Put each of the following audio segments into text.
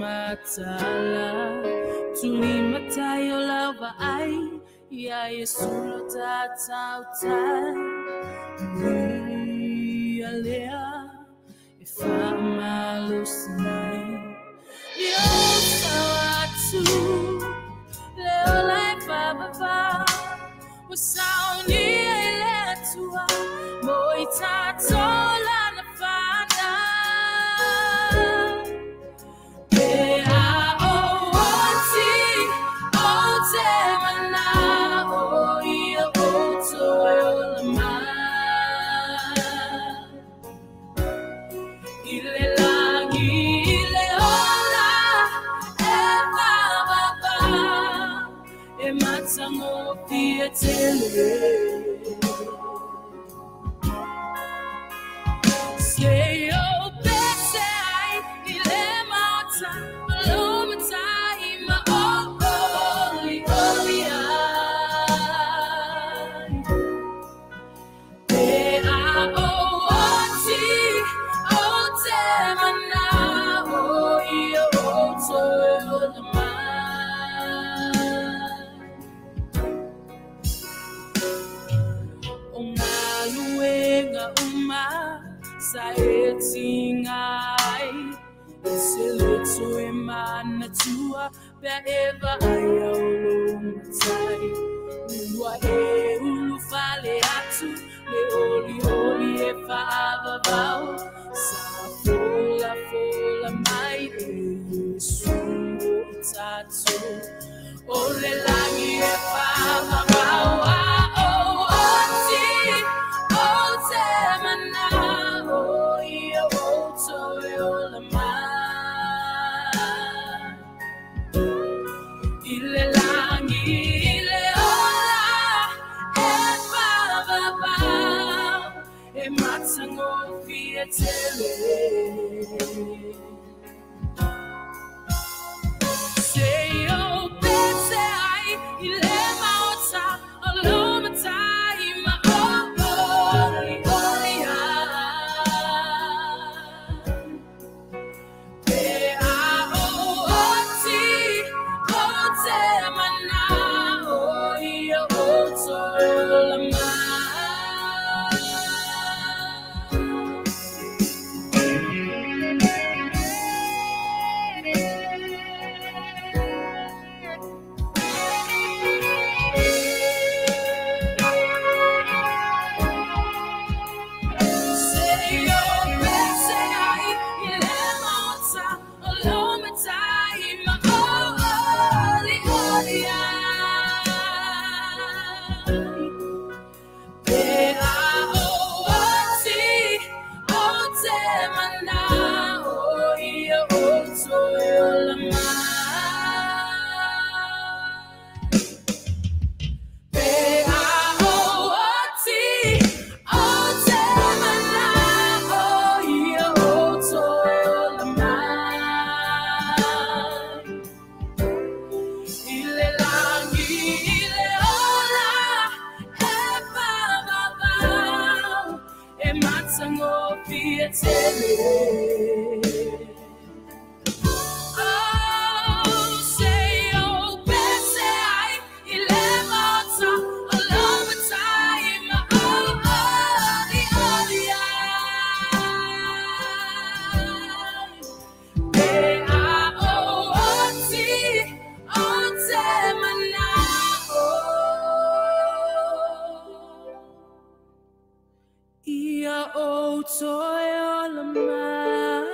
Matala tulimatayo lava ai ia Yesu lo tatautai ia lea e whaamalosi mai Ia atu le ola e whababa Wa saunia i le atua mo i tātou lana whana. Say oh bese ai ile mata lo matai ma oli oli ai Pe a o oti o te mana o i o to o mai. O ngaluenga uma sa e tingai se leto e mana tua pe eva ai au lo matai ua e ulu fale atu le oli oli e whaavavau sa fola fola mai e Yesu mo i tātou o le langi e whaavavau a o oti o te mana o ia o toe o la mai I le langi i le ola e whaavavau e matangofie tele. Say oh bese ai i le maota o lo matai ma o oli oli ai Pe a o oti o te mana o ia o toe o la mai. Say oh bese ai i le maota o lo matai ma o oli oli ai Pe a o oti o te mana o ia o toe o la mai. Pe a o oti o te mana o ia o toe o la mai. I le langi i le ola e whaavavau e matangofie tele. Oh, say oh bese ai i le maota o lo matai ma o oli oli ai Pe a o oti o te mana o Ia o toe o la mai.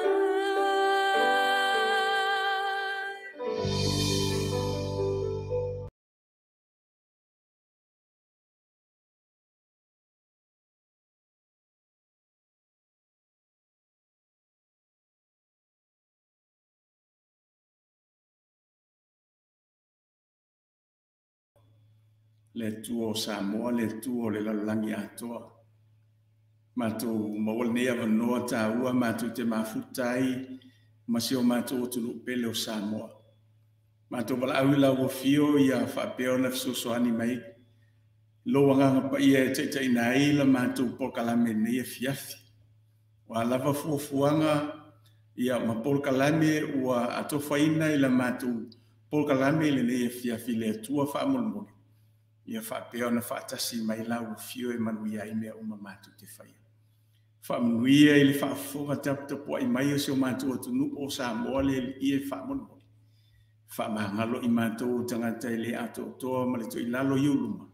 Le tua o Samoa, le tua o le lalolagi atoa. Matou maua lenei avanoa taua matou te mafuta ai ma si o matou atunuu pele o Samoa. Matou valaau i lau afio ia faapea ona fesoasoani mai lou agaga paia e taitaiina ai la matou polokalame i lenei afiafi. Ua lava fuafuaga ia ma polokalame ua atofaina i la matou polokalame i lenei afiafi le Atua faamolemole ia faapea ona faatasi mai lau afio e manuia ai mea uma matou te faia. Faamanuia i le faafofoga taputapuai mai o si o matou atunuu o Samoa le Alii e faamolemole. Faamagalo i matou tagata e le atoatoa ma le toilalo i ou luma.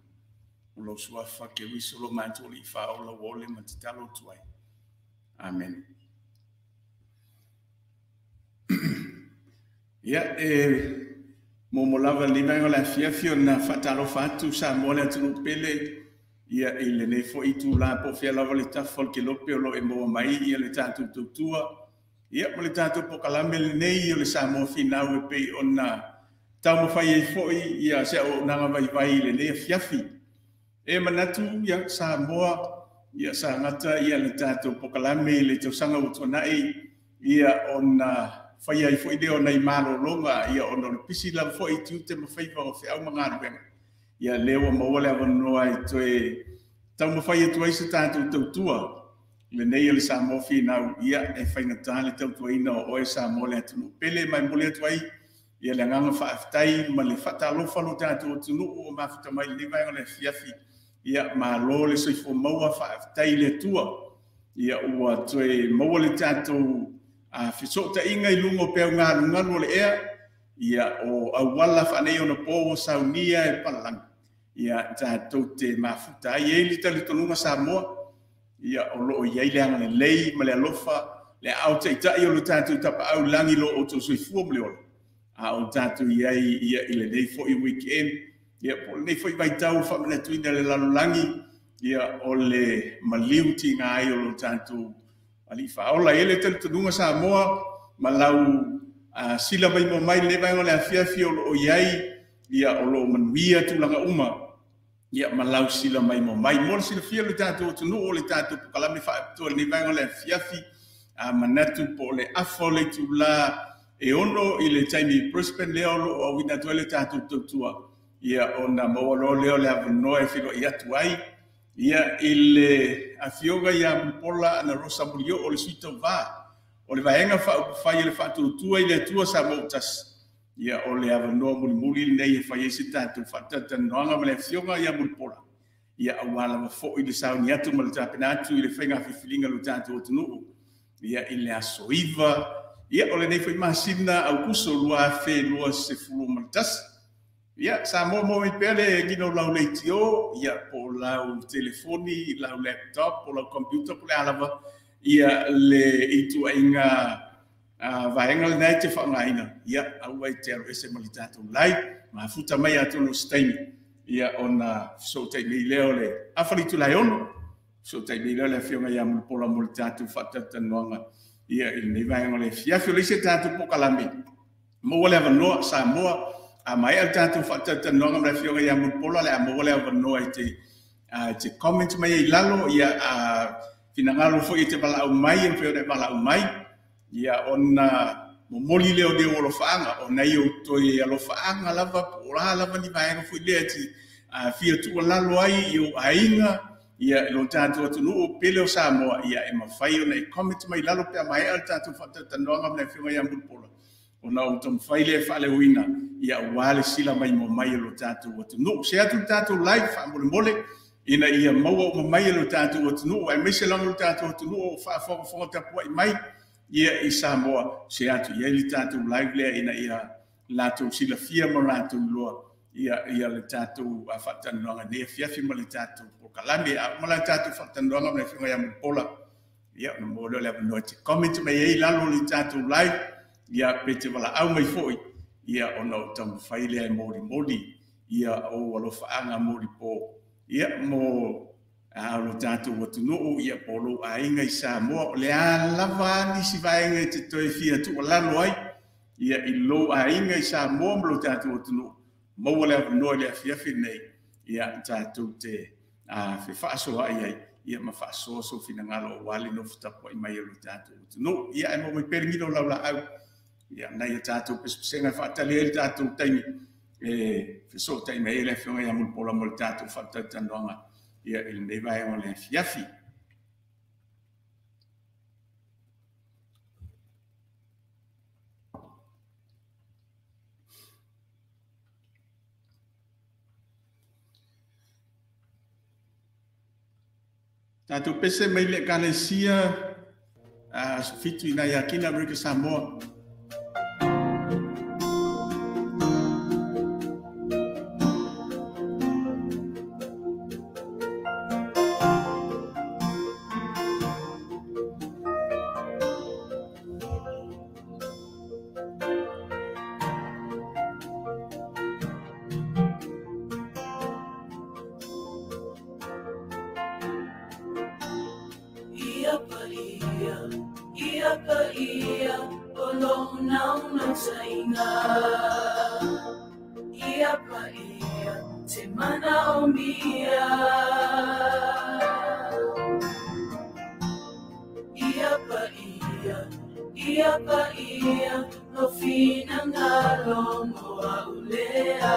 O lou suafa Keriso lo matou Alii faaola ua ole ma tatalo atu ai. Amene. Ia, e muamua lava lenei vaega o le afiafi ona faatalofa atu Samoa le atunuu pele ia i lenei foi itula po o fea lava le tafa o le kelope o lo o e maua mai ia le tatou tautua ia ma le tatou polokalame lenei o le Samoa Finau e pei ona taumafai ai foi ia se auaunaga vaivai i lenei afiafi. E manatu ia Samoa ia sa gata ia le tatou polokalame i le tausaga ua tuanai ia ona faia ai foi lea o nai malologa ia ona o le pisi lava foi i tiute ma faiva o feau ma galuega. Ia lea ua maua le avanoa e toe taumafai atu ai se tatou tautua lenei o le Samoa Finau ia e faigata le tautuaina o oe Samoa le atunuu pele ma e momoli atu ai ia le agaga faafetai ma le faatalofa lo tatou atunuu o mafuta mai lenei vaega o le afiafi. Ia malo le soifua maua, faafetai i le Atua ia ua toe maua le tatou fesootaiga i luga o peau galugalu o le ea ia o auala faaneionapo ua saunia e palalagi ia tatou te mafuta ai. E i ai le talitonuga Samoa ia o lo o i ai le agalelei ma le alofa le aao taitai o lo tatou tapaau i lagi lo outou soifua ma le ola a o tatou i ai ia i lenei foi weekend ia po o lenei foi vaitau faamanatuina le lalolagi ia o le maliu tiga ai o lo tatou Alii faaola. E i ai le talitonuga Samoa ma lau sila maimoa mai lenei vaega o le afiafi o lo o i ai ia o lo o manuia tulaga uma ia ma lau sila maimoa mai. Mo le silafia o le tatou atunuu o le tatou polokalame faapitoa i lenei vaega o le afiafi manatu po o le afa o le itula e 6 i le taimi i Brisbane lea o lo o auina atu ai le tatou tautua ia ona maua loa lea o le avanoa e feiloai atu ai ia i le afioga ia Mulipola Anarosa Molioo o le sui tauva o le vaega faaupufai o le faatuatua i le Atua Samoa ua tasi ia o le avanoa mulimuli lenei e fai ai se tatou faatalatalanoaga ma le afioga ia Mulipola ia aua lava foi le sauni atu ma le tapena atu i le faiga filifiliga o le tatou atunuu ia i le aso 9 ia o lenei foi masina Aokuso 2021. Ia Samoa maua mai pea le gina o lau leitio ia po o lau telefoni, lau laptop, po o lau computer po o le a lava ia le ituaiga vaega lena e te faaaogaina ia aua e te alu ese ma le tatou live mafuta mai atonu o se taimi ia ona fesootai mai lea o le afa le itula e 6 fesootai mai lea o le afioga ia Mulipola mo le tatou faatalatalanoaga ia i lenei vaega o le afiafi. O le isi tatou polokalame maua le avanoa Samoa a maea le tatou faatalatalanoaga ma le afioga ia Mulipola le a maua le avanoa e te comment mai ai i lalo ia finagalo foi e te valaau mai e mafai ona e valaau mai ia ona momoli lea o leo alofaaga o nai ou toe alofaaga lava po o a lava ni vaega foi lea e te fia tuualalo ai i ou aiga ia lo tatou atunuu pele o Samoa ia e mafai ona e comment mai lalo pe a maea le tatou faatalatalanoaga ma le afioga ia Mulipola ona ou taumafai lea e faaleoina ia aua le sila maimoa mai o lo tatou atunuu. Se atu le tatou live faamolemole ina ia maua uma mai e lo tatou atunuu aemaise lava lo tatou atunuu o faafogafoga tapuai mai ia i Samoa se atu i ai le tatou live lea ina ia latou silafia ma latou iloa ia le tatou faatalanoaga nei afiafi ma le tatou polokalame. A uma la le tatou faatalanoaga ma le afioga ia Mulipola ia ona maua lea o le avanoa e te comment mai ai i lalo o le tatou live ia pe te valaau mai foi ia ona ou taumafai lea e molimoli ia ou alofaaga molipo ia mo lo tatou atunuu ia po o lou aiga i Samoa o le a lava nisi vaega e te toe fia tuualalo ai ia i lou aiga i Samoa ma lo tatou atunuu maua le avanoa i le afiafi lenei ia tatou te fefaasoaai ai Ia ma faasoa sou finagalo aua le nofo tapuai mai o lo tatou atunuu. Ia ae maua mai pea le gila o lau laau. Ia nai a tatou pesepesega e faatali ai le tatou taimi e fesootai mai ai le Afioga ia Mulipola mo le tatou faatalatalanoaga ia i lenei vaega o le afiafi. Tatou pese mai le Ekalesia Aso 7 i nai Akina Amerika Samoa. Ia paia, ia paia, o lou naunautaiga. Ia paia, te manaomia. Ia paia, ia paia, lo finagalo mo au lea.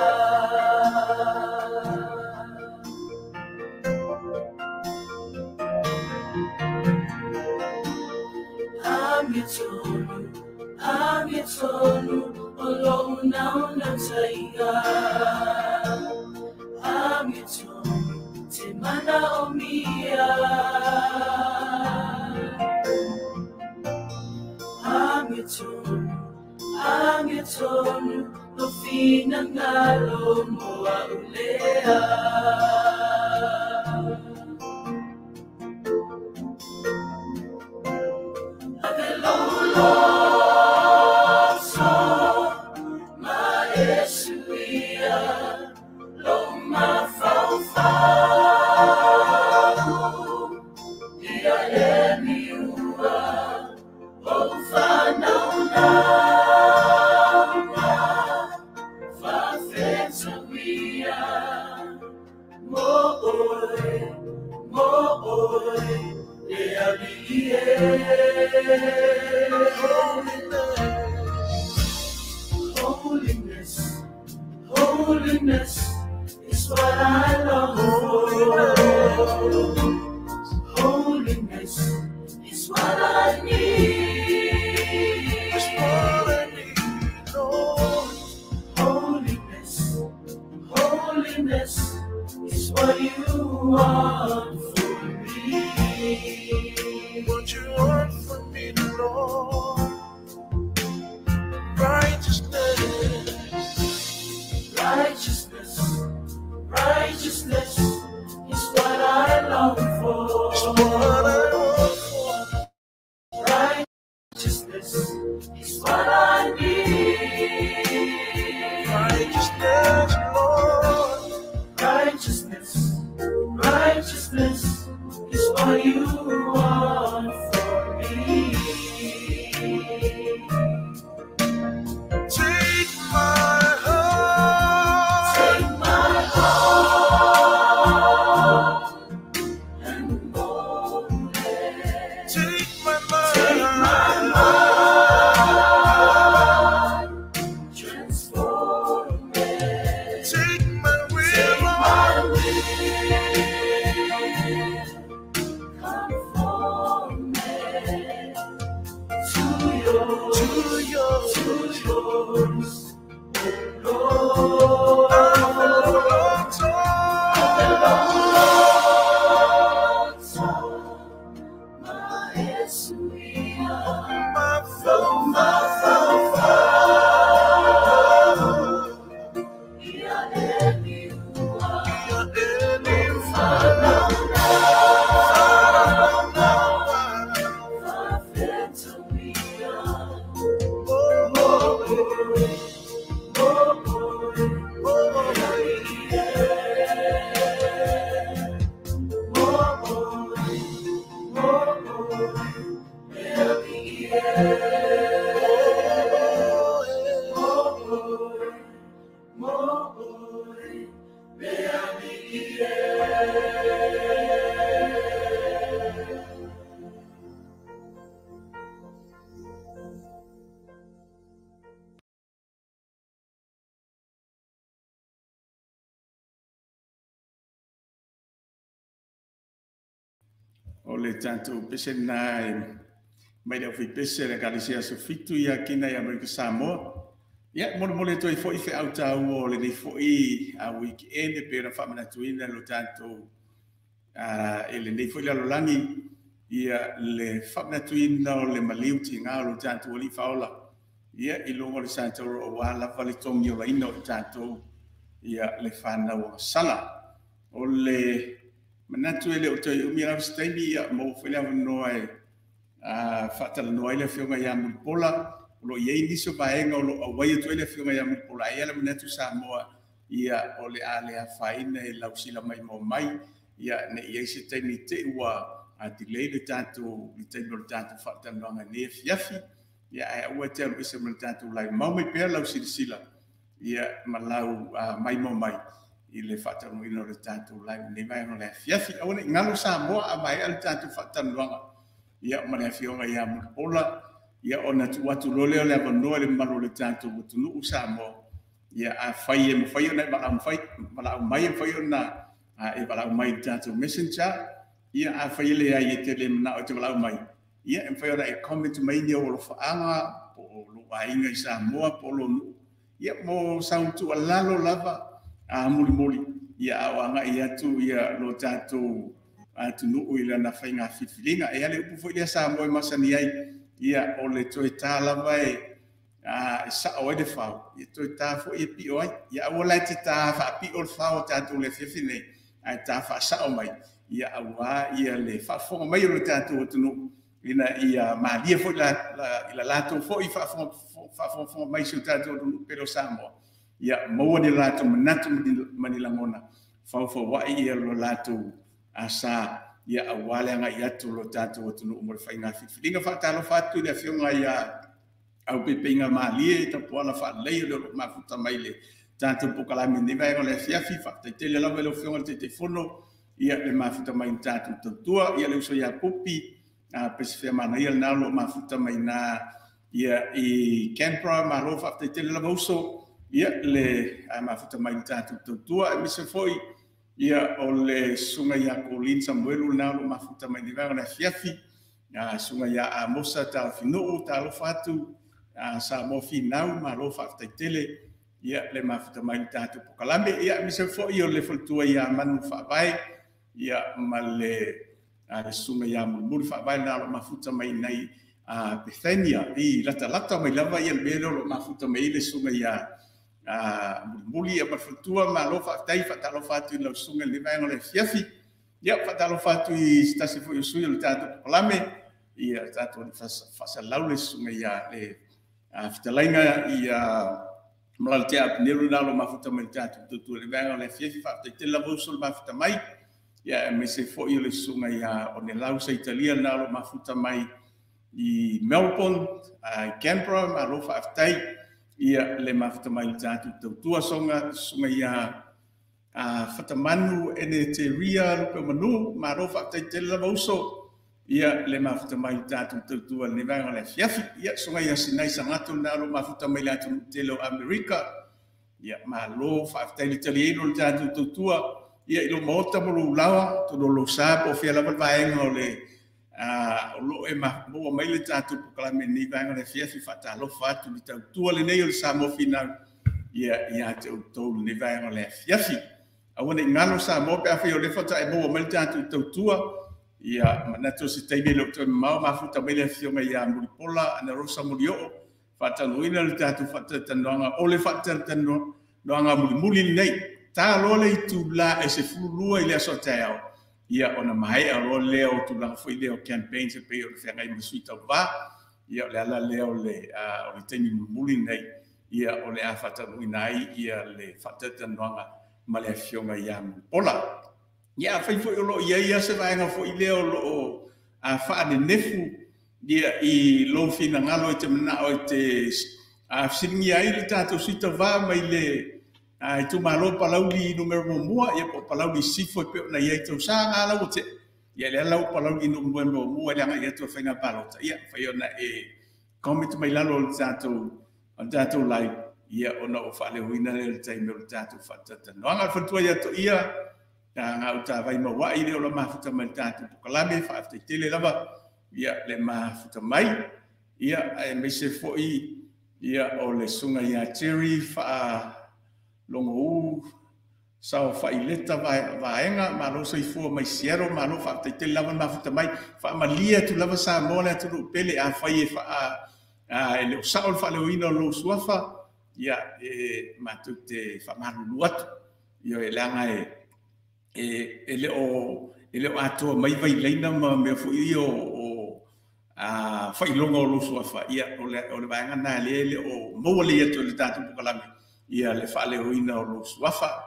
Amiotonu, amiotonu, o lou naunautaiga. Amiotonu, te manaomia. Amiotonu, amiotonu, lo finagalo mo au lea. Holiness, holiness is what I long for. Holiness is what I need. It's what I need, Lord. Holiness, holiness is what you want for me. What you want for me, Lord. Righteousness, righteousness, righteousness is what I long for. It's what I long for. Righteousness is what I need. Righteousness, Lord. Righteousness, righteousness is what you want for me. Take my heart. Take my heart and mold it. Take my mind. Take my mind. Transform it. Take my will. Take my will. Conform it to yours. To yours. To yours, oh Lord. O le tatou pese lena e mai le aufaipese a le Ekalesia Aso Fitu ia Kina i Amerika Samoa. Ia, e molimoli atu ai foi feau taua o lenei foi weekend e pei ona faamanatuina e lo tatou i lenei foi lalolagi ia le faamanatuina o le maliu tiga o lo tatou Alii Faaola ia i luga o le Satauro aua lava le togiolaina o i tatou ia le fanau agasala. O le manatu e le o toe umi lava se taimi, ia maua foi le avanoa e faatalanoa ai le Afioga ia Mulipola. O lo o i ai nisi o vaega o lo o auai atu ai le Afioga ia Mulipola, ae i ai le manatu Samoa, ia o le a le afaina i lau sila maimoa mai, ia ne i i ai se taimi te i ua delay le tatou le taimi o le tatou faatalanoaga i lenei afiafi. Ia ae aua e te alu ese ma le tatou live. Mau mai pea lau silasila ia ma lau maimoa mai i le faataunuuina o le tatou live i lenei vaega o le afiafi. Aua ne i galo Samoa a maea le tatou faatalanoaga ia ma le Afioga ia Mulipola, ia ona tuu atu loa lea o le avanoa i le mamalu o le tatou atunuu Samoa. Ia afai e mafai ona e valaau mai, e mafai ona e valaau mai i le tatou messenger. Ia afai e leai e te le manao e te valaau mai, ia e mafai ona e comment mai ni ou alofaaga po o lou aiga i Samoa po o lou nuu, ia mo sau tuualalo lava a mulimuli ia a o agai atu ia lo tatou atunuu i lana faiga filifiliga. E i ai le upu foi lea Samoa e masani ai, ia o le toe ta lava e sao ai le fao, ia toe ta foi e pio ai. Ia aua la e te ta faapio le fao o tatou le afiafi nei, ae ta faasao mai, ia aua ia le faafofoga mai o le tatou atunuu, ina ia malie foi i la latou foi faafogafoga mai si o tatou atunuu pele o Samoa, ia maua ni latou manatu ma ni lagona faufauai ia lo latou asa, ia aua le agai atu o lo tatou atunuu mo le faiga filifiliga. Faatalofa atu i le Afioga ia Aupeipeiga Malie Tapuala Faalelei o le o lo o mafuta mai le tatou polokalame i lenei vaega o le afiafi. Faafetai tele lava i lau Afioga i le Taitaifono ia le mafuta mai i le tatou tautua. Ia le uso ia Pupi Pesefea Manaia lena o lo o mafuta mai na ia i Canberra. Malo faafetai tele lava uso ia le mafuta mai i le tatou tautua. Aemaise foi ia o le susuga ia Colin Samuelu lena o lo o mafuta mai i lenei vaega o le afiafi. Susuga ia Amosa Talafinuu, talofa atu Samoa Finau, malo faafetai tele ia le mafuta mai i le tatou polokalame. Ia aemaise foi o le faletua ia Manu Faavae ia ma le susuga ia Mulimuli Faavae lena o lo o mafuta mai nei Bethania i latalata mai lava ia le mea lea o lo o mafuta mai ai le susuga ia Mulimuli ia ma le faletua. Malo faafetai, faatalofa atu i lau susuga i lenei vaega o le afiafi. Ia faatalofa atu i se tasi foi o sui o le tatou polokalame, ia le tatou faasalau le susuga ia le fetalaiga ia Malalatea Apineru lena o lo o mafuta mai le tatou tautua i le vaega o le afiafi. Faafetai tele lava uso le mafuta mai. Ia aemaise foi o le susuga ia Onelau Saitalia lena o lo o mafuta mai i Melbourne, i Canberra. Malo faafetai ia le mafuta mai le tatou tautua. Susuga ia Fatamanu ene te ria lupe o manu, malo faafetai tele lava uso ia le mafuta mai le tatou tautua i lenei vaega o le afiafi. Ia susuga ia Sinai Sagato lena o lo o mafuta mai le atunuu tele o Amerika. Ia malo faafetai le taliaina o le tatou tautua ia i lou maota ma lou lawa, atonu o lou sa po o fea lava le vaega o le o lo o e maua mai le tatou polokalame i lenei vaega o le afiafi. Faatalofa atu le tautua lenei o le Samoa Finau ia ia te outou i lenei vaega o le afiafi. Aua ne i galo Samoa pe afai o lea faatoa e maua mai le tatou tautua, ia manatu o se taimi e le o toe mamao mafuta mai le Afioga ia Mulipola Anarosa Molioo faataunuuina le tatou faatalatalanoaga o le faatalatalanoaga mulimuli lenei. Ta loa le itula e 12 i le aso a taeao, ia ona maea loa lea o tulaga foi lea o campaigns e pei ona feagai ma sui tauva. Ia o le ala lea o le taimi mulimuli lenei, ia o le a faataunuuina ai ia le faatalatalanoaga ma le Afioga ia Mulipola. Ia afai foi o lo o i ai se vaega foi lea o lo o faanenefu ia i lou finagalo e te manao e te fesiligia ai le tatou sui tauva mai le itumalo Palauli numera 1, ia po o Palauli Sisifo e pei ona i ai tausaga lau ua tea. Ia lea lau Palauli numera 1 i le agai atu o le faiga palota, ia mafai ona e comment mai lalo o le tatou live, ia ona o faaleoina lea le taimi o le tatou faatalatalanoaga. Le faletua ia Toia Gauta vai mawa'i le o le mafuta mai tatou pokalame faafetai tele lava ia le mafuta mai ia aemaise foi ia o le susuga ia Jerry Faalogo'u sao faileta vaega malo soifua mai Seattle malo faafetai tele lava le mafuta mai faamalie atu lava Samoa le atunuu pele afai e faa e le o sa'o le faaleoina o lou suafa ia e matou te faamalulu atu ia e leaga e le o atoa mai vailaina ma mea foi ia o faailoga o lou suafa ia o le vaega na lea e le o maua lelei atu e le tatou pokalame ia le faaleoina o lou suafa.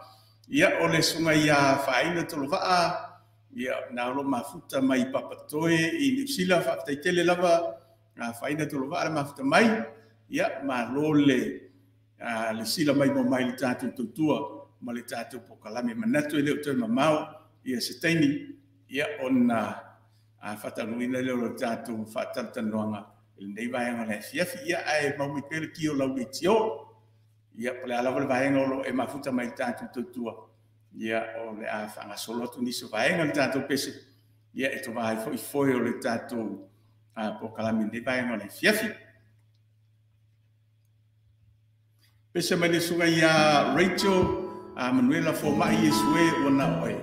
Ia o le susuga ia Faaina Tolovaa ia na o lo mafuta mai Papatoe i Niu Sila faafetai tele lava Faaina Tolovaa le mafuta mai ia malo le sila mai mo mai le tatou tautua ma le tatou pokalame manatu e le o toe mamao ia se taimi ia ona faataunuuina lea o le tatou faatalatalanoaga i lenei vaega o le afiafi ia ae mau mai pea le ki o lau leitio ia po o le a lava le vaega o lo o e mafuta mai le tatou tautua ia o le a faagasolo atu nisi o vaega o le tatou pese ia e tovā ai foi foe o le tatou pokalame i lenei vaega o le afiafi. Pese mai le susuga ia Rachel Manuela Foma'i Iesu e ua na oe.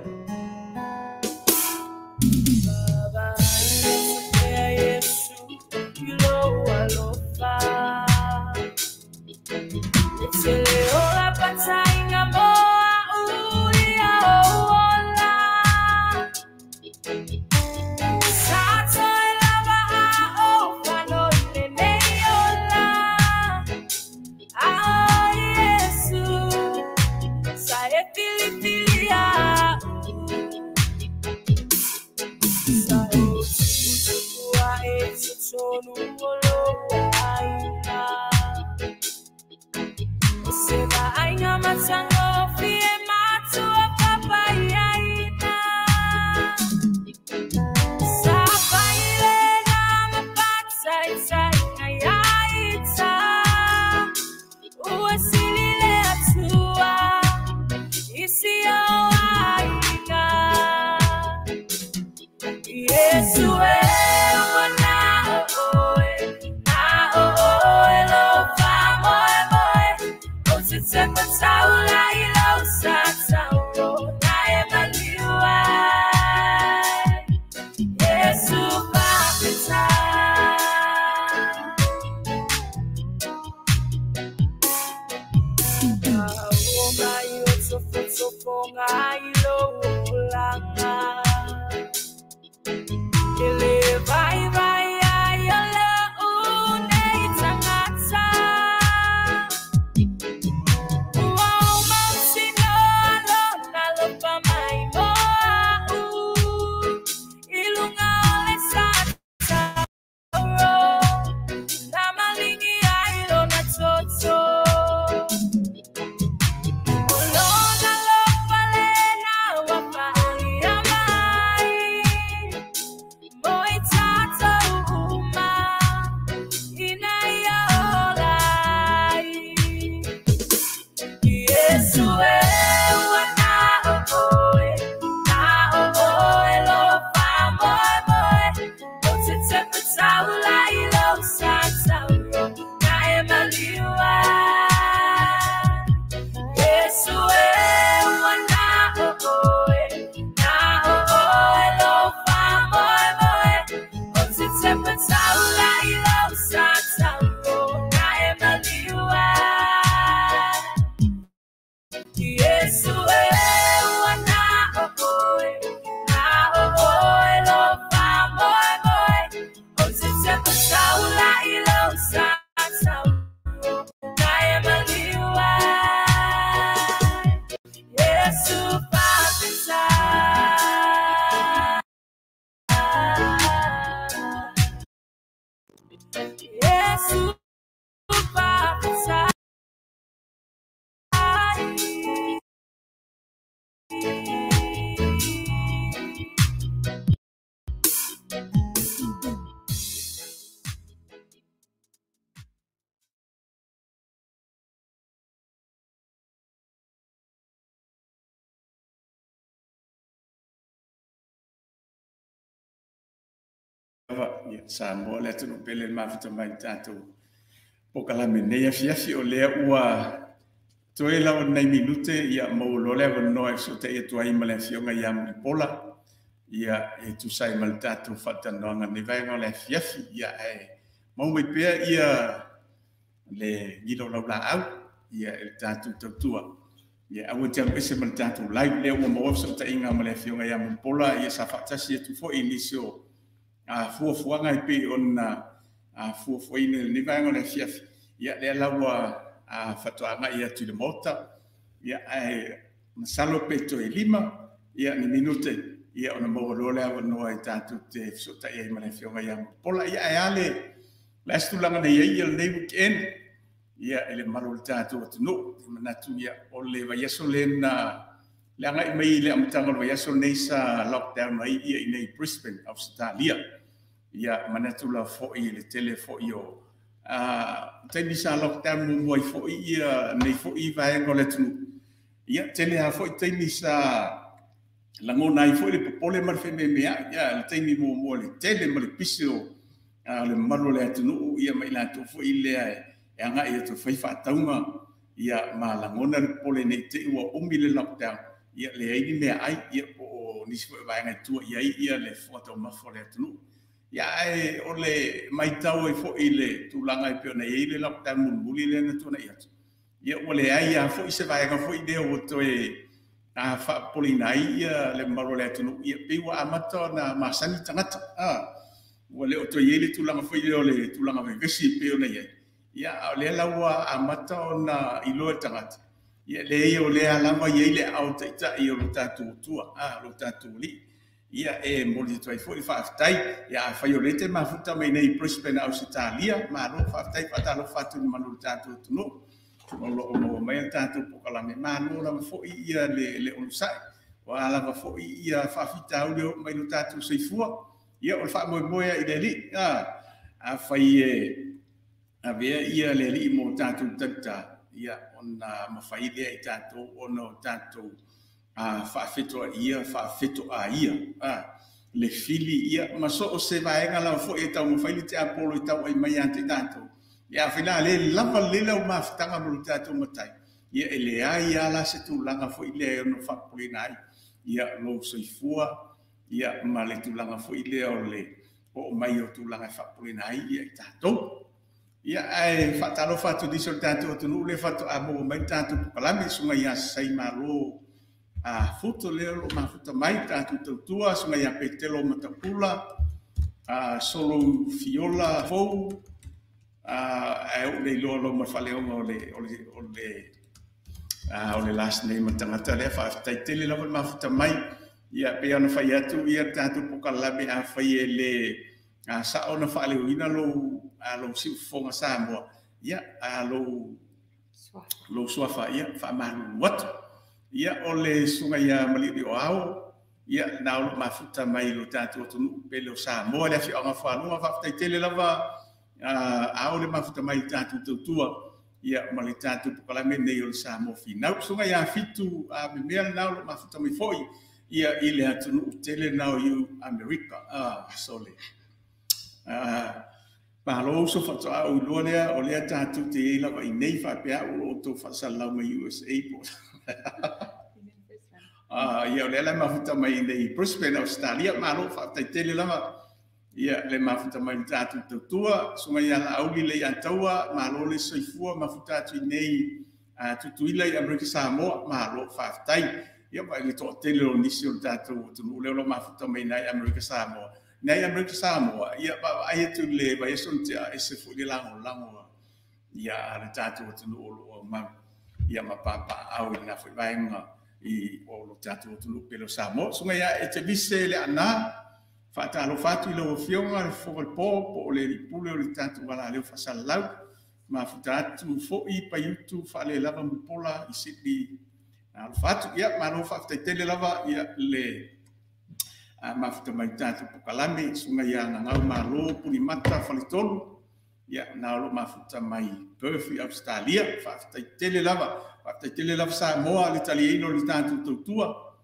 lava. Ia, Samoa le atunuu pele le mafuta mai i le tatou polokalame nei afiafi. O lea ua toe lava ni nai minute, ia maua loa le avanoa e fesootai atu ai ma le Afioga ia Mulipola, ia e tusa ai ma le tatou faatalanoaga i lenei vaega o le afiafi. Ia, ae maua mai pea ia le gila o laulaau ia i le tatou tautua. Ia aua te alu ese ma le tatou live. Lea ua maua fesootaiga ma le Afioga ia Mulipola, ia sa faatasi atu foi i nisi o fuafuaga e pei ona fuafuaina i lenei vaega o le afiafi. Ia lea la ua faatoa agai atu i le Maota. Ia ae masalo pe toe 5 ia ni minute, ia ona maua loa le avanoa e tatou te fesootai ai ma le Afioga ia Mulipola. Ia ae a le a se tulaga na i ai ia lenei weekend ia i le mamalu o le tatou atunuu. E manatu ia o le vaiaso lena le agai mai i le amataga o le vaiaso lenei sa lockdown ai ia i nei Brisbane, Ausetalia. Ia manatu la foi i le tele foi o taimi sa lockdown muamua ai foi ia nei foi vaega o le atunuu. Ia tele lava foi taimi sa lagona ai foi le popole ma le fememeai. Ia le taimi muamua le tele ma le pisi o le mamalu o le atunuu, ia ma i latou foi lea e agai atu e fai faatauga, ia ma lagona le popole nei te i ua umi le lockdown, ia leai ni meaai, ia po o nisi foi vaega e tua i ai ia le fofoga taumafa o le atunuu. Ia ae o le matau ai foi le tulaga e pei ona i ai le lockdown mulimuli lea na tuanai atu, ia ua leai lava foi se vaega foi lea ua toe faapopoleina ai ia le mamalu o le atunuu, ia pei ua amata ona masani tagata. Ua le o toe i ai le tulaga foi lea o le tulaga vevesi e pei ona i ai. Ia a o lea la ua amata ona iloa e tagata, ia leai o lea lava i ai le aao taitai o lo tatou Atua, lo tatou Alii. Ia e momoli atu ai foi le faafetai. Ia afai o lea e te mafuta mai nei i Brisbane, Ausetalia, malo faafetai, faatalofa atu i le mamalu o le tatou atunuu o lo o maua mai le tatou polokalame. Malo lava foi ia le onosai, o a lava foi ia faafitauli o oo mai lo tatou soifua. Ia o le faamoemoe i le Alii. Afai e avea ia le Alii mo tatou tauta, ia ona mafai lea i tatou ona o tatou faafetoa ia, faafetoa ia le fili ia ma so o se vaega lava foi e taumafai le tiapolo e tau ai mai ia te tatou. Ia afai la le lava lelei lau mafutaga ma lo tatou matai, ia e leai lava la se tulaga foi lea e ono faapopoleina ai ia lou soifua, ia ma le tulaga foi lea o le oo mai o tulaga e faapopoleina ai ia i tatou. Ia ae faatalofa atu nisi o le tatou atunuu le faatoa maua mai le tatou polokalame, susuga ia Sasae Malo Futo lea o lo o mafuta mai tatou tautua, susuga ia Petelo Matapula, Solo Fiola Fou, ae ou le iloa lou ma faaleoga o le last name o le tagata lea. Faafetai tele lava le mafuta mai. Ia pei ona fai atu ia le tatou polokalame, afai e le sao ona faaleoina lou siufofoga Samoa, ia lou suafa, ia faamalulu atu. Ia o le susuga ia Maliulioao, ia na o lo mafuta mai lo tatou atunuu pele o Samoa le afioaga Fualuga. Faafetai tele lava ao le mafuta mai le tatou tautua, ia ma le tatou polokalame nei o le Samoa Finau. Susuga ia Fitu Memea na o lo mafuta mai foi ia i le atunuu tele na o i Amerika. Sole. Malo uso faatoa ou iloa lea, o lea tatou te iai lava i nei faapea o lo o outou faasalalau mai USA po. Ia o lea la mafuta mai nei Brisbane, Australia. Malo faafetai tele lava ia le mafuta mai le tatou tautua. Susuga ia Laauli le Iataua, malo le soifua mafuta atu i nei Tutuila i Amerika Samoa, malo faafetai. Ia ma le toatele o nisi o le tatou atunuu lea o lo o mafuta mai nei Amerika Samoa. Nei Amerika Samoa, ia vaai atu le vaiaso na tea ese foi le lagolago ia le tatou atunuu o lo o aumau ia ma papaaao i lena foi vaega i o lo tatou atunuu pele o Samoa. Susuga ia Etevise le Ana, faatalofa atu i lau Afioga le Fofoga o le Po, po o le Alii Pule o le tatou alaleo faasalalau. Mafuta atu foi Paiutu faalelava Mulipola i Sydney. Alofa atu. Ia malo faafetai tele lava ia le mafuta mai tatou polokalame. Susuga ia Gagau Malo Pulimata Faletolu, ia na o lo mafuta mai Perth i Australia. Faafetai tele lava. Faafetai tele lava Samoa le taliaina o le tatou tautua.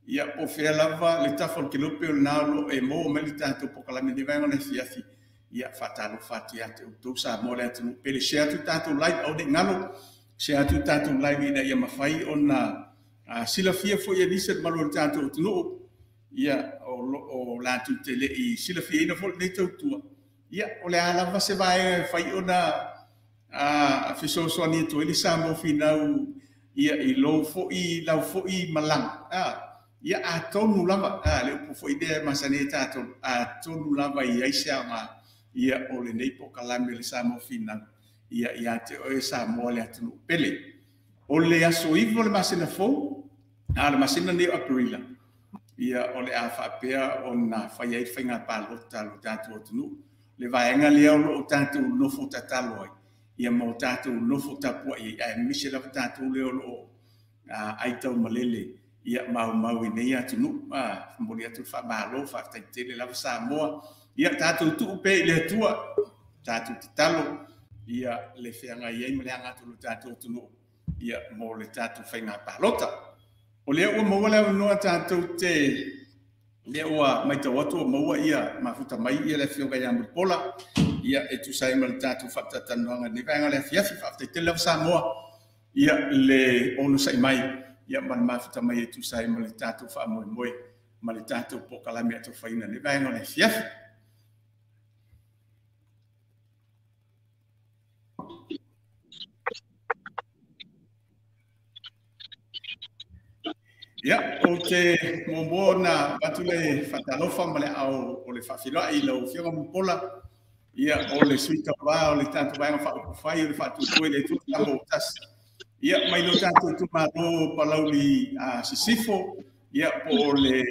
Ia, po o fea lava le tafa o le kelope o lena o lo o e maua mai le tatou polokalame i lenei vaega o le afiafi. Ia, faatalofa atu ia te outou Samoa le atunuu pele. Share atu le tatou live, aua ne i galo, share atu le tatou live ina ia mafai ona silafia foi e nisi o le malu o le tatou atunuu, ia, o lo o latou te le i silafiaina foi lenei tautua. Ia, o le a lava se vaega e fai ona fesoasoani atu ai le Samoa Finau ia i lou foi lau foi malaga ia atonu lava le upu foi lea e masani ai tatou, atonu lava i ai se aoga ia o lenei polokalame o le Samoa Finau ia ia te oe Samoa le atunuu pele. O le aso 9 o le masina fou, a le masina nei o Aperila, ia o le a faapea ona fai ai le faiga palota a lo tatou atunuu. Le vaega lea o lo o tatou nofo tatalo ai, ia ma o tatou nofo tapuai ai, aemaise lava tatou lea o lo o aitau malele ia maumau i nei atunuu. Momoli atu le faamalo, faafetai tele lava Samoa. Ia tatou tuu pea i le Atua, tatou tatalo ia le feagai ai ma le aga atu o lo tatou atunuu ia mo le tatou faiga palota. O lea ua maua le avanoa tatou te lea ua matau atu ua maua ia mafuta mai ia le afioga ia Mulipola ia e tusa ai ma le tatou faatatalanoaga i lenei vaega o le afiafi. Faafetai tele lava Samoa ia le onosai mai ia ma le mafuta mai e tusa ai ma le tatou faamoemoe ma le tatou polokalame atofaina i lenei vaega o le afiafi. Ia, ou te muamua ona avatu le faatalofa ma le aao o le faafeiloai i lau Afioga Mulipola, ia, o le sui tauva o le tatou Vaega Faaupufai o le Faatuatua i le Atua Samoa ua Tasi. Ia, mai lo tatou itumalo Palauli Sisifo, ia, po o le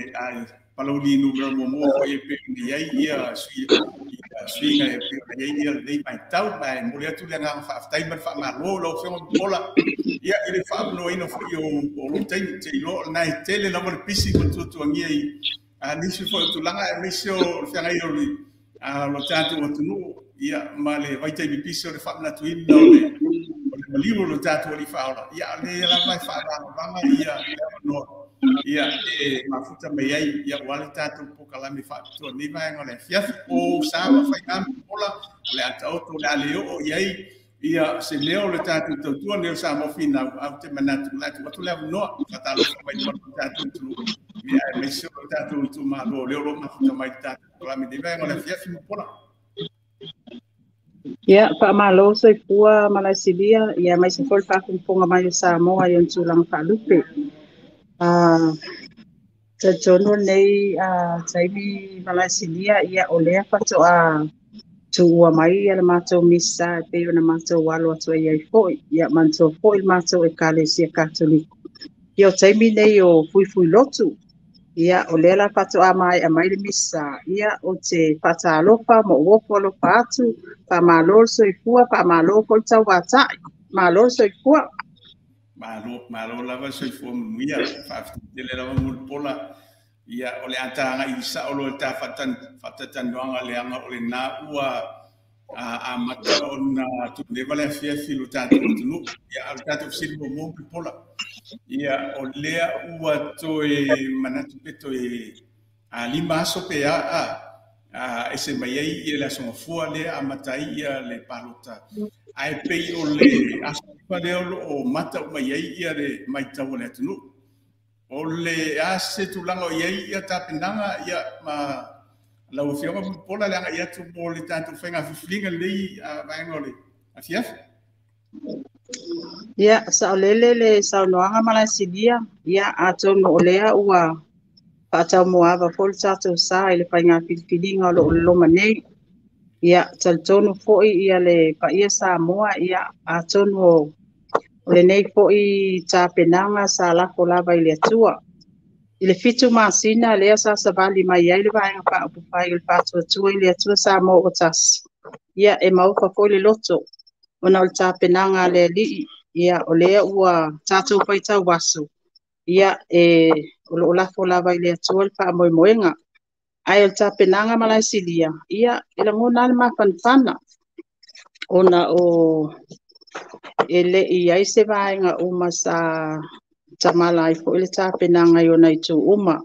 Palauli numera muamua foi e pei ona i ai ia suiga e pei ona i ai ia lenei vaitau. Ma e momoli atu le agaga faafetai ma le faamalo lau Afioga Mulipola, ia, i le faaavanoaina foi o lou taimi. Te iloa o lena e tele lava le pisi ma le tuatuagia i nisi foi o tulaga, aemaise o le feagai o le lo tatou atunuu, ia, ma le vaitaimi pisi o le faamanatuina o le maliu o lo tatou Alii Faaola. Ia, o lea lava e faavagavaga ia le avanoa ia e mafuta mai ai ia ua le tatou polokalame faapitoa nei vaega o le afiafi. O sa ma faiga Mulipola, o le a taoto, o le a le oo i ai ia se leo o le tatou tautua leo Samoa Finau, ae ou te manatu o le a tuu atu le avanoa faatalofa mai i le tatou atunuu, ia, aemaise o le tatou itumalo o lea o lo o mafuta mai le tatou polokalame nei vaega o le afiafi Mulipola. Ia, faamalo soifua Malaesilia, ia aemaise foi le faafogafoga mai o Samoa i ona tulaga faalupe. Talitonu lenei taimi Malaesilia, ia o lea faatoa tuua mai ia le matou misa e pei ona matou alo atu ai ai foi. Ia manatua foi le matou Ekalesia Katoliko. Ia o taimi nei o fuifui lotu. Ia o lea la faatoa maea mai le misa. Ia o te faatalofa ma ou ofo alofa atu, faamalo le soifua, faamalo foi le tauatai. Malo le soifua. Malo, malo lava soifua manuia. Faafetai tele lava Mulipola. Ia, o le a tagai sao loa i ta faatatalanoaga leaga o lena ua amata ona tuleva le afiafi i lo tatou atunuu. Ia, a o le tatou fesili muamua Mulipola, ia, o lea ua toe manatu pe toe 5 aso pe a ese mai ai ia le aso Gafua lea amata ai ia le palota. Ae pei o le aso lea o lo o mata uma i ai ia le matau a le atunuu. O le a se tulaga o i ai ia tapenaga ia ma lau Afioga Mulipola le agai atu mo le tatou faiga filifiliga lenei vaega o le afiafi. Ia, saolele le saunoaga Malaesilia. Ia, atonu o lea ua faataumuaava foi le tatou sa i le faiga filifiliga o lo o loma nei. Ia, talitonu foi ia le paia Samoa, ia, atonu o lenei foi tapenaga sa lafo lava i le Atua. I le 7 masina lea sa savali mai ai le Vaega Faaupufai o le Faatuatua i le Atua Samoa ua tasi. Ia, e maofa foi le loto ona o le tapenaga a le Alii. Ia, o lea ua tatou faitau aso. Ia, e o lo o lafo lava i le Atua le faamoemoega. Ae o le tapenaga Malaesilia, ia, e lagona le mafanafana ona o e le i ai se vaega uma sa tamala ai fo'i le tapenaga i ona itu uma,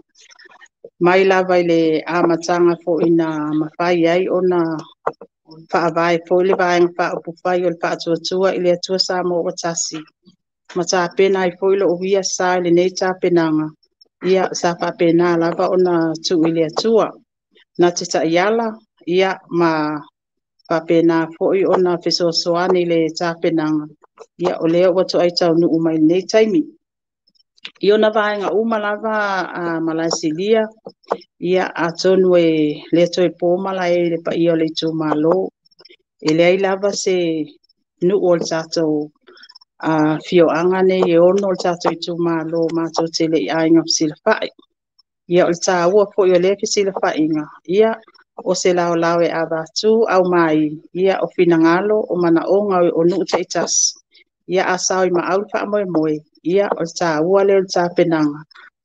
mai lava i le amataga fo'i na mafai ai ona faavae foi le Vaega Faaupufai o le Faatuatua i le Atua Samoa ua Tasi, ma tapena ai foi lo'u ia sa i lenei tapenaga. Ia sa faapena lava ona tuu i le Atua na te ta'iala, ia ma faapena foi ona fesoasoani i le tapenaga, ia o lea ua to'ai taunu'u mai lenei taimi. I ona vaega uma lava a Malaesilia, ia atonu e le toe po malae i le paia o le itumalo, e leai lava se nu'u o le tatou afioaga nei e ono o le tatou itumalo matou te le i aiga fesilafa'i. Ia o le tāua foi o lea fesilafa'iga, ia o se laolao e avatu aumai, ia o finagalo o manaoga o nu'u ta'itasi, ia a sao i maau le faamoemoe, ia o le tāua lea o le tapenaga,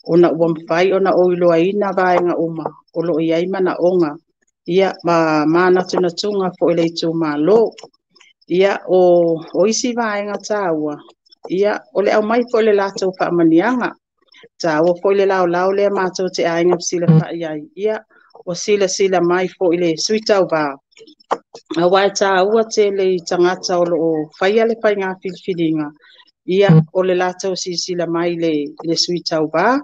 ona ua mafai ona ou iloaina vaega uma o lo'o i ai manaoga, ia ma manatunatuga foi le itumalo. Ia o isi vaega tāua, ia o le aumai foi le latou faamanuiaga, tāua foi le laolao lea matou te aiga fesilafa'i ai, ia ua silasila mai foi le sui tauvā, aua e tāua tele i tagata o lo'o faia le faiga filifiliga, ia o le latou silasila mai le sui tauvā,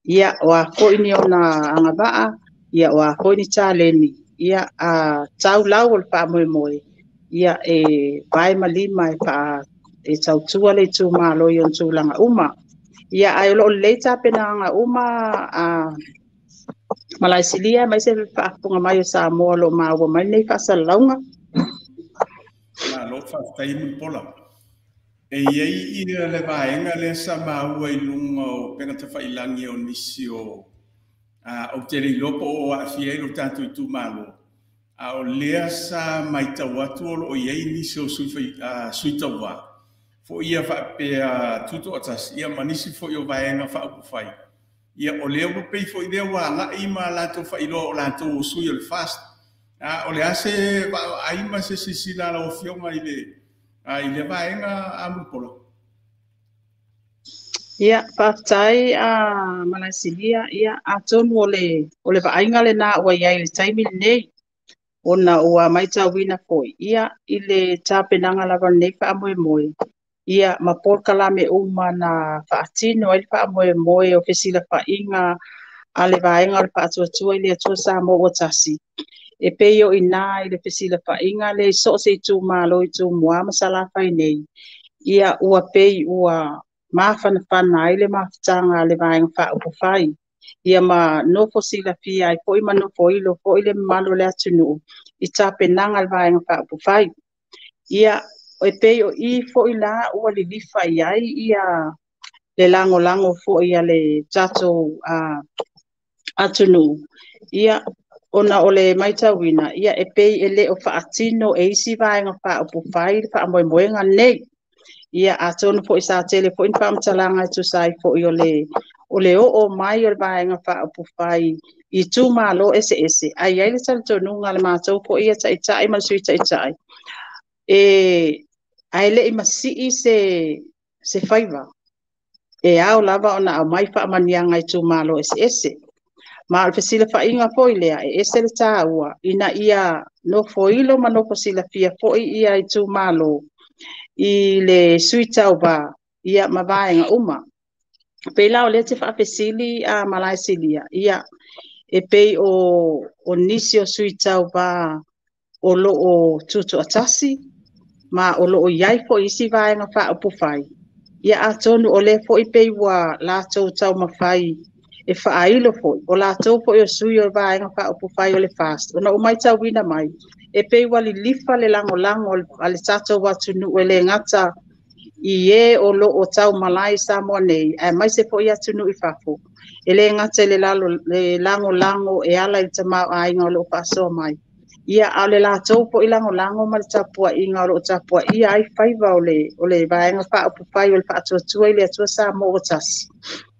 ia o a foi ni ona agava'a, ia o a foi ni taleni, ia a tau lau o le faamoemoe, ia e vae ma lima e e tautua le itumalo i ona tulaga uma. Ia ae o lo'o lelei tapenaga uma a Malaesilia aemaise le faafofoga mai o Samoa o lo o maua mai lenei faasalalauga. Malo faafetai Mulipola. E i ai ia le vaega lea sa maua i luga o upega tafailagi o nisi o ou te le iloa po o aafia ai lo tatou itumalo, a o lea sa matau atu o loo i ai nisi o sui tauvā foi ia faapea tutoatasi, ia ma nisi foi o vaega faaupufai. Ia o lea ua pei foi lea ua agai ma latou faailoa o latou o sui o le FAST. O le a se vaavaai ma se silasila a lau Afioga i le vaega a Mulipola? Ia, faafetai a Malaesilia. Ia, atonu o le vaaiga lena ua i ai i le taimi lenei, ona ua matauina foi, ia, i le tapenaga lava o lenei faamoemoe, ia, ma polokalame uma na faatino ai le faamoemoe o fesilafa'iga a le Vaega o le Faatuatua i le Atua Samoa ua Tasi, e pei o i ina i le fesilafa'iga lea i so o se itumalo i Tumua ma Salafai nei, ia, ua pei ua mafanafana ai le mafutaga a le Vaega Faaupufai, ia ma nofo silafia ai foi ma nofo ilo foi le mamalu o le atunuu i tapenaga a le Vaega Faaupufai. Ia, e pei o i foi la ua lilifa i ai ia le lagolago foi a le tatou atunuu, ia, ona o le matauina, ia, e pei e le o faatino e isi Vaega Faaupufai le faamoemoega lenei. Ia, atonu foi sa tele foi ni faamatalaga e tusa ai foi o le oo mai o le Vaega Faaupufai i itumalo eseese, ae i ai le talitonuga a le matou foi ia Taitai ma le Sui Taitai, ae le i masii se faiva, e ao lava ona aumai faamanuiaga i itumalo eseese. Ma o le fesilafa'iga foi lea, e ese le tāua, ina ia nofoilo ma nofo silafia foi ia itumalo i le sui tauvā, ia ma vaega uma. Pei la o lea te faafesili a Malaesilia, ia, e pei o nisi o sui tauvā o lo'o tuto'atasi, ma o lo'o i ai foi isi Vaega Faaupufai, ia atonu o lea foi pei ua latou taumafai e faailo foi, o latou foi o sui o Vaega Faaupufai o le FAST, ona ua matauina mai, e pei ua lilifa le lagolago a le tatou atunuu e le gata i e o lo'o taumalae i Samoa nei, aemaise foi atunuu i fafo, e le gata i le lagolago e ala i le tamaoaiga o lo'o faasoa mai, ia, a o le latou foi lagolago ma le tapua'iga o lo'o tapua'ia ai faiva o le Vaega Faaupufai o le Faatuatua i le Atua Samoa ua Tasi,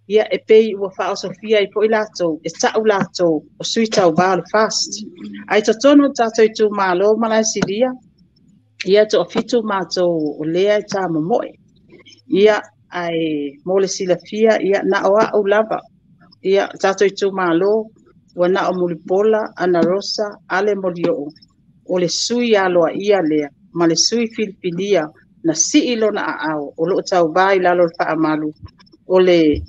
ia, e pei ua faaosofia ai foi latou, e ta'u latou o sui tauvā o le FAST. Ae totonu o tatou itumalo Malaesilia, ia, toafitu matou o lea e tamomo'e. Ia, Ae mo le silafia, ia na o a'u lava, ia tatou itumalo, ua na o Mulipola Anarosa Ale Molioo, o le sui aloaia lea ma le sui filifilia na sii lona aao o loo tauvā i lalo o le faamalu o le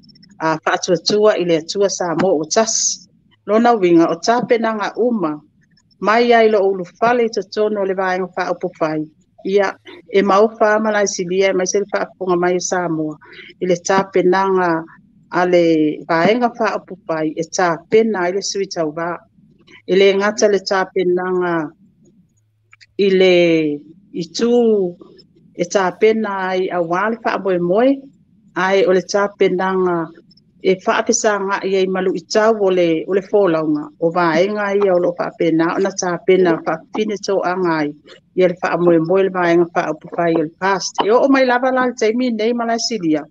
faatuatua i le Atua Samoa ua tasi. Lona uiga o tapenaga uma mai ai lou ulufale i totonu o le Vaega Faaupufai, ia e maofa malaesilia aemaise le faafofoga mai o Samoa i le tapenaga a le Vaega Faaupufai e tapena ai le sui tauvā. E le gata le tapenaga i le itu e tapena ai auā le faamoemoe, ae o le tapenaga e faafesagai ai ma luitau o le folauga o vaega ia o lo o faapena ona tapena faafefine toaga ai ia le faamoemoe le Vaega Faaupufai o le FAST. E oo mai lava la le taimi nei malaesilia,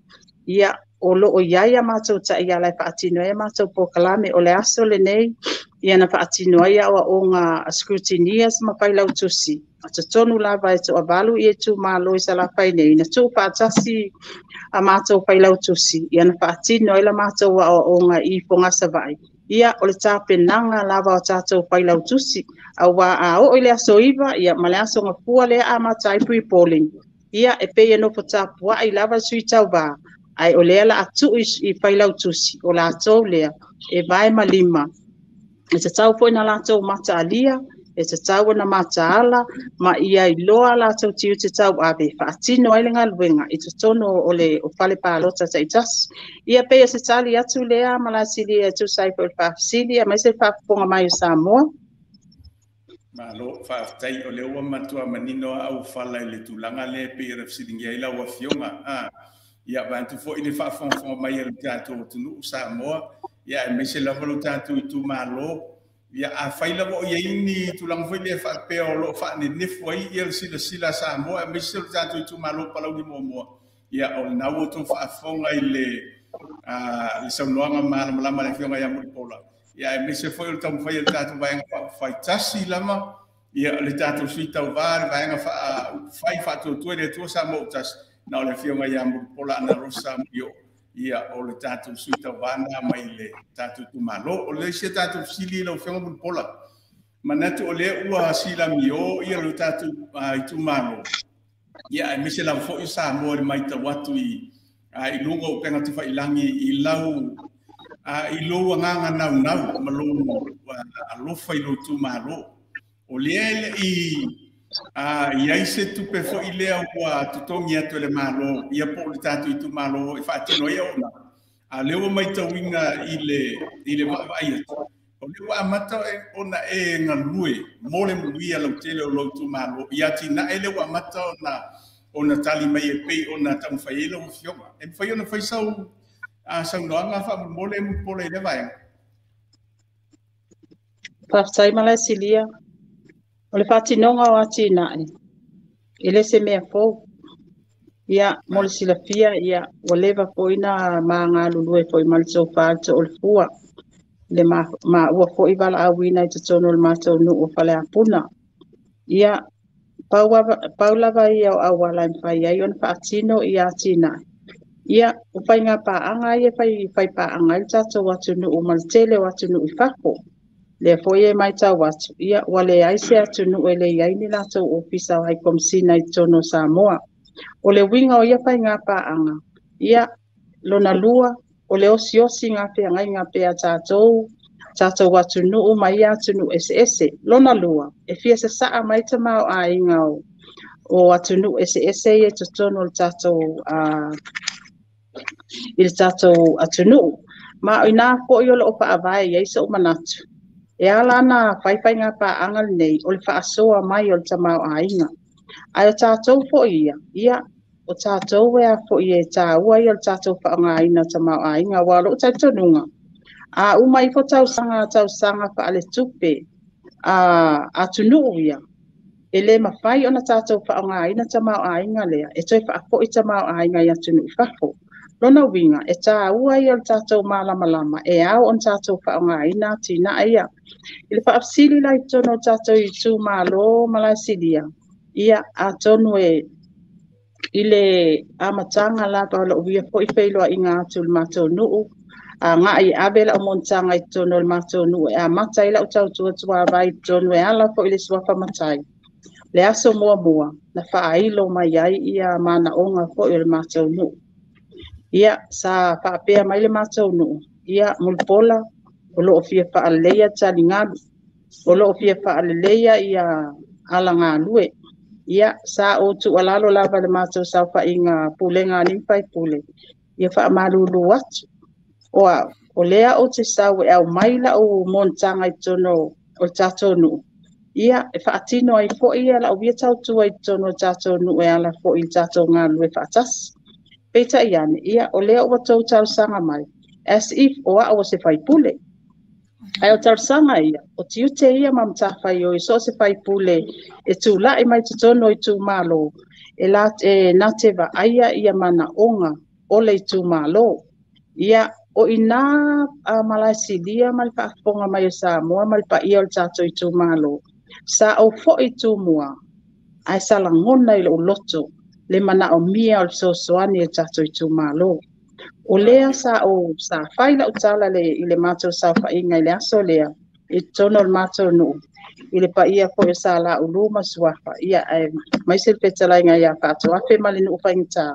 ia o lo o i ai a matou taiala e faatino ai a matou polokalame. O le aso lenei, ia na faatino ai aoaoga a scrutineers ma failautusi a totonu lava e toavalu ia itumalo i Salafai nei, na tuufaatasi a matou failautusi, ia na faatino ai la matou aoaoga i Fogasavaii. Ia o le tapenaga lava o tatou failautusi, auā a oo i le aso 9 ia ma le aso Gafua lea amata ai pre-polling, ia e pei e nofo tapuai lava le sui tauvā, ae o lea la a tuu i failautusi o latou lea e vae ma lima. E tatau foi na latou mataalia, e tatau ona mataala ma ia iloa latou tiute tauave faatino ai le galuega i totonu o le fale palota taitasi. Ia pei o se tali atu lea malaesilia e tusa ai foi o le faafesili aemaise le faafofoga mai o Samoa. Malo, faafetai, o lea ua matua manino au fala i le tulaga lea e pei ona fesiligia ai lau afioga. Ia vaeatu foi le faafogafoga mai a le tatou atunuu Samoa, ia aemaise lava lo tatou itumalo. Ia afai lava o i ai ni tulaga foi lea faapea o lo o faanenefu ai ia le silasila a Samoa aemaise o le tatou itumalo Palauli muamua, ia o lena ua outou faafofoga i le saunoaga malamalama a le afioga ia Mulipola, ia aemaise foi o le taumafai a le tatou Vaega Faaupufai tasi lava, ia le tatou sui tauvā le Vaega Faaupufai Faatuatua i le Atua Samoa ua tasi, na o le afioga ia Mulipola Anarosa Molioo, ia o le tatou sui tauvā na mai le tatou itumalo. O le isi a tatou fesili lau afioga Mulipola, manatu o lea ua silamio ia le tatou itumalo, ia aemaise lava foi Samoa i le matau atu i luga o upega tafailagi i lau i lou agaga naunau ma lou alofa i lou itumalo. O lea e le i i ai se tupe foi lea ua totogi atu e le Malo, ia po o le tatou itumalo e faatino ai ona. A lea ua matauina i le vaavaai atu, o lea ua amata ona e galue mo le manuia lautele o lou itumalo. Ia atinae lea ua amata ona tali mai e pei ona taumafai ai lau afioga. E mafai ona fai sau saunoaga faamolemole Mulipola i lea vaega. Faafetai malaesilia. O le faatinoga o atinae, e le se mea fou. Ia, mo le silafia, ia, ua leva foi na magalulue foi ma le tofa le toolefua, le maua foi valaauina i totonu o le matou nuu o Faleapuna. Ia, pau lava ia o auala e mafai ai ona faatino ia atinae. Ia, o faiga paaga ia fai paaga ai le tatou atunuu ma le tele o atunuu i fafo. Lea foi e matau atu, ia ua leai se atunuu e leai ai ni latou ofisa o High Commissioner i totonu o Samoa. O le uiga o ia faiga paaga, ia lona lua, o le osiosi ngā feagaiga pe a tatou atunuu ma ia atunuu eseese. Lona lua, e fia sasaa mai tamaoaiga o atunuu eseese ia i totonu o le tatou i le tatou atunuu. Ma o ina foi o loo faavae i ai sou manatu. E ala na faifaiga paaga lenei o le faasoa mai o le tamaoaiga. Ae o tatou foi ia, ia o tatou e a foi e tāua ia o le tatou faaaogaina o tamaoaiga, aua o lou talitonuga, a uma ifo tausaga faaletupe a atunuu ia, e le mafai ona tatou faaaogaina tamaoaiga lea e toe faafoi tamaoaiga i atunuu i fafo. Lona uiga, e tāua ia o le tatou malamalama e ao ona tatou faaaogaina atinae ia. I le faafesili la i totonu o tatou itumalo malaesilia, ia atonu e I le amataga lava o lou ia foi feiloaiga atu i le matou nuu, agai e ave lau monotaga i totonu o le matou nuu e amata ai lau tautua tuavai i totonu e ala foi i le suafa matai. Le aso muamua na faailo mai ai ia manaoga foi o le matou nuu. Ia, sa faapea mai le matou nuu, ia Mulipola, o lo o fia faaleleia taligalu, o lo o fia faaleleia ia alagalue. Ia, sa ou tuualalo lava i le matou saofaiga pulega a alii ma faipule, ia faamalulu atu, o au, o lea ou te sau e aumai lau monotaga i totonu o le tatou nuu, ia, e faatino ai foi lau ia tautua i totonu o le tatou nuu e ala foi i le tatou galulue faatasi. Peitai ane, ia, o lea ua outou talosaga mai, as if o au o se faipule. Ae o talosaga ia, o tiute ia ma matafaioi so o se faipule e tulai mai totonu o itumalo, e na te vaaia ia manaoga o le itumalo. Ia, o i ina Malaesilia ma le faafofoga mai o Samoa ma le paia o le tatou itumalo, sa ou foi i Tumua, ae sa lagona i lou loto le manaomia o le fesoasoani a le tatou itumalo. O lea sa ou sa fai lau tala i le matou saofaiga i le aso lea i totonu o le matou nuu, i le paia foi o Saleulu ma Suafa, ia aemaise le fetalaiga ia Faatoafe ma le nuu faigata,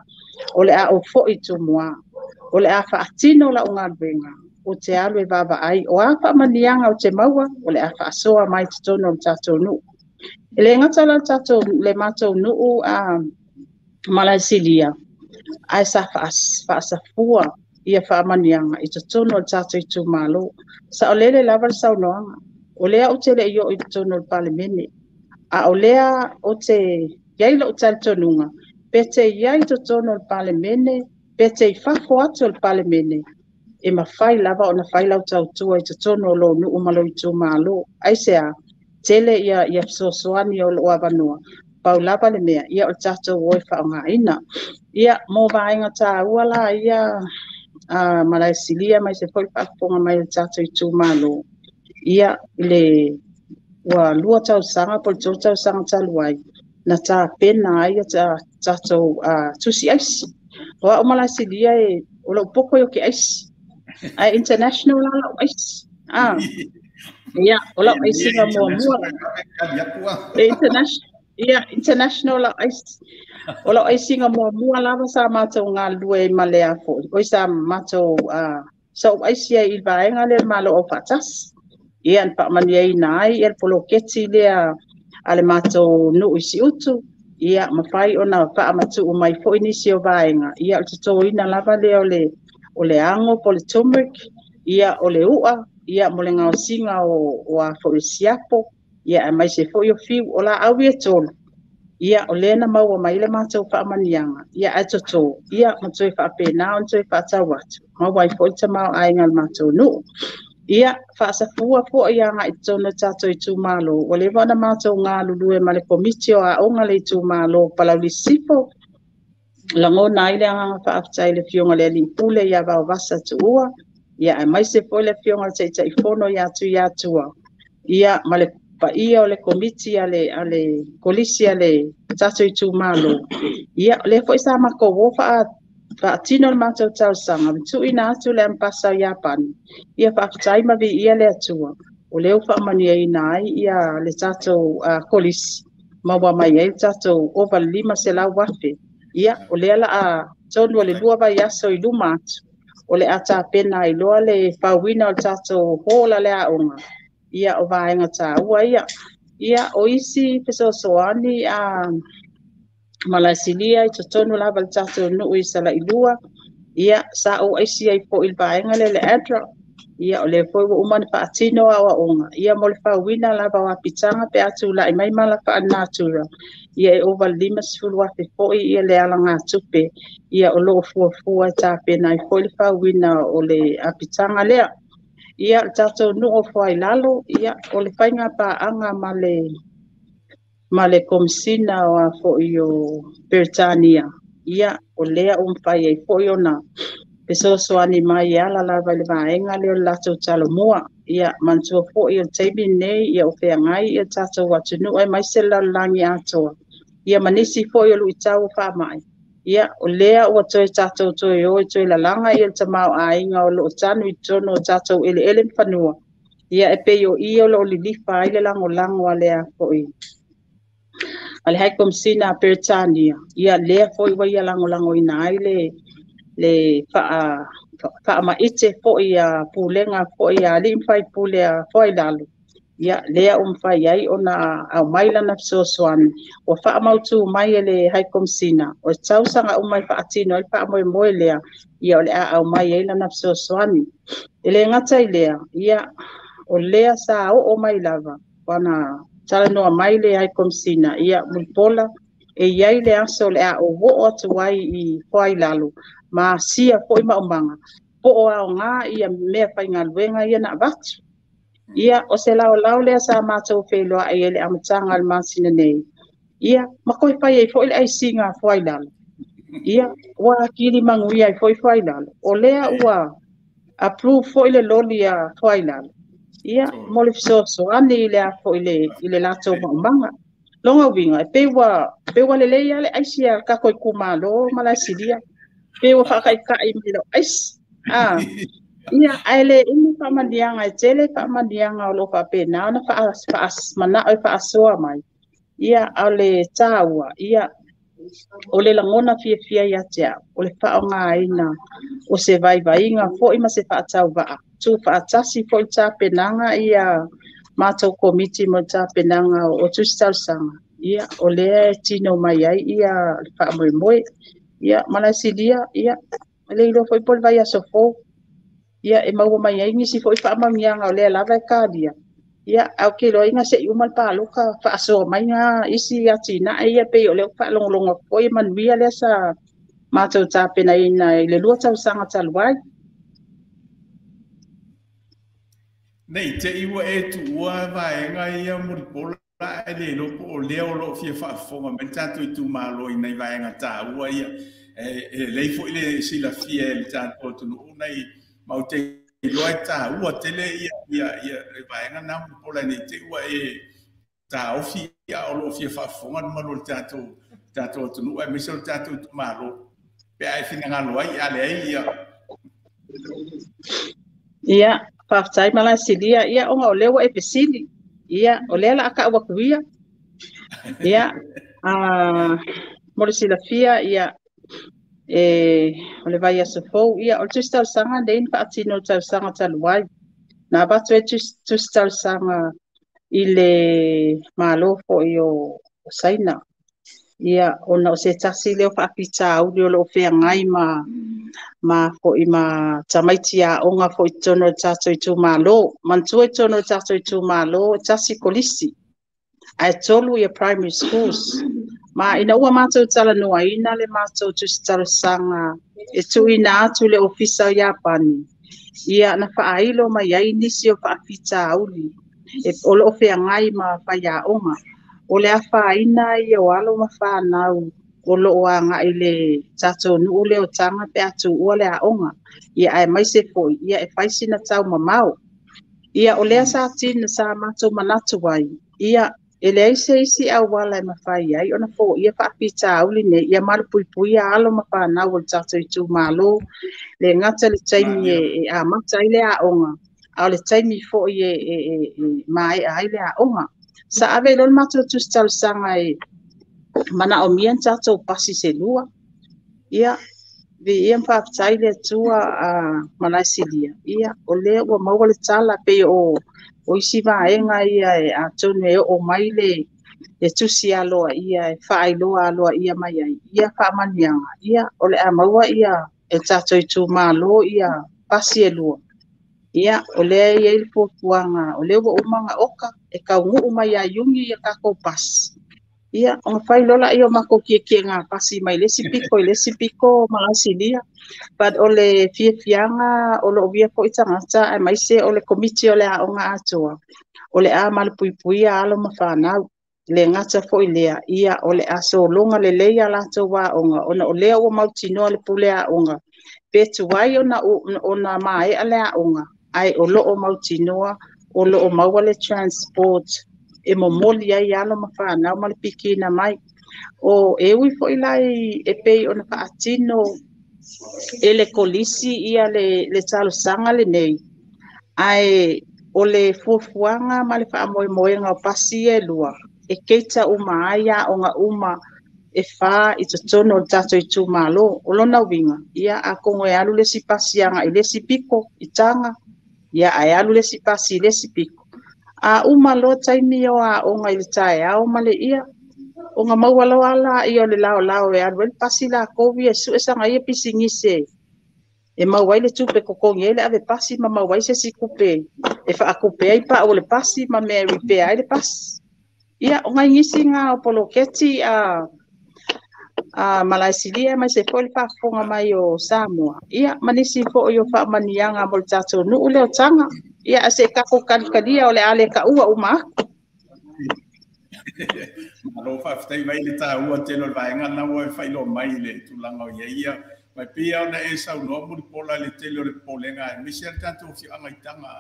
o le a ou foi i Tumua, o le a faatino lau galuega, ou te alu e vaavaai, o a faamanuiaga ou te maua, o le a faasoa mai i totonu o le tatou nuu. E le gata la le matou nuu Malaesilia, ae sa faasafua ia faamanuiaga i totonu o le tatou itumalo. Saolele lava le saunoaga, o lea ou te le i oo i totonu o le Palemene, a o lea ou te i ai lou talitonuga, pe te i ai i totonu o le Palemene, pe te i fafo atu o le Palemene, e mafai lava ona fai lau tautua i totonu o lou nuu ma lou itumalo. Aisea? Tele ia fesoasoani o loo avanoa, pau lava le mea, ia o le tatou o e faaaogaina. Ia, mo vaega taua la ia Malaesilia aemaise foi le faafofoga mai o le tatou itumalo, ia le ua 2 tausaga po o le 3 tausaga talu ai, na tapena ai tatou tusi aisi. O au Malaesilia, o lou poko i o ke aisi, ae international la lau aisi. Ia, o lau aisiga muamua. International, ia, international lau aisi. O lau aisiga muamua lava sa matou galulue ma le foi. Oi sa matou sa ou aisi ai i le vaega lea o le Malo Aufaatasi. Ia, na faamanuiaina ai le poloketi lea a le matou nuu i Siutu. Ia, mafai ona faamatuu mai foi nisi o vaega. Ia, o le totoina lava lea o le ango po o le turmeric, ia, o le ua, ia, mo le gaosiga o a foi siapo, ia, aemaise foi o fiu, o laau ia e 3. Ia, o lea na maua mai le matou faamanuiaga, ia, ae toto, ia, ma toe faapena ona toe faatau atu, maua ai foi le tamaoaiga o le matou nuu. Ia, faasafua foi agai i totonu o tatou itumalo, ua leva ona matou galulue ma le komiti o aoga le itumalo Palauli Sisifo, lagona ai le agaga faafetai i le Afioga i le Alii Pule ia Vaovasa Tuua, ia aemaise foi le Afioga i le Taitaifono ia Tuiatua, ia ma le paia o le komiti a le kolisi a le tatou itumalo. Ia, o lea foi sa matou o faatino le matou talosaga, ma tuuina atu le ambasa o Iapani, ia faafetai ma viia le Atua, o lea ua faamanuiaina ai ia le tatou kolisi, maua mai ai le tatou ova 500,000. Ia, o lea la a tonu o le 2 vaiaso i luma atu, o le a tapena ai loa le fauina o le tatou hall a le aoga, ia o vaega taua ia. Ia, o isi fesoasoani Malaesilia i totonu lava le tatou nuu i Salailua, ia, sa ou aisi ai foi i le vaega lea le ADRA, ia, o lea foi ua uma ona faatino aoaoga, ia, mo le fauina lava o apitaga pe a tulai mai mala faalenatura, ia, e ova 50,000 foi ia le alagatupe, ia, o lo o fuafua e tapena ai foi le fauina o le apitaga lea. Ia, le tatou nuu o Fuailalo, ia, o le faiga paaga ma le Komisina o a foi o Peretania, ia, o lea ua mafai ai foi ona fesoasoani mai e ala lava i le vaega lea o le latou talomua. Ia, manatua foi o le taimi lenei, ia o feagai ia tatou atunuu aemaise le lalolagi atoa, ia ma nisi foi o luitau o faamai, Ia, o lea ua toe tatou toe o e toe lalaga ia le tamaoaiga o lo o tanu i totonu o tatou eleele ma fanua. Ia, e pei o i o lo o lilifa ai le lagolago a le foi a le High Commissioner a Peretania. Ia, lea foi ua ia lagolagoina ai le faamaite foi a pulega foi a alii ma faipule a Foailalo. Ia, lea ua mafai ai ona aumai lana fesoasoani ua faamautu mai e le High Commissioner o tausaga uma e faatino ai le faamoemoe lea. Ia, o le a aumai ai lana fesoasoani. E le gata i lea, ia, o lea sa oo mai lava wana talanoa mai le High Commissioner, ia, Mulipola, e iai le aso o le a oo atu ai i Foailalo ma asia foi maumaga po o aoga ia mea faigaluega ia na avatu. Ia, o se laolao lea sa matou feiloai ai le amataga o le masina nei. Ia, ma koe fai ai foi le aisiga a Foailalo. Ia, ua akili manuia ai foi Foailalo. O lea ua approve foi le loli a Foailalo. Ia, mo le fesoasoani i le a foi i le latou maumaga. Longa uiga, e pei ua lelei lava le aisi a kako itumalo ma la silia. Pei ua faakaikai mai lau aisi. Ah, ia, ae le umi faamaniaga e tele faamaniaga o lo o faapena ona manao e faasoa mai. Ia, a o le taua, ia, o le lagona fiafia ia te au, o le faaaogaina o se vaivaiga foi ma se faatauvaa. Tu faatasi foi le tapenaga ia matou komiti mo le tapenaga o tusi talosaga. Ia, o lea e tino mai ai ia le faamoemoe. Ia, ma la silia, ia, e le iloa foi po o le vaiaso fou. Ia, e maua mai ai nisi foi faamanuiaga o lea lava e kalia. Ia, ae ou te iloaina se i uma le paloka faasoa mai na isi atinae ia pei o lea ua faalogologo atu foi e manuia lea sa matou tapenaina i le 2 tausaga talu ai. Nei, te i ua e tuua vaega ia Mulipola e le iloa po o lea o lo o fia faafofoga mai le tatou itumalo i nai vaega taua ia. E lelei foi le silafia e le tatou atunuu nai ma ou te iloa e taua tele ia le vaega na Mulipola nei te i ua e taofi a o lo o fia faafofoga le mamalu o le tatou atunuu aemaise o le tatou itumalo. Pe a e finagalo ai, a leai ia. Ia, faafetai ma la silia. Ia, ona o lea ua e fesili. Ia, o lea la a kau atu ia. Ia, mo le silafia, ia, e, o le vaiaso fou, ia, o le tusi talosaga nei na faatino i le tausaga talu ai. Na avatu ai tusi talosaga i le Malo foi o Saina. Ia, ona o se tasi lea o faafitauli o lo o feagai ma foi ma tamaiti aoga foi i totonu o le tatou itumalo. Manatua i totonu o le tatou itumalo, e tasi kolisi, ae tolu ia primary schools. Ma ina ua matou talanoaina le matou tusi talosaga e tuuina atu i le ofisa o Iapani, ia na faailo mai ai nisi o faafitauli o lo o feagai ma faiaoga. O le afaina ia o alo ma fanau o lo o agai i le tatou nuu lea o Taga pe a tuua le aoga. Ia, aemaise foi, ia e fai sina tau mamao. Ia, o lea sa tina sa matou manatu ai, ia, e leai se isi auala e mafai ai ona foia faafitauli nei, ia malupuipuia alo ma fanau o le tatou itumalo, le gata le taimi e amata ai le aoga, a o le taimi foi e maea ai le aoga. Sa ave i loa le matou tusi talosaga e manaomia ni tatou pasi se lua. Ia, viia ma faafetai le Atua a Malaesilia. Ia, o lea ua maua le tala pei o isi vaega ia e atonu e oo mai le tusi aloaia e faailoa aloaia mai ai ia faamanuiaga. Ia, o le a maua ia e tatou itumalo ia pasi e lua. Ia, o lea e i ai le fuafuaga, o lea ua uma ona oka e taunuu mai ia Iuni ia tatou pasi. Ia, ona fai loa lea o matou tietiega pasi mai le isi pito i le isi pito Malaesilia. But o le fiafiaga o loo via foi tagata aemaise o le komiti o le aoga atoa, o le a malupuipuia alo ma fanau. Le gata foi lea, ia o le a sologa lelei a latou aoga, ona o lea ua mautinoa le pule aoga, pe tuai ona maea le aoga, ae o lo o mautinoa o lo o maua le transport e momoli ai alo ma fanau ma le pikina mai. O e ui fo'i lai e pei ona fa'atino e le kolisi ia le talosaga lenei, ae o le fuafuaga ma le fa'amoemoega o pasi ia e lua e keita uma ai a'oga uma e fa i totonu o le tatou itumalo. O lona uiga, ia atonu e alu le isi pasi aga'i le isi piko i Taga, ia ae alu le isi pasi i le isi piko. A uma loa taimi o a'oga i le taeao ma le ia, ona maua loa laia o le laolao e alu ai le pasi lakou ia e su'e saga ia pisinisi e maua ai le tupe totogi ai le ave pasi ma maua ai se isi tupe e fa'atupe ai pa'u o le pasi ma mea e repair ai le pasi. Ia o nai nisi na o poloketi a Malaesilia aemaise foi le faafofoga mai o Samoa, ia ma nisi foi o faamanuiaga mo le tatou nuu lea o Taga. Ia ae se i tatou talitalia o le a le taua uma atu. Malo faafetai mai le taua tele o le vaega lena ua e faailoa mai i le tulaga o i ai ia. Mai pei lava ona e saunoa Mulipola i le tele o le popolega aemaise lava le tatou afioaga i Taga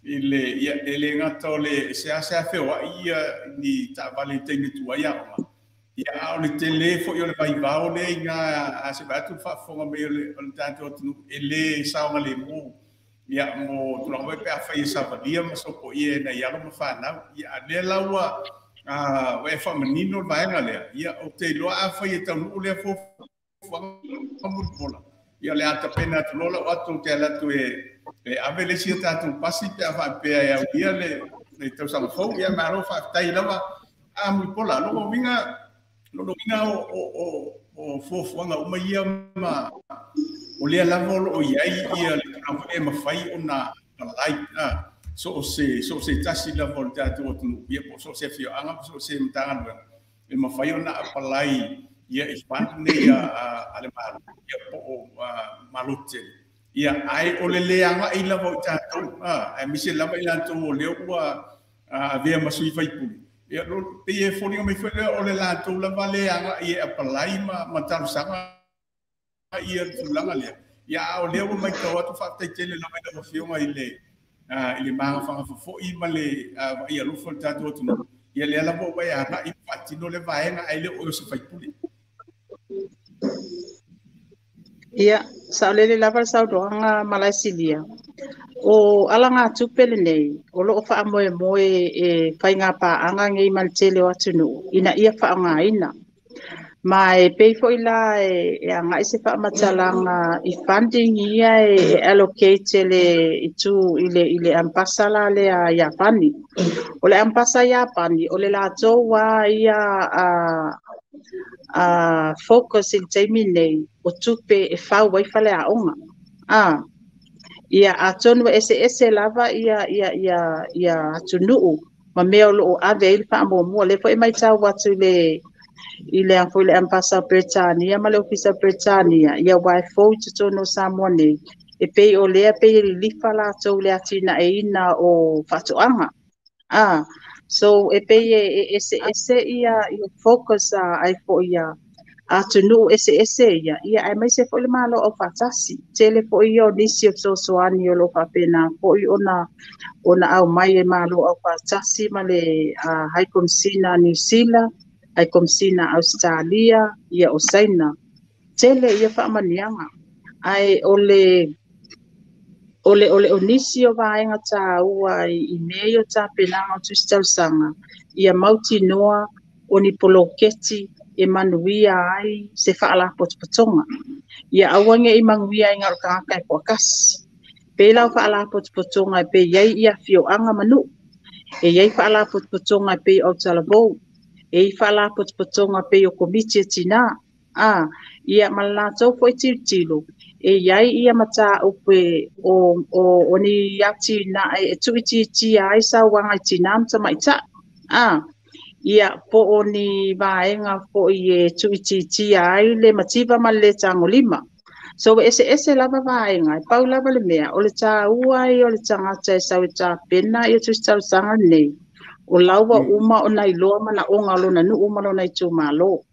i le ia e le gata o le seasea feoai ia ni taavale i taimi tuai aoga. Ia a o le tele foi o le vaivao lea i ina a se vaai atu le faafofoga mai o le tatou atunuu e le saogalemu ia mo tulaga foi pe afai e savalia ma sopoia e nai alo ma fanau. Ia a lea la ua e faamanino le vaega lea, ia ou te iloa afai e taunuu lea fuafuaga Mulipola, ia o le a tapena atu loa lau atu ou te alu atu e ave le isi a tatou pasi pe a faapea e aulia le tausaga fou. Ia malo faafetai lava. A Mulipola, lona uiga o fuafuaga uma ia ma o lea lava o loo i ai ia le tulaga foi e mafai ona apply so o se tasi lava o le tatou atunuu, ia po o so o se afioaga po o so o se Matagaluega e mafai ona apply ia i fund nei a le Malo ia po o Malo tetele. Ia ae o le le aga'i lava o i tatou, aemaise lava i latou o lea ua avea ma sui faipule. Ia pei e foliga mai foi lea o le latou lava le aga'i e apply ma talosaga ia le tulaga lea. Ia a o lea ua matau atu faafetai tele lava i lau Afioga i le magafagafa foi ma le vaai alofa o le tatou atunuu. Ia lea lava ua e aga'i faatino le vaega ae le o oe o se faipule. Ia, sa'olele lava le saunoaga Malaesilia. O alagatupe lenei, o loo faamoemoe e faiga paaga nei ma le tele o atunuu ina ia faaaogaina. Ma e pei foi la e aga'i se faamatalaga i funding ia e allocate le itu i le ambasa la lea Iapani. O le ambasa Iapani, o le latou a ia a focus i le taimi nei o tupe e fau ai faleaoga. Ia atonu e eseese lava ia atunuu ma mea o loo ave ai le faamuamua. Lea foi e matau atu i le foi le ambasa o Peretania ma le ofisa o Peretania, ia ua e fou i totonu o Samoa nei, e pei o lea pei e lilifa latou le atinaeina o faatoaga. So e pei e eseese ia focus ai foi ia atunuu eseese ia, ia aemaise foi le Malo aufaatasi. Tele foi ia o nisi o fesoasoani o loo faapena foi ona aumai e Malo aufaatasi ma le High Commissioner New Zealand, High Commissioner Australia, ia o Saina. Tele ia faamanuiaga. Ae o le o nisi o vaega taua i mea ia o tapenaga o tusi talosaga, ia mautinoa o ni poloketi e manuia ai se faalapotopotoga. Ia aua ne i manuia ai na o le tagata e toatasi. Pei la o faalapotopotoga e pei ai ia afioaga ma nuu, e iai faalapotopotoga e pei o autalavou, e iai faalapotopotoga e pei o komiti e tinā. Ia ma le latou foi tilotilo, e iai ia mataupu o ni atinae e tuuitiitia ai sauaga i tinā ma tamaitai. Ia po o ni vaega foi e tuuitiitia ai le mativa ma le le tagolima. So e eseese lava vaega, e pau lava le mea, o le taua ai o le tagata e sau e tapena ia tusi talosaga lenei, o laua uma ona iloa manaoga o lona nuu ma lona itumalo.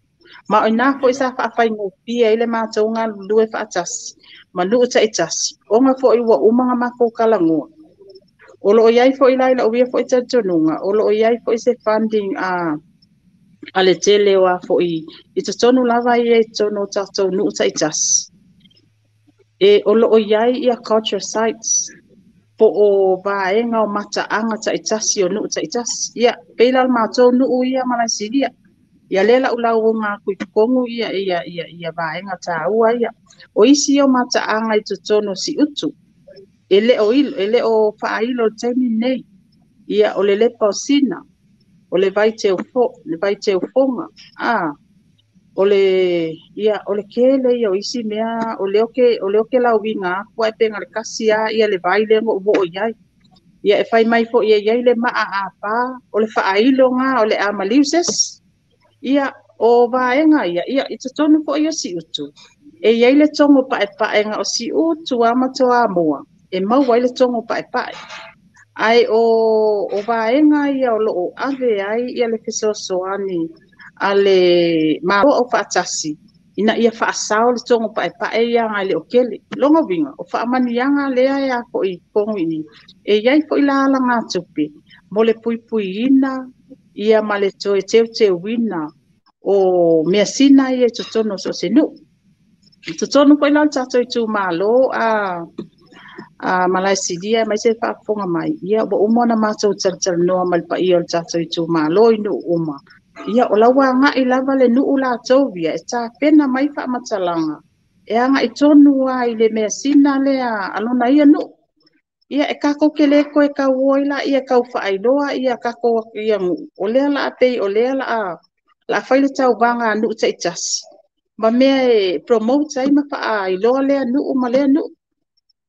Ma o ina foi sa faafaigofie ai le matou galulue faatasi ma nuu taitasi, ona foi ua uma ona matou talanoa. O loo iai foi la i la'u ia foi talitonuga, o loo iai foi se funding a A le tele o a fo'i i totonu lava ia i totonu o tatou nuu ta'itasi, e o lo'o i ai ia culture sites po o vaega o mata'aga ta'itasi o nuu ta'itasi. Ia pei la o le matou nuu ia Malaesilia, ia lea la'u lauga atu i totonu ia ia ia ia vaega tāua ia. O isi ia o mata'aga i totonu o Si'utu e le o ilo, e le o fa'ailo i le taimi lenei. Ia o le lepa o Sina, o le vai teufo, le vai teufoga, o le ia o le kele ia o isi mea o lea ke o lea ke lauiga atu ai pe le kasi a ia le vai le ngo wo i ai. Ia e fai mai fo ia iai le maa a pa o le faailoga o le amaliuses. Ia o vaega ia ia i totonu foi o Si'utu. E iai le tongo paepaega o Si'utu a ma Toamua e maua ai le tongo paepae. Ai o vaega ia o loo ave ai ia le fesoasoani a le Malo o faatasi ina ia faasao le tongo paepae ia ngai le o kele. Longa winga o faamaniaga lea e a foi kongu i e iai foi la ala tupe mo le puipuiina ia ma le toe teuteuina o measina ia i totonu o so o se nuu. I totonu foi la o le tatou itumalo a Malaesilia mai se faafofoga mai, ia ua uma ona matou talatalanoa ma le paia o le tatou itumalo i nuu uma. Ia o lau agai lava le nuu latou ia e tapena mai faamatalaga e agai tonu lava i le measina lea a lona ia nuu. Ia e tatou te le toe tauo ai la ia tau faailoa ia tatou ia nuu. O lea la pei o lea la fai le tauvaga a nuu taitasi ma mea e promote ai ma faailoa lea nuu ma lea nuu.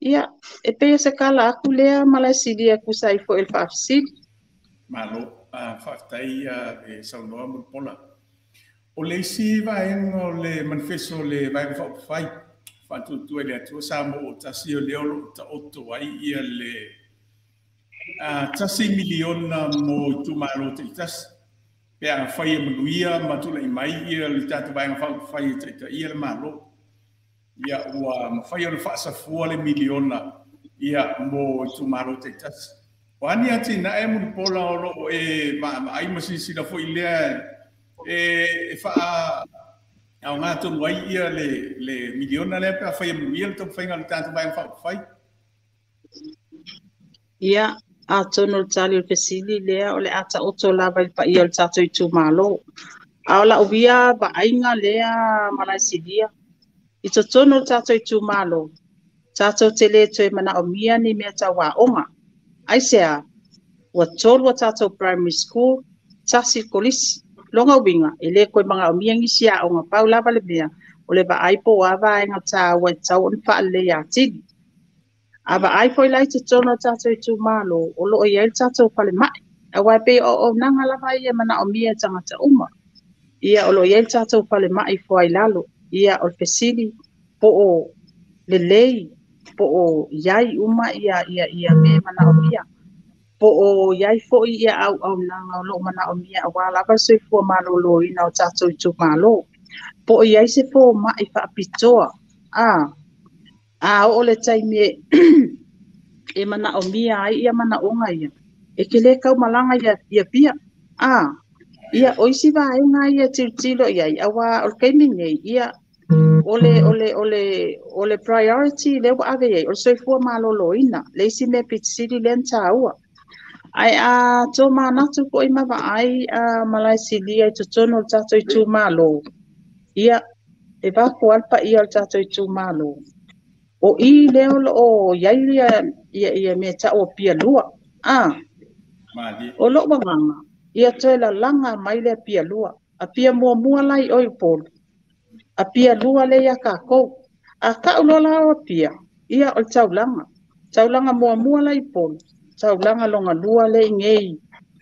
Ia e pei se kala aku lea Malaesilia tusa ai foi le faafesili. Malo, faafetai e saunoa Mulipola. O le isi vaega o le manifesto o le Vaega Faaupufai Faatuatua i le Atua Samoa o tasi o lea o loo taoto ai ia le $1 miliona mo itumalo taitasi pe a fai e manuia ma tulai mai ia le tatou Vaega Faaupufai e taitaia le Malo. Ia ua mafai ona faasafua le miliona ia mo itumalo taitasi. O ani atinae Mulipola o loo e vaavaai ma silasila foi lea e faa aoga tonu ai ia le miliona lea pe a fai e manuia le taumafaiga o le tatou Vaega Faaupufai. Ia, atonu o le tali o le fesili lea o le a taoto lava i le paia o le tatou itumalo. A o lau ia vaaiga lea Malaesilia, i totonu o le tatou itumalo, tatou te le toe manaomia ni mea tauaoga. Aisea, ua 3 a tatou primary school, 1 kolisi. Longa uiga, e le koe manaomia nisi aoga pau lava le mea, o le vaai po o a vaega tāua e tatau ona faalelei atili. A vaai foi la i totonu o tatou itumalo, o loo i ai le tatou falemai. Aua e pei o auaunaga lava ia e manaomia e tagata uma. Ia o loo i ai le tatou falemai i Fuailalo. Ia o le fesili po o lelei, po o iai uma ia ia ia mea e manaomia. Po o iai foi ia auaunaga o loo manaomia aua lava le soifua maloloina o tatou itumalo. Po o iai se fomai faapitoa. A oo le taimi e manaomia ai ia manaoga ia, e ke le kaumalaga ia ia pia. Ia o isi vaega ia tilotilo iai aua o le taimi nei ia o le priority lea ua ave iai o le soifua maloloina le isi mea pitisili lea na tāua. Ai a tō manatu foi ma vaai a Malaesilia i totonu o le tatou itumalo. Ia e vaku a le paia o le tatou itumalo. O i lea o loo iai ia ia mea tau o pia lua. O loo agaga ia toe lalaga mai le pia lua. A pia muamua la i oi Upolu. A pia lua le ia kākou. A kau loa la o pia, ia o le taulaga. Taulaga muamua la i Upolu. Taulaga longa lua le i ngei,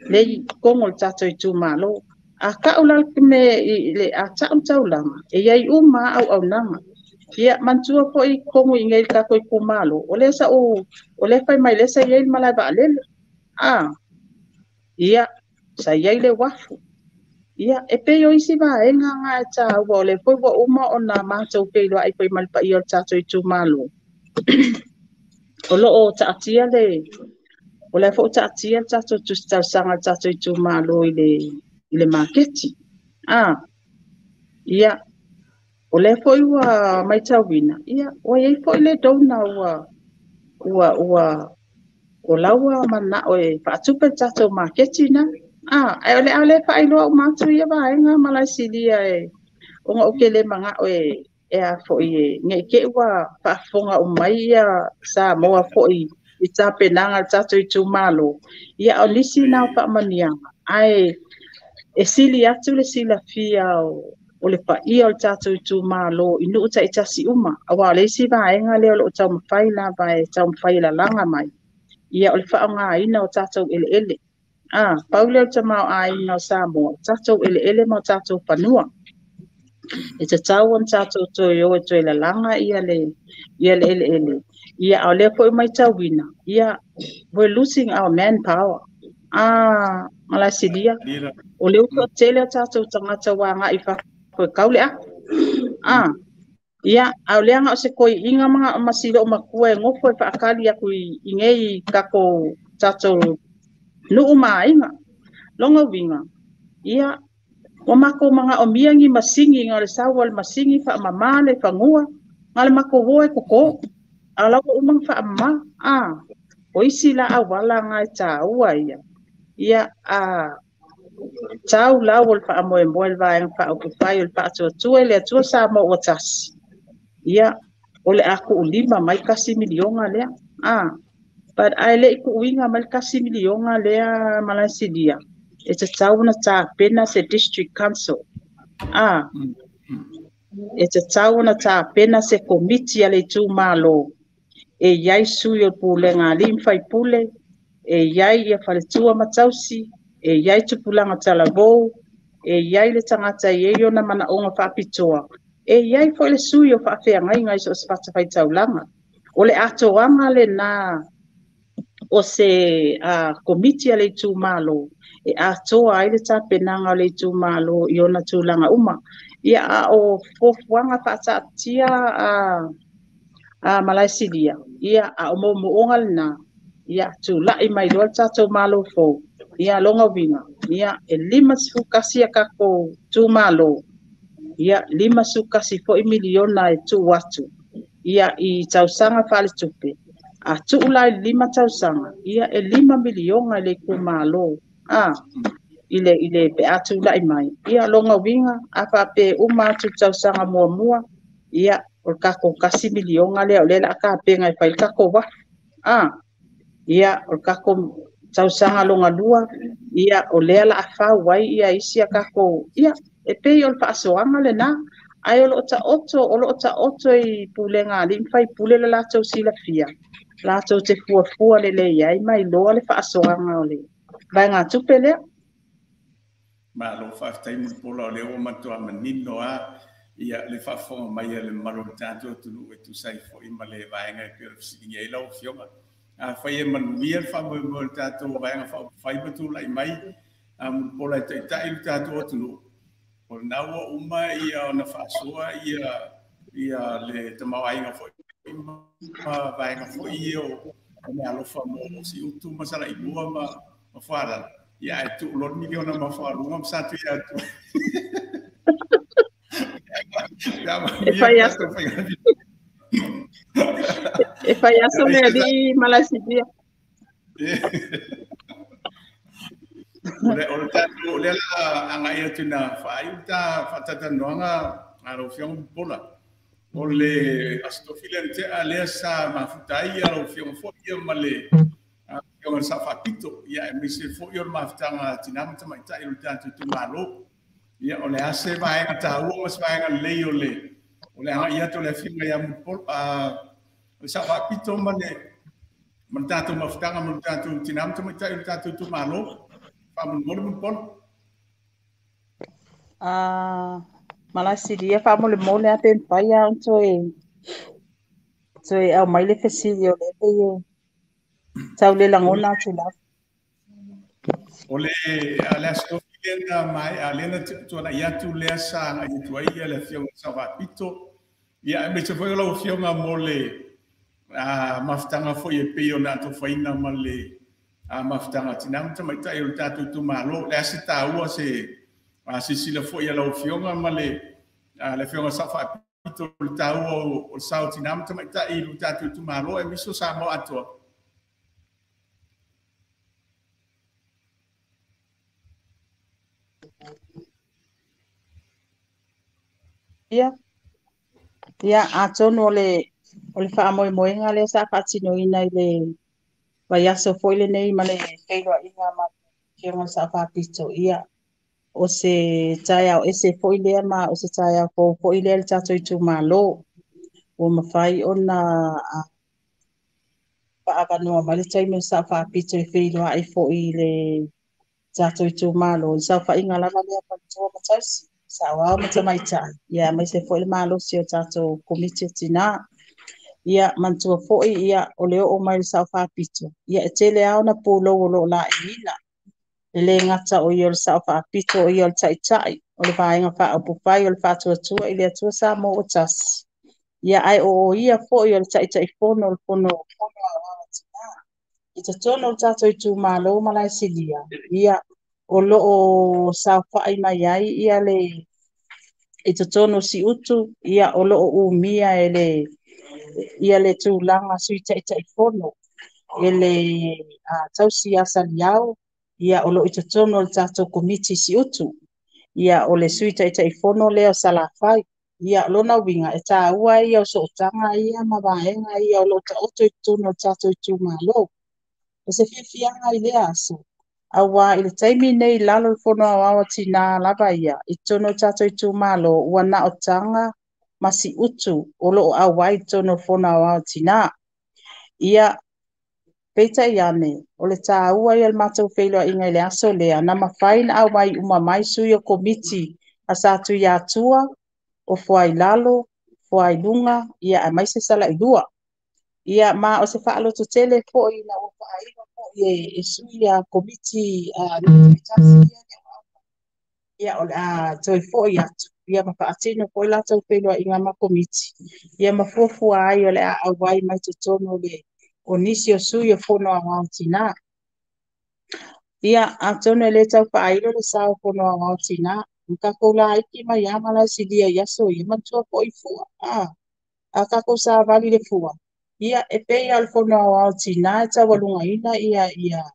le i kongo le tatou itumalo. A kau la me i le a tau taulaga, e iai uma auaunaga. Ia manatua foi kongo i ngei le tatou itumalo. O lea sa o lea fai mai lea sa iai le malae vaalele. Ia sa iai le wafu. Ia e pei o isi vaega nga e tāua o le foi ua uma ona matou feiloai foi ma le paia o le tatou itumalo. O loo taatia le o le foi taatia le tatou tusi talosaga le tatou itumalo i le maketi. A ia, o lea foi ua matauina, ia, ua iai foi le donor ua o laua manao e faatupe le tatou maketi na. A, ae o le a le faailoa uma atu ia vaega Malaesilia e ona ou te le manao e a foi e nei te ua faafofoga uma mai ia Samoa foi i tapenaga a le tatou itumalo. Ia o nisi na o faamanuiaga, ae e sili atu le silafia o le paia o le tatou itumalo i nuu taitasi uma. Aua o le isi vaega lea o lo o taumafai lava e taumafai e lalaga mai, ia o le faaaogaina o tatou eleele. A, pau lea o le tamaoaiga o Samoa, o tatou eleele ma o tatou fanua. E tatau ona tatou toe o e toe lalaga ia le eleele. Ia, a o lea foi matauina, ia, we're losing our manpower. A, Malaesilia, o lea ua toatele o tatou tagata ua agai i fafo e kau le afu. A, ia, a o lea na o se koiiga ma si loo matua e gofo e faakali atu i nei tatou nuu ma aiga. Longa uiga, ia, ua matou manaomia ni masini na o le sau o le masini faamama le fanua, na o le matou o e koko. A o la ua uma ona faamama. A, o isi la auala na e taua ia. Ia, a tau lau o le faamoemoe le vaega faaupufai o le faatuatua i le Atua Samoa ua tasi. Ia, o le a tuulima mai $1 miliona lea. A, but ae le i tuuina mai le $1 miliona lea Malaesilia, e tatau ona tapena se district council. A, e tatau ona tapena se komiti a le itumalo e iai sui o le pulega a alii ma faipule, e iai ia faletua ma tausi, e iai tupulaga talavou, e iai le tagata e iai ona manaoga faapitoa, e iai foi le sui o faafeagaiga i so o se fatafaitaulaga. O le atoaga lena o se komiti a le itumalo e atoa ai le tapenaga o le itumalo i ona tulaga uma. Ia, a o fuafuaga faataatia a Malaesilia, ia, a o moomooga lena, ia, tulai mai loa le tatou malo fou. Ia, longa uiga, ia, e 51 a tatou itumalo, ia, 51 foi miliona e tuu atu, ia, i tausaga faaletupe. A tuu la i 5 tausaga, ia, e 5 miliona i le itumalo, a, i le pe a tulai mai. Ia, longa uiga, a faapea uma atu tausaga muamua, ia, o le tatou $1 miliona lea o lea o le a tapena e fai le tatou uafu. A, ia, o le tatou tausaga longa lua, ia, o lea o le a fau ai ia isi a tatou, ia, e pei o le faasoaga lena. Ae o lo o taoto i pulega a alii ma faipule le latou silafia, latou te fuafua lelei ai ma iloa le faasoaga o le vaega tupe lea. Malo faafetai Mulipola, o lea ua matua manino a ia le faafofoga mai a le mamalu o le tatou atunuu e tusa ai foi ma le vaega e pei ona fesiligia ai lau Afioga. Afai e manuia le faamoemoe o le tatou vaega faaupufai ma tulai mai a Mulipola e taitai le tatou atunuu, o lena ua uma ia ona faasoa ia le tamaoaiga foi ma vaega foi ia o meaalofa mo Siutu ma Salailua ma Fualala. Ia, ae tuu loa le miliona ma Fualuga ma Satuia atu. E fai aso. E fai aso le alii Malaesilia. O le tatou lea la agai atu na faaiu ta faatatalanoaga a lau Afioga Mulipola. O le Aso Tofi lea na tea lea sa mafuta ai lau Afioga foi ia ma le Afioga i le Sao Faapito, ia aemaise foi o le mafutaga a tina ma tamaitai o le tatou itumalo. Ia, o le a se vaega taua ma se vaega lelei o le agai atu o le Afioga ia Mulipola, o le Sao Faapito ma le tatou mafutaga ma le tatou tina ma tamaitai o le tatou itumalo. Faamolemole Mulipola. Malaesilia faamolemole a pe mafai lava ona toe aumai le fesili o lea pei e tau le lagona atu lava. O le Aso Tofi lea na maea lea na tuanai atu lea sa agai atu ai le Afioga i le Sao Faapito. Ia, aemaise foi o lau Afioga mo le mafutaga foi e pei ona atofaina ma le mafutaga a tina ma tamaitai o le tatou itumalo. O le a se taua se Silasila foi a lau Afioga ma le Afioga Sao Faapito le taua o le sao o tina ma tamaitai i lo tatou itumalo aemaise o Samoa atoa. Ia, atonu o le faamoemoega lea sa faatinoina i le vaiaso foi lenei ma le feiloaiga ma le Afioga i le Sao Faapito, ia, o se taeao ese foi lea ma o se taeao fou foi lea le tatou itumalo. Ua mafai ona faaavanoa mai le taimi o le Sao Faapito e feiloai foi i le tatou itumalo, i le saofaiga lava lea faletua ma tausi, saoao ma tamaitai, ia aemaise foi le malosi o tatou komiti o tina. Ia, manatua foi, ia, o le oo mai le Sao Faapito, ia, e tele lava ona pulou o lo o laeiina. E le gata o ia o le Sao Faapito, o ia o le taitai, o le vaega faaupufai o le faatuatua i le Atua Samoa ua tasi. Ia, ae o ia foi o le Taitaifono o le Fono Aoao a Tina. I totonu o le tatou itumalo ma Laesilia, ia, o lo o saofai mai ai ia le i totonu o Siutu, ia, o lo o umia e le ia le tulaga Sui Taitaifono e le tausi ia Saliao, ia, o lo o i totonu o le tatou komiti Siutu. Ia, o le Sui Taitaifono lea o Salafai. Ia, lona uiga, e taua ia o sootaga ia ma vaega ia o lo o taoto i totonu o le tatou itumalo. O se fiafiaga i lea aso, aua i le taimi nei lalo o le Fono Aoao a Tina lava ia, i totonu o le tatou itumalo, ua na o Taga ma Siutu o lo o auai i totonu o le Fono Aoao a Tina. Ia, peitai ane, o le taua ia o le matou feiloaiga i le aso lea, na mafai na auai uma mai sui o komiti a Satuiatua, o Fuailalo, Fuailuga, ia aemaise Salailua. Ia, ma o se faalototele foi ina ua faailo foi e sui a komiti a taitasi ia, o le a toe foi atu, ia ma faatino foi latou feiloaiga ma komiti, ia ma fuafua ai o le a auai mai totonu o nisi o sui o Fono Aoao Tina. Ia, atonu e le tau faailo le sao o Fono Aoao Tina. Ma tatou laiti mai lava ma Laesilia i aso ia, manatua foi fua. A tatou savali le fua, ia, e pei lava o le Fono Aoao Tina e taualugaina ia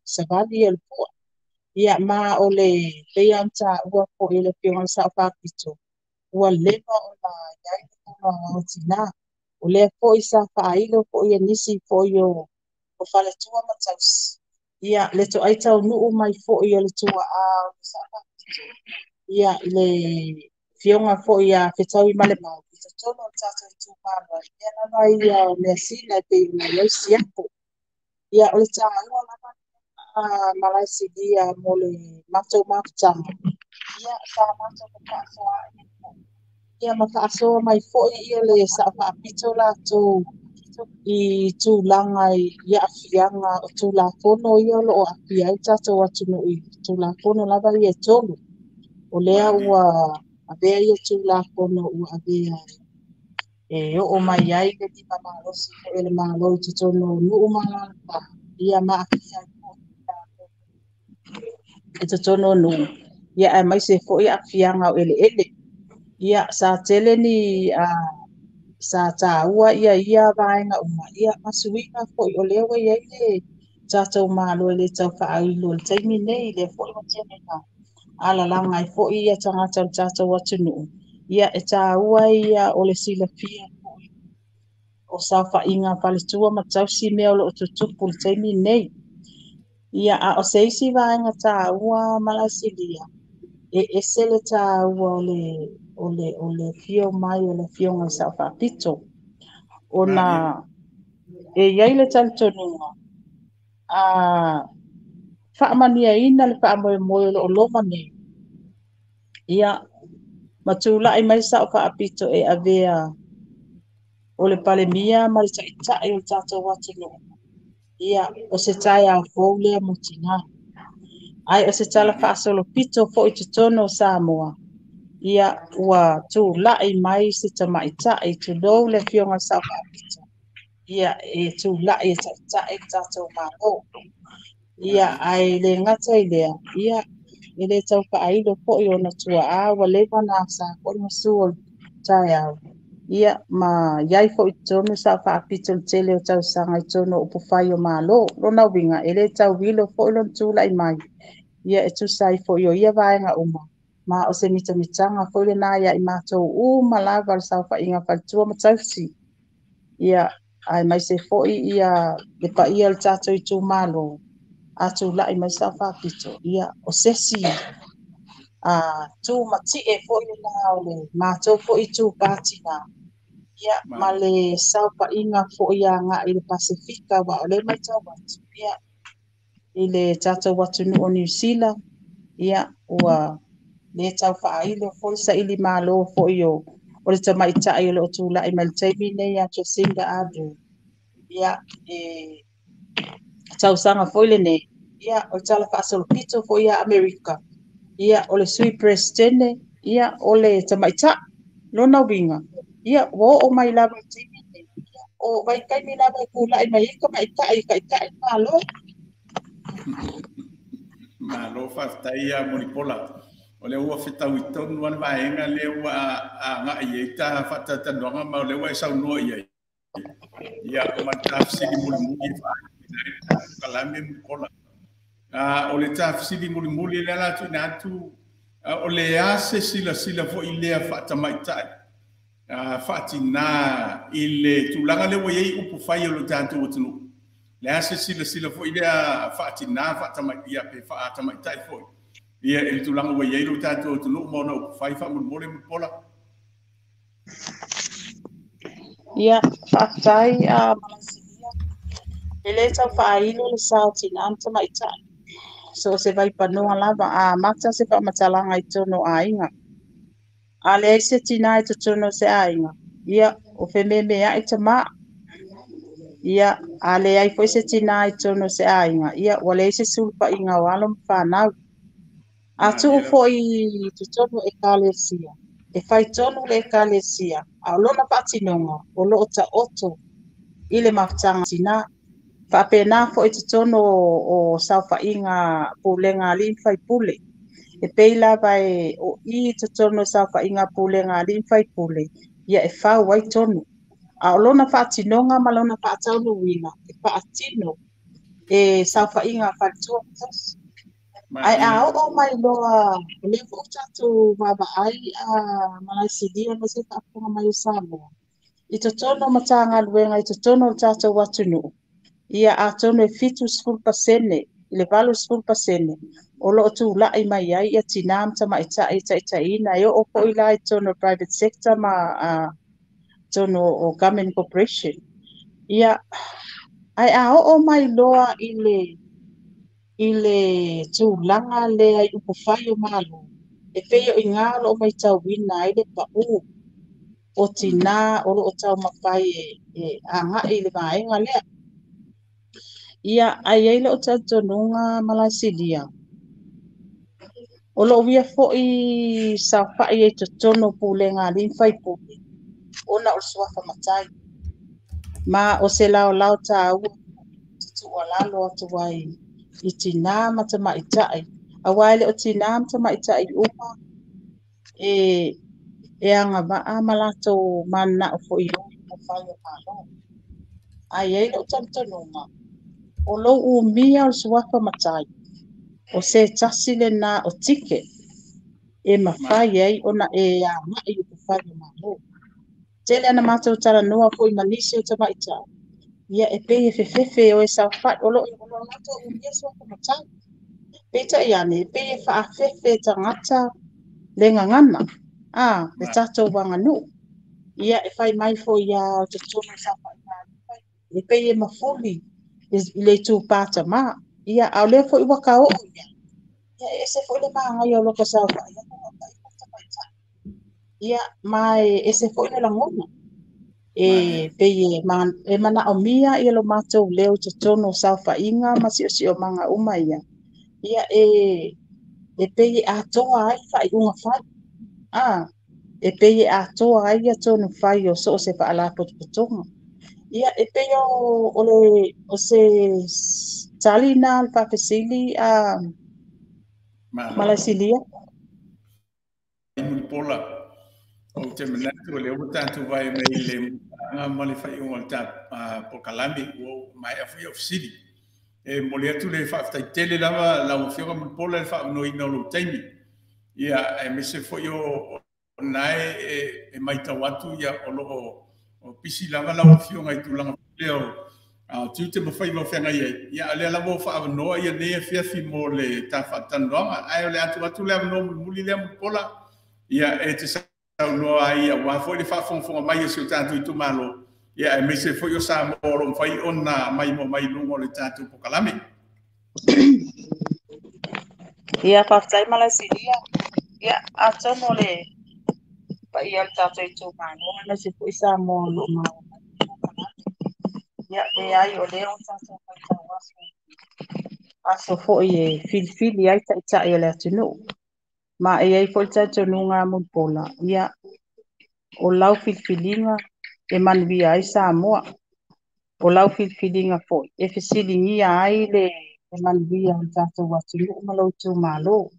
savali ia o le fua. Ia, ma o le pei lava ona taua foi e le Afioga i le Sao Faapito, ua leva ona i ai le Fono Aoao Tina. O lea foi sa faailo foi e nisi foi o faletua ma tausi, ia, le toai taunuu mai foi o le tuaa o le Sao Faapito, ia, i le afioga foi ia Fetauimalemau, i totonu o le tatou itumalo, ia lava ia o measina e pei ona i ai siapo. Ia, o le taua lava ma Laesilia mo le matou mafutaga, ia, sa matou faasoa ia ma faasoa mai foi ia le Sao Faapito latou i tulaga i aafiaga o Tulafono ia o lo o aafia ai tatou atunuu i Tulafono lava ia e 3. O lea ua avea ia Tulafono ua avea e oo mai ai le lima malosi foi o le Malo i totonu o nuu ma alaalafaga, ia ma aafia ai foi i totonu o nuu, ia aemaise foi aafiaga o eleele. Ia, sa tele ni sa taua ia vaega uma, ia ma suiga foi o lea ua i ai le tatou Malo e le tau faailo i le taimi nei, lea foi ua tele na alalaga ai foi ia tagata o le tatou atunuu. Ia, e taua ia o le silafia foi o saofaiga faletua ma tausi mea o lo o tutupu i le taimi nei. Ia, a o se isi vaega taua ma Laesilia, e ese le taua o le afio mai o le Afioga i le Sao Faapito, ona e i ai le talitonuga a faamanuiaina le faamoemoe o lo o loma nei, ia, ma tulai mai Sao Faapito e avea o le Palemia ma le taitai o le tatou atunuu, ia, o se taeao fou lea mo tina. Ai o se tala faasolopito foi i totonu o Samoa, ia, ua tulai mai se tamaitai, tulou le Afioga i le Sao Faapito, ia, e tulai e taitai le tatou Malo. Ia, ae le gata i lea, ia, E lē tau faailo foʻi ona tuaʻā ua leva na sa foʻi gasu o le taeao. Ia ma iai foʻi totonu saʻo faapito le tele o tausaga i totonu o upu fai o Malo. Lona uiga e lē tauilo foʻi lona tulaʻi mai, ia e tusa ai foʻi o ia vaega uma, ma o se mitamitaga foi lenā iā i matou uma lava le saofaiga faletua ma tausi. Ia aemaise foʻi ia le paia o le tatou itumalo, a tulaʻi mai saʻo faapito, ia o sesi a tu matiʻe foi lenā o le matou foi itupā tinā, ia ma le saofaiga foi agaʻi i le Pasefika, aua o lea e matau atu, ia i le tatou atunuu o Niu Sila, ia ua lē tau faailo foi saili malo foi o le tamaitaʻi o loo tulaʻi mai le taimi nei ia Jacinda Ardern. Ia e tausaga foi lenei, ia o le tala faasolopito foi ia Amerika, ia o le sui Peresetene, ia o le tamaitaʻi. Lona uiga, ia ua oo mai lava i le taimi lenei, ia o vaitaimi lava e tulaʻi mai ai tamaitaʻi e taʻitaʻi le Malo. Malo faafetai ia Mulipola. O lea ua fetaui tonu lava le vaega lea ua agai i ai ta faatalatalanoaga ma o lea ua e saunoa i ai. Ia, ma le ta fesili mulimuli e faaaliina ai le ta polokalame Mulipola. O le ta fesili mulimuli lea la tuuina atu, o le a se silasila foi lea faatamaitai, faatinā i le tulaga lea ua i ai upu fai o le tatou atunuu? Le a se silasila foi lea faatinā, faatamaitai pe faatamaitai foi ia i le tulaga ua i ai lo tatou atunuu ma ona upu fai faamolemole Mulipola? Ia, faafetai a Malaisilia. E lē tau faailo le sa o tinā ma tamaitai. So o se vaipanoa lava a amata se faamatalaga i totonu o aiga. A leai se tinā i totonu o se aiga, ia o fememeaʻi tamā. Ia a leai foi se tinā i totonu o se aiga, ia ua leai se sulupaʻiga o alo ma fanau. A tuu foi i totonu o ekalesia, e fai tonu le ekalesia, a o lona faatinoga o loo taoto i le mafutaga tinā. Faapena foi totonu o saofaiga pulega a alii ma faipule. E pei lava e o i totonu o saofaiga pulega a alii ma faipule, ia e fau ai tonu. A o lona faatinoga ma lona faataunuuina e faatino e saofaiga faletua ma tausi. Ae a oo mai loa, o lea foi ua tatou vaavaai a Malaisilia aemaise faafofoga mai o Samoa, i totonu o Matagaluega i totonu o le tatou atunuu, ia atonu e 70% i le 80% o loo tulaʻi mai ai ia tinā ma tamaitaʻi e taʻitaʻiina, e oo foi la i totonu o private sector ma totonu o government corporation. Ia ae a oo mai loa i le tulaga lea i upu fai o Malo, e pei o iga o loo matauina ai le paʻū o tinā o loo taumafai e agaʻi i le vaega lea. Ia ae i ai lou talitonuga Malaisilia, o lou ia foi saofaʻi ai totonu o pulega a alii ma faipule, ona o le suafa matai. Ma o se laolao taua te tuualalo atu ai i tinā ma tamaitaʻi, auā e le o tinā ma tamaitaʻi uma e agavaa ma latou mananao foi e o i upu fai o Malo. Ae i ai lou talitonuga, o lou umia o le suafa matai, o se tasi lenā o ticket e mafai ai ona e agaʻi i upu fai o Malo. Tele ana matou talanoa foi ma nisi o tamaitai, ia e pei e fefefe e o e saofaʻi, o loo latou umia suafa matai. Peitai ane, e pei e faafefe tagata le gagana, le tatou aganuu. Ia e fai mai foi ia o totonu o saofaiga, e pei e mafuli i le itupā tamā. Ia a o lea foi ua kaoo ia, ia e ese foi le magaia o lota saofaʻi atu tamaitai. Ia ma e ese foi le lagona. E pei e manaomia ia lo matou leo i totonu o saofaiga ma siosiomaga uma ia. Ia e pei e atoa ai faaiuga fai. E pei e atoa ai ia tonu fai o so o se faalapotopotoga. Ia e pei o se tali na le faafesili a Malaesilia. Mulipola, ou te manatu o lea ua tatou vae mai i le amataga ma le faaiuga o le polokalame ua maea foi au fesili. E momoli atu le faafetai tele lava lau Afioga Mulipola i le faaavanoaina o lou taimi, ia aemaise foi o lena e matau atu o lo o pisi lava lau Afioga i tulaga foi lea o tiute ma faiva o feagai ai, ia a o lea lava ua faaavanoa lenei afiafi mo le ta faatalanoaga. Ae o le a tuu atu le avanoa mulimuli lea Mulipola, ia e te saunoa ai aua foi le faafogafoga mai a si o tatou itumalo, ia aemaise foi o Samoa o lo o mafai ona maimoa mai i luga o le tatou polokalame. Ia, faafetai Malaesilia. Ia, atonu o le paia o le tatou itumalo aemaise foi Samoa o lo o maua mai i le polokalame. Ia, leai o lea ua tatou matau aso aso foi e filifili ai taitai o le atunuu. Ma e i ai foi le talitonuga a Mulipola, ia, o lau filifiliga e manuia ai Samoa. O lau filifiliga foi e fesiligia ai le manuia o le tatou atunuu ma lou itumalo.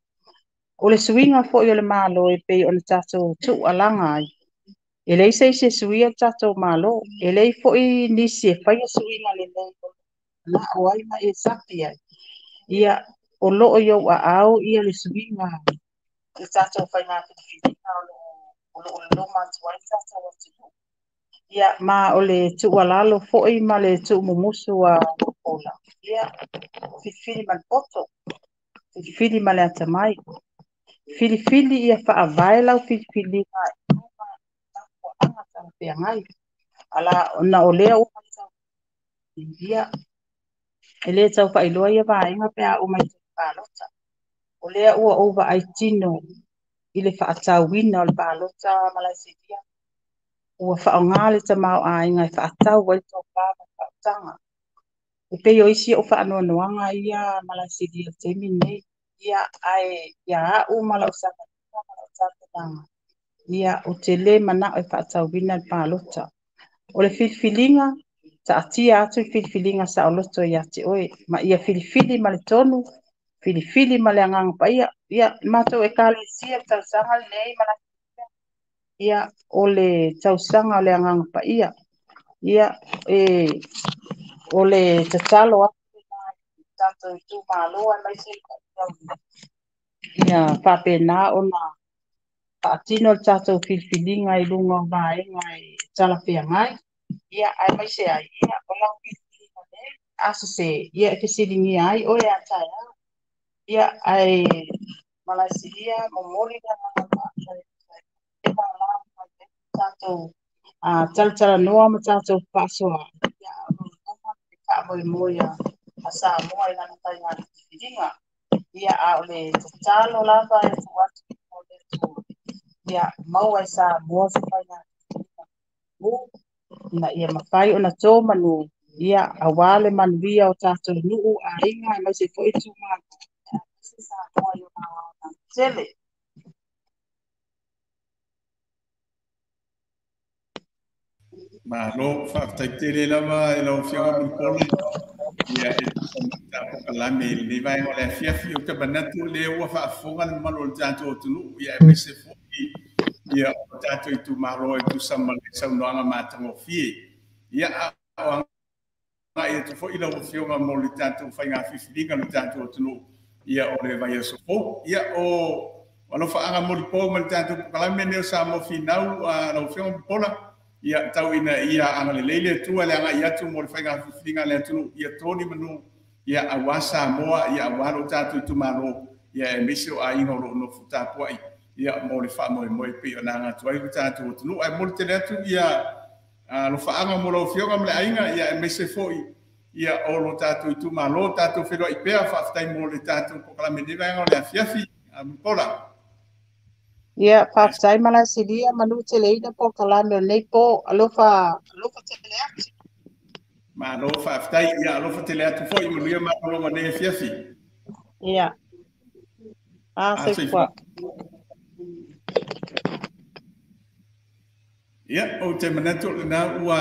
O le suiga foi o le Malo e pei ona tatou tuualaga ai, e leai se isi e suia le tatou Malo, e leai foi nisi e faia suiga lelei o manao ai ma e sapi ai. Ia, o lo o i ou aao ia le suiga i le tatou faiga filifiliga o lo o loma atu ai le tatou atunuu. Ia, ma o le tuualalo foi ma le tuumumusu a Mulipola, ia, filifili ma le poto, filifili ma le atamai, filifili ia faavae lau filifiliga i luga i mafuaaga talafeagai. Ala ona o lea ua matau ia, e le tau faailoa ia vaega pe a oo mai i le palota. O lea ua ou vaai tino i le faatauina o le palota Malaesilia, ua faaaoga le tamaoaiga e faatau ai le tofa ma le faautaga. E pei o isi ou faanoanoaga ia Malaesilia i le taimi lenei. Ia, ae ia au ma lau savaliga ma lau tapenaga, ia, ou te le manao e faatauina le palota. O le filifiliga, taatia atu le filifiliga saoloto ia te oe, ma ia filifili ma le tonu, filifili ma le agaga paia. Ia, matou ekalesia le tausaga lenei Malaesilia, ia, o le tausaga o le agaga paia. Ia, e, o le tatalo atu lena i tatou itumalo aemaise le paia ia faapena ona faatino le tatou filifiliga i luga o vaega e talafeagai. Ia, aemaise ai, ia, o lau filifiliga nei, a sese, ia, e fesiligia ai oe a taeao. Ia, ae Malaesilia, momoli le agaga faafetai e malamalama mai ai tatou talatalanoa ma tatou faasoa. Ia, a o lo o loma le faamoemoe a Samoa i lana faiga filifiliga. Ia, a o le tatalo lava e tuu atu i le Atua, ia maua e Samoa se faiga filifiliga ina ia mafai ona to manu, ia, aua le manuia o tatou nuu, aiga, aemaise foi itumalo, aemaise Samoa i ona aoaotetele. Malo, faafetai tele lava i lau Afioga Mulipola, ia e tusa ma le polokalame i lenei vaega o le afiafi. Ou te manatu o lea ua faafofoga le mamalu o le tatou atunuu, ia aemaise foi ia o tatou itumalo e tusa ma le saunoaga matagofie. Ia, a o agai atu foi lau Afioga mo le tatou faiga filifiliga o le tatou atunuu, ia o le vaiaso fou. Ia, o alofaaga molipo ma le tatou polokalame lenei o Samoa Finau, lau Afioga Mulipola, ia tau ina ia agalelei le Atua i le agai atu mo le faiga filifiliga a le atunuu, ia to ni manu, ia aua Samoa, ia aua lo tatou itumalo, ia aemaise o aiga o lo o nofo tapuai, ia mo le faamoemoe pei ona aga atu ai lo tatou atunuu. Ae momoli tele atu ia alofaaga mo lau Afioga ma le aiga, ia aemaise foi ia o lo tatou itumalo, tatou feiloai pea. Faafetai mo le tatou polokalame i lenei vaega o le afiafi. Mulipola. Ia, faafetai Malaesilia, manu teleina polokalame o lenei po. Alofa, alofa tele atu. Malo faafetai, ia alofa tele atu foi, manuia malologa o lenei afiafi. Ia. A, soifua. Ia, ou te manatu o lena ua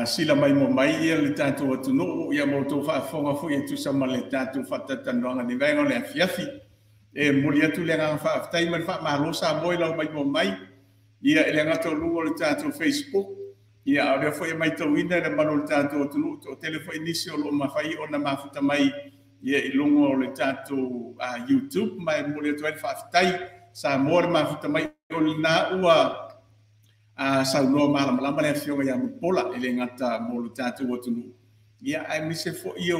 Sila mai mo mai ia le tātou atunuu ia mo tō faafofoga foi e tusa ma le tātou faatalatalanoaga i le vaega o le afiafi. E momoli atu le agaga faafetai ma le faamalo Samoa i lau mai mo mai ia i le gata o luga o le tātou Facebook ia a o lea foi e matauina le mamalu o le tātou atunuu toatele foi nisi o lo o mafai ona mafuta mai ia i luga o le tātou YouTube ma e momoli atu ai le faafetai Samoa le mafuta mai o lena ua saunoa malamalama le afioga ia Mulipola e le gata mo le tatou atunuu ia aemaise foi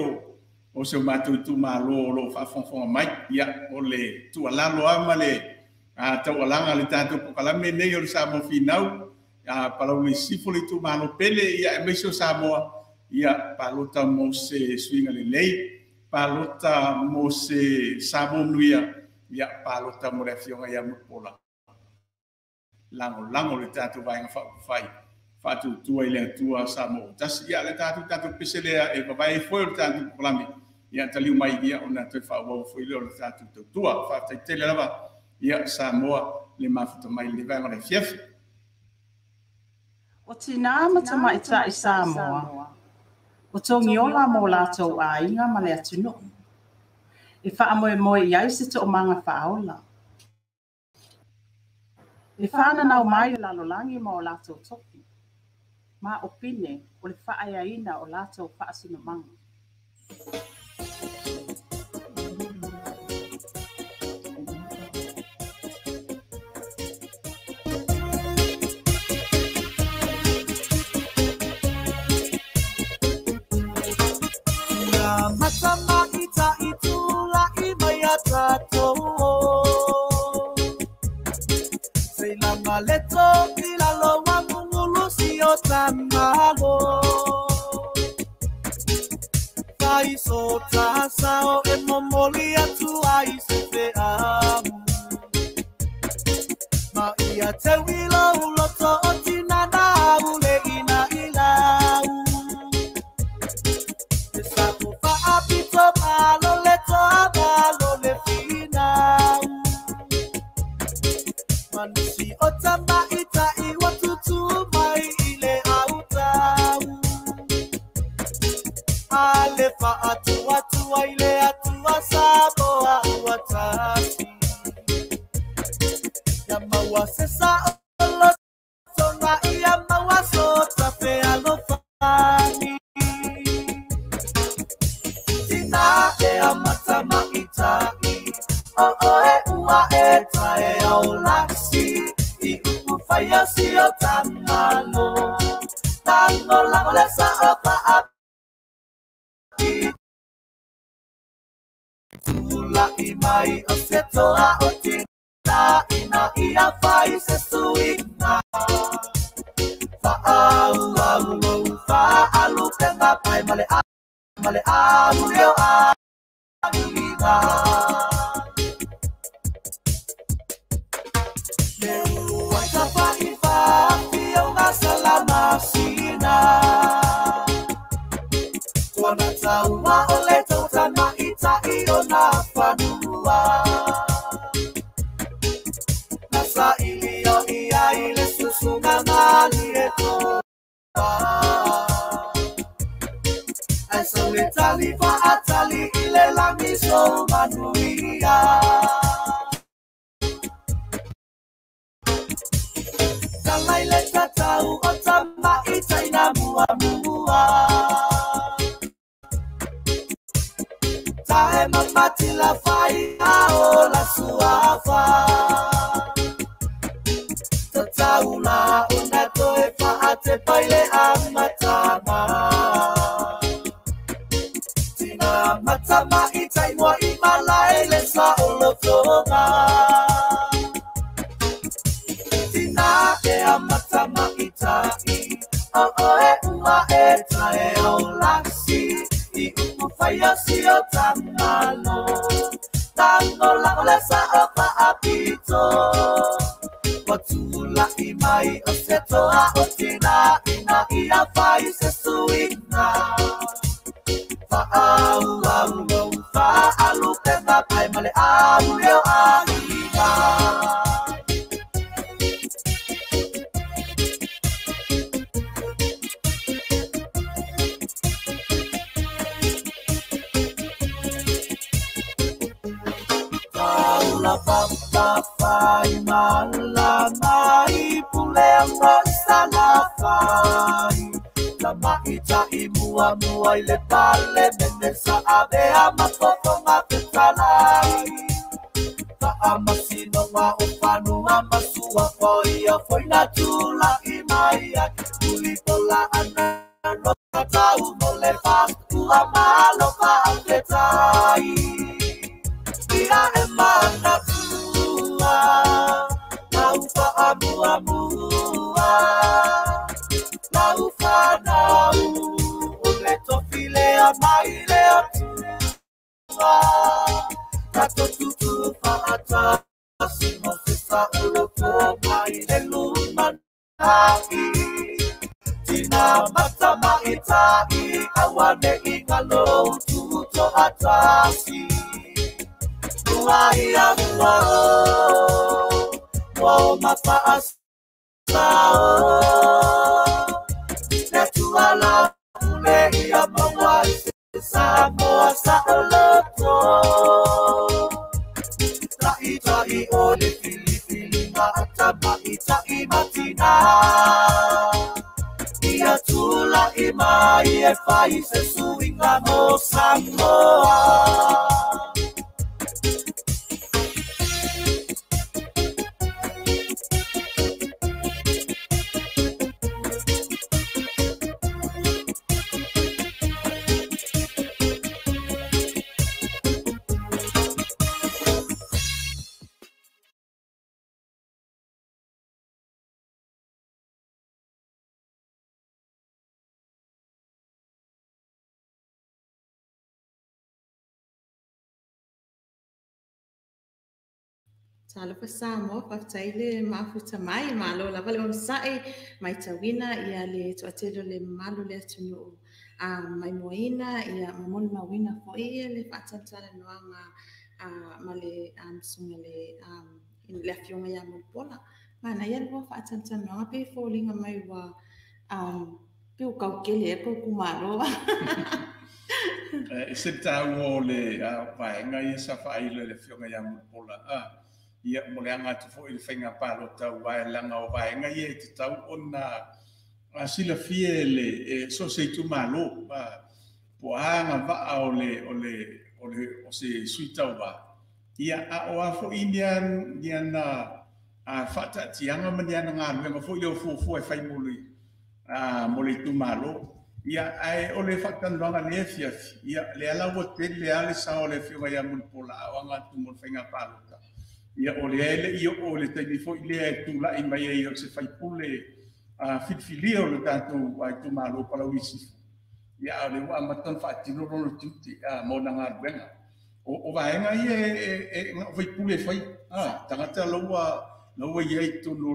o se matou itumalo o lo o faafogafoga mai. Ia o le tuualalo lava ma le taualaga a le tatou polokalame nei o le Samoa Finau, Palauli Sisifo le itumalo pele ia aemaise o Samoa, ia palota mo se suiga lelei, palota mo se Samoa manuia, ia palota mo le afioga ia Mulipola. Lagolago le tatou Vaega Faaupufai Faatuatua i le Atua Samoa ua tasi. Ia le tatou pese lea e vavae ai foi o le tatou polokalame, ia taliu mai ia ona toe faaauau foi lea o le tatou tautua. Faafetai tele lava ia Samoa le mafuta mai i le vaega o le afiafi. O tinā ma tamaitai Samoa, o togiola mo latou aiga ma le atunuu, e faamoemoe i ai se toomaga faaola. E whānanau mai le lalolagi ma o latou tofi, ma o pine o le faaeaina o latou faasinomaga. Leto ilalo wangungulu sio tamalo Faiso tasao e momoli atu ai se feamu Ma ia te wilo uloto o tinana ule ina ilau Te sako faapito malo leto amalo le finau Manusi o tamaita'i wa tutu mai i le autau A le fa'atuatua i le Atua Samoa ua tasi Ia maua se sa'olotoga ia maua so tafealofani Tina e amata ma'ita'i O oe ua e tae au lasi I upu whaia si o tamalo Tango lango le sao faapi Tula i mai o se toa o tina Ina ia whai se suiga Whaau au au whaalu penga pai male a Male a leo a iga Tuana taua o le tautana i tai o nā whanua Nā sa ili o ia i le susunga mali e toa Ai sa le tali faatali i le langi so manuia Talai le tatau o tamaita'i na mua mua Tae mamati la whai ao la suafa Tatau la una toe whaate paile amatama Tina matamaita'i mua i malae le sa'olotoga Tina e amata ma'ita'i O oe ua e tae au lasi I upu whaia si o tamalo Tango lango le sao faapito Wa tula'i mai o se toa o tina Ina ia whai se suiga Whaau au au whaalu penga pai male au leo aiga faamuamua i le Palemene sa avea ma fofoga fetalai. Faamasinoga o fanua ma suafa o ia foi na tula'i mai ai. Mulipola ana no tau mo le faatua malo faafetai. Ia e manatua lau faamuamua lau fanau o le tofi lea mai le Atua. Tatou tutu faatasi mo se saoloto mai le lumanai. Tina matamaita'i aua ne'i galo tuto'atasi. Ua ia ua o, ua o mafaasao. Le Atua laule ia maua i se Samoa saoloto. Taʻitaʻi o le filifiliga a tamaitaʻi ma tinā. Ia tula'i mai e fai se suiga mo Samoa. Talofa Samoa, faafetai le mafuta mai, malo lava le onosai, maitauina ia le toatele o le mamalu le atunuu maimoaina ia mamolimauina foi le faatalatalanoaga ma le susuga le afioga ia Mulipola. Manaia lua faatalatalanoaga pe foliga mai ua pe ua kaukele ai kou kumalo. E se taua o le vaega ia sa faailo e le afioga ia Mulipola. Ia mo le aga atu foi i le faiga palota ua e laga o vaega ia e tatau ona silafia e le e so se itumalo po a agavaa o le o le o le o se sui tauvā. Ia a o a foi ni ana faataatiaga ma ni ana galuega foi lea o fuafua e fai mo le mo le itumalo. Ia ae o le faatalanoaga nei afiafi, ia lea la ua tele lava le sao o le afioga ia Mulipola a o aga atu mo le faiga palota. Ia o lea e le'i oo le taimi foi lea e tula'i mai ai o se faipule filifilia o le tatou itumalo Palauli Sisifo. Ia a o lea ua amata ona faatino lona tiute mo ona galuega. O vaega ia e o faipule e faia. Tagata laua i ai i totonu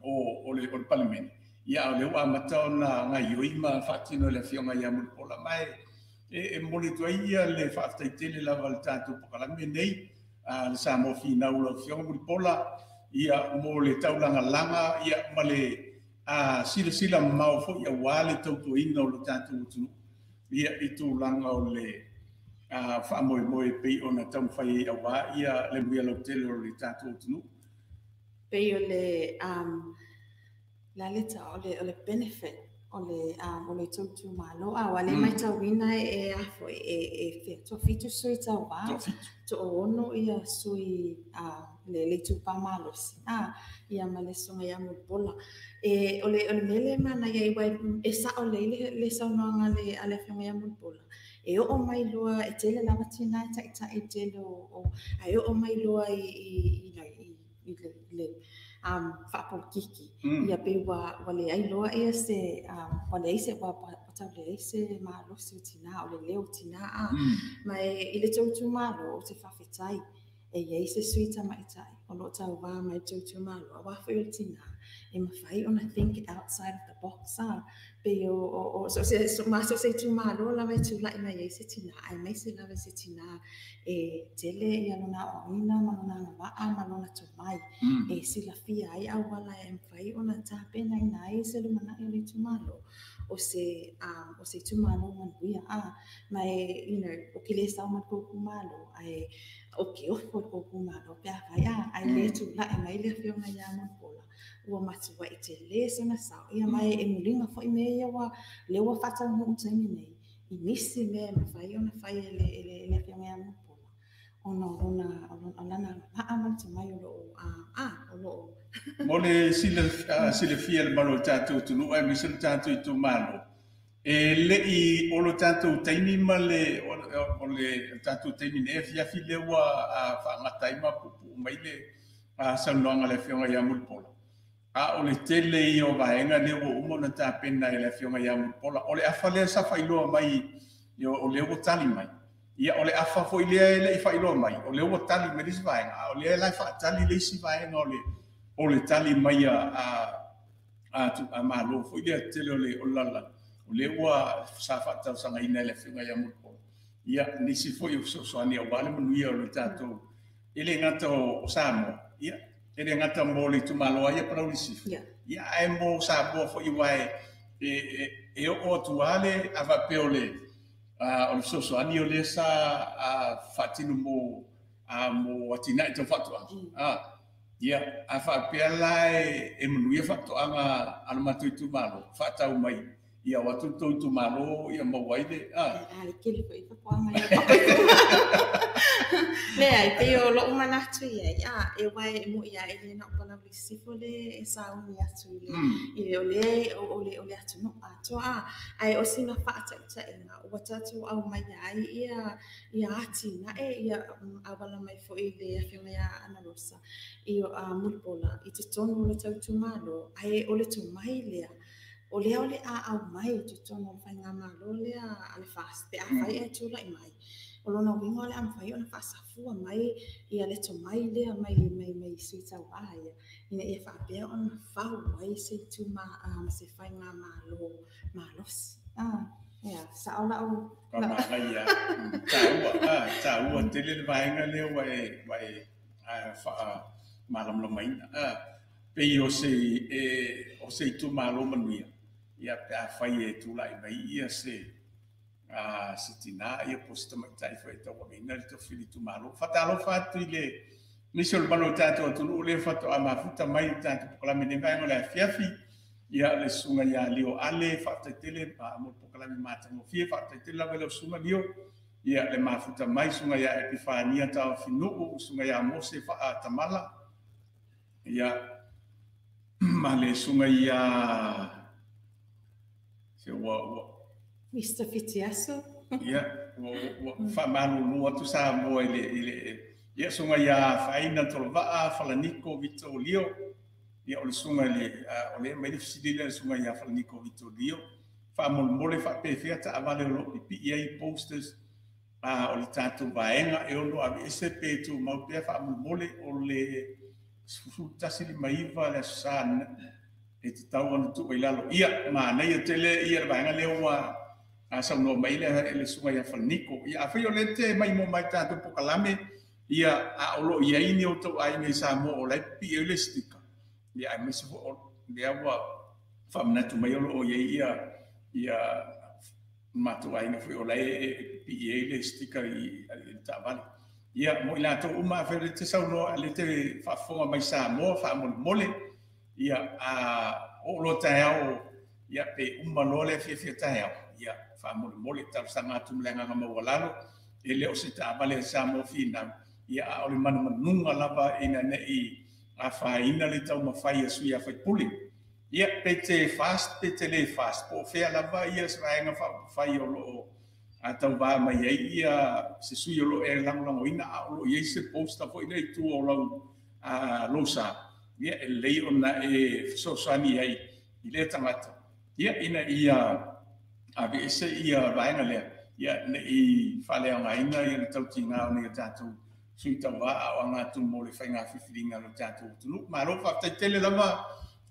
o le Palemene. Ia a o lea ua amata ona gaioi ma faatino e le afioga ia Mulipola. Ma e momoli atu ai ia le faafetai tele lava i le tatou polokalame nei le Samoa Finau lau afioga Mulipola, ia mo le taulagalaga ia ma le silasila mamao foi aua le tautuaina o le tatou atunuu ia i tulaga o le faamoemoe pei ona taumafai ai aua ia le manuia lautele o le tatou atunuu. Pei o le la le ta o le benefit o le itumalo a ua le maitauina e afo e fia toafitu sui tauvā toaono ia sui le itupa malosi ia ma le susuga ia Mulipola. E o le mea lea e manaia ai ua e sao lelei le saunoaga a le afioga ia Mulipola. E oo mai loa e tele lava tina e taʻitaʻi i tele o ae oo mai loa i le faapolokiki ia pe ua leai loa ia se ua leai se ua tau leai se malosi o tina o le leo o tina ma i le tou itumalo ou te faafetai e iai se sui tamaitaʻi o loo tauvā mai le tou itumalo auā foi o le tina e mafai ona think outside of the box pei o ma so se itumalo lava e tula'i mai ai se tina aemaise lava se tina e tele ia lona aoaoina ma lona agavaa ma lona tomai e silafia ai auala e mafai ona tapenaina ai se lumanai o le itumalo o se itumalo manuia ma e you know o ke lē sao ma le kou kumalo ae o ke ofo le kou kumalo pe afai ae le tula'i mai le afioga ia Mulipola. Ua matuai tele sona sao. Ia ma e muliga foi mea ia ua lea ua faataunuu i le taimi nei i nisi mea e mafai ona fai e le Afioga ia Mulipola ona o lona o lana agavaa ma le tomai o lo o o lo o Mo le silafia e le mamalu o le tatou atunuu aemaise le tatou itumalo, e le i o lo tatou taimi ma le o le tatou taimi nei afiafi lea ua faagata ai ma puupuu mai le saunoaga a le Afioga ia Mulipola. A o le tele ia o vaega lea ua uma ona tapena e le Afioga ia Mulipola. O le afa lea sa faailoa mai o lea ua tali mai. Ia o le afa foi lea e le i faailoa mai, o lea ua tali mai le isi vaega, a o lea la e faatali le isi vaega o le tali mai a Malo foi lea tele o le lalolagi, o lea ua sa faatausagaina e le Afioga ia Mulipola. Ia nisi foi o fesoasoani aua le manuia o le tatou, e le gata o Samoa, ia e le gata mo le itumalo lava ia Palauli Sisifo, ia ae mo Samoa foi aua e oo atu lava le a faapea o le fesoasoani o lea sa faatino mo atinae tau faatoaga. Ia, a faapea la e manuia faatoaga a le matou itumalo, faatau mai, ia o atu le tou itumalo, ia maua ai le... A le tele foi faatoaga ia. Leai, pei o lou manatu i ai, e uae e moi lava e le na o Palauli Sisifo le e sauni atu i le o le atunuu atoa. Ae o sina faataitaiga ua tatou aumaia ai ia atinae ia auala mai foi le Afioga ia Ana Rosa i Mulipola i totonu o le tau itumalo, ae o le tomai lea o lea o le a aumai i totonu o le faigamalo lea a le FAST pe afai ae tulai mai. O lona uiga o le a mafai ona faasafua mai ia le tomai lea mai sui tauva ia ina ia faapea ona fau ai se se faigamalo malosi. Ia, sao lau Pamanaia, taua tele le vaega lea ua e faamalamalamaina. Pei o se itumalo manuia, ia pe afai e tulai mai ia se tina ia po o se tamaitai foi e tauaveina le tofi itumalo. Faatalofa atu i le nisi o le mamalu o le tatou atunuu lea faatoa mafuta mai le tatou polokalame nei vaega o le afiafi. Ia le susuga ia Lio Ale, faafetai tele mo le polokalame matagofie, faafetai tele lava i lau susuga Lio. Ia le mafuta mai susuga ia Epifania Taofinuu, susuga ia Mose Faatamala. Ia ma le susuga ia se ua Mr. Fitiaso. Ia ua faamalulu atu Samoa i le ia susuga ia Faina Tolovaa Falaniko Vitolio. Ia o le susuga le o le mai le fesili lea le susuga ia Falaniko Vitolio. Faamolemole faapefea taavale o lo o pipii ai posters o le tatou vaega e ono aveese pe tumau pea faamolemole o le 11:59 le aso Sa e tatau ona tuu ai lalo. Ia manaia tele ia le vaega lea ua saunoa mai le susuga ia Falaniko. Ia afai o lea te maimoa mai tatou polokalame, ia a o lo o i ai ni outou aiga i Samoa o la e pipii ai le sticker. Ia aemaise foi o lea ua faamanatu mai o lo o i ai ia matou aiga foi o la e pipii ai le sticker i le taavale. Ia mo i latou uma afai o lea te saunoa, lea te faafofoga mai Samoa faamolemole, ia a oo loa taeao, ia pe uma loa le afiafi taeao, ia faamolemole talosaga atu ma le agaga maualalo, e le o se taavale a Samoa finau, ia a o le manumanuga lava ina nei afaina le taumafai a sui usufono. Ia pe te fast pe te le fast, po o fea lava ia se vaega faaupufai o lo o tauvā mai ai ia se sui o lo o e lagolagoina, a o lo o i ai se poster foi lea i tua o lou sa, ia e lelei ona e fesoasoani ai i lea tagata, ia ina ia aveese ia vaega lea, ia nei faaleaogaina ia le tautiga o nei o tatou sui tauva a o aga atu mo le faiga filifiliga o le tatou atunuu. Malo faafetai tele lava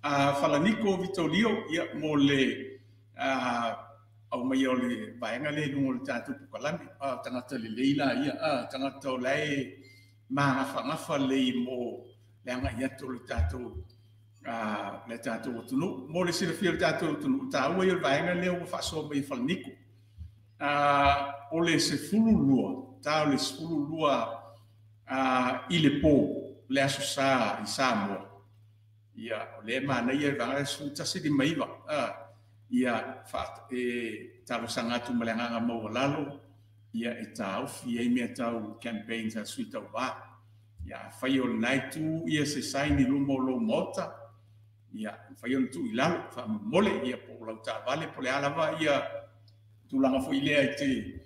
a Falaniko Vitolio, ia mo le aumaia o le vaega lea i luga o le tatou polokalame. Tagata lelei la ia, tagata o la e magafagafa lelei mo le agai atu o le tatou atunuu. Mo le silafia o le tatou atunuu, taua ia o le vaega lea ua faasoa mai e Falaniko. O le 12, ta o le 12 i le po, le aso Sa i Samoa. Ia, o lea e manaia i vaega 11 59, ia, e talosaga atu ma le agaga maualalo, ia, e taofi ai mea tau campaigns a sui tauvā. Ia, afai o lena itu ia se sign i luma o lou maota, ia, mafai ona tuu i lalo, faamolemole, ia, po o lau taavale, po o le a lava ia tulaga foi lea e te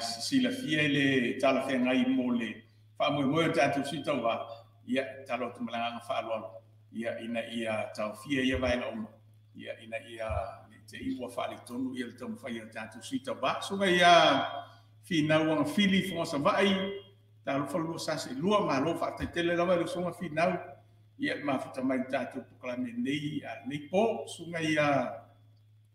silafia i le talafeagai mo le faamoemoe o tatou sui tauvā, ia, talo atu ma le agaga faaaloalo, ia, ina ia taofia ia vaega uma, ia, ina ia ne i te i ua faaletonu ia le taumafai o tatou sui tauvā. Susuga ia Finau Agafili Foga Savaii, talofa lua sa seelua, malo faafetai tele lava i le usoga Finau, ia le mafuta mai le tatou polokalame nei a lenei po. Susuga ia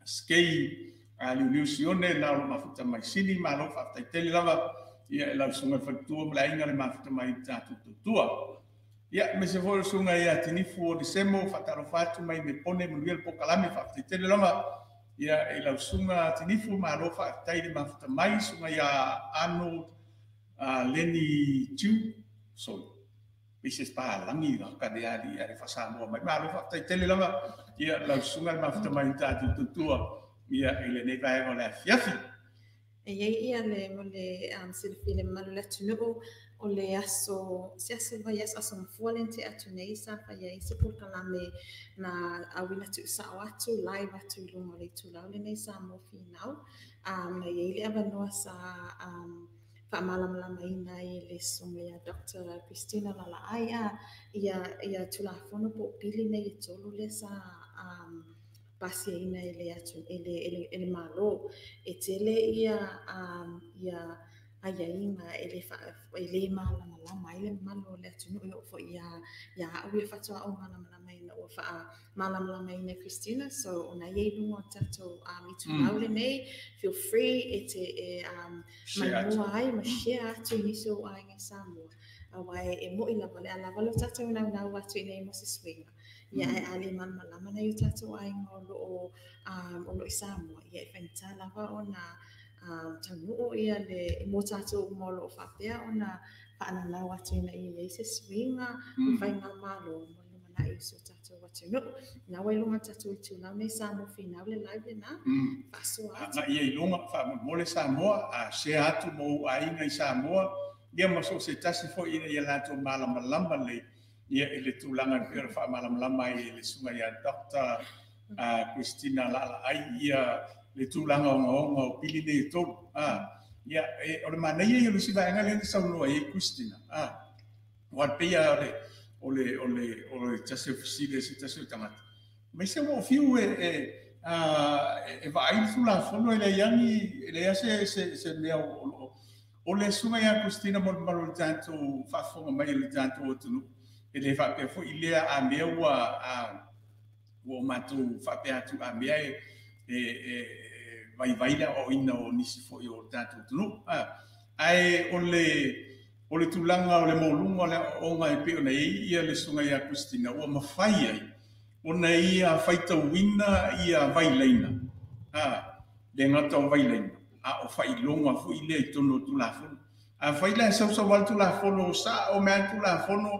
Skei Liuliu Sione na o lo mafuta mai Sini, malo faafetai tele lava ia e lau susuga i le faletua ma le aiga le mafuta mai le tatou tautua. Ia, aemaise foi o le susuga ia Tinifu o Disemo, faatalofa atu mai Mepone, manuia le polokalame, faafetai tele lava ia i lau susuga Tinifu, malo faafetai le mafuta mai. Susuga ia Arnold Lenny Tiu, sorry, pei se palangi ka le ali ale fa-Samoa mai. Malo faafetai tele lava ia lau susuga le mafuta mai le tatou tautua ia i lenei vaega o le afiafi. E iai ia le mo le silafia le mamalu o le atunuu o le aso se aso vai aso aso mafua le te atu nei sa fai ai se polokalame na auina tuusao atu live atu i luga o le itulau lenei Samoa Finau na iai le avanoa sa faamalamalamaina ai e le susuga ia Dr. Christina Lalaai ia ia Tulafono po o pili nei e tolu lea sa pasiaina e le atu e le Malo. E tele ia ia aiaiga e le e le malamalama ai le mamalu o le atunuu e oo foi ia ia au ia faatoa ou malamalamaina ua faamalamalamaina e Christina. So ona ia i luga o tatou itulau lenei, feel free e te e share maimua ai ma share atu i nisi o aiga i Samoa aua e mo'i lava le a lava lo tatou naunau atu i nei mo se suiga ia ae a le malamalama nai o tatou aiga o loo o loo i Samoa ia e faigata lava ona taunuu ia le mo tatou uma o loo faapea ona faananau atu ina ia iai se suiga o faigamalo mo le lumanai o si o tatou atunuu. Na ua i luga o tatou itulau nei Samoa Finau le live lena faasoa atu. Agai ia i luga faamolemole Samoa, a share atu mo ou aiga i Samoa, ia ma so o se tasi foi ina ia latou malamalama lelei ia i le tulaga e pei ona faamalamalama ai e le susuga ia Dr. Christina Lalaai ia le tulaga ogaoga o pili nei e tolu. Ia, o le manaia ia o le isi vaega lea na saunoa ai Christina. Aua e pei lava o le tasi o fesili a se tasi o tagata. Mai se ua fiu e vaai le Tulafono e leai ani, e leai se mea o le susuga ia Christina mo le mamalu o le tatou faafofoga mai o le tatou atunuu. E le faapea foi lea a mea ua o matou faapea atu a mea e vaivai le aoaoina o nisi foi o le tatou atunuu. Ae o le tulaga o le moluga o le aoaoga e pei ona i ai ia le susuga ia Christina ua mafai ai ona ia faitauina ia vailaina, le gata o vailaina, a o faailoga foi lea i totonu o Tulafono. Afai la e sausau lava le Tulafono, sao mai lava le Tulafono,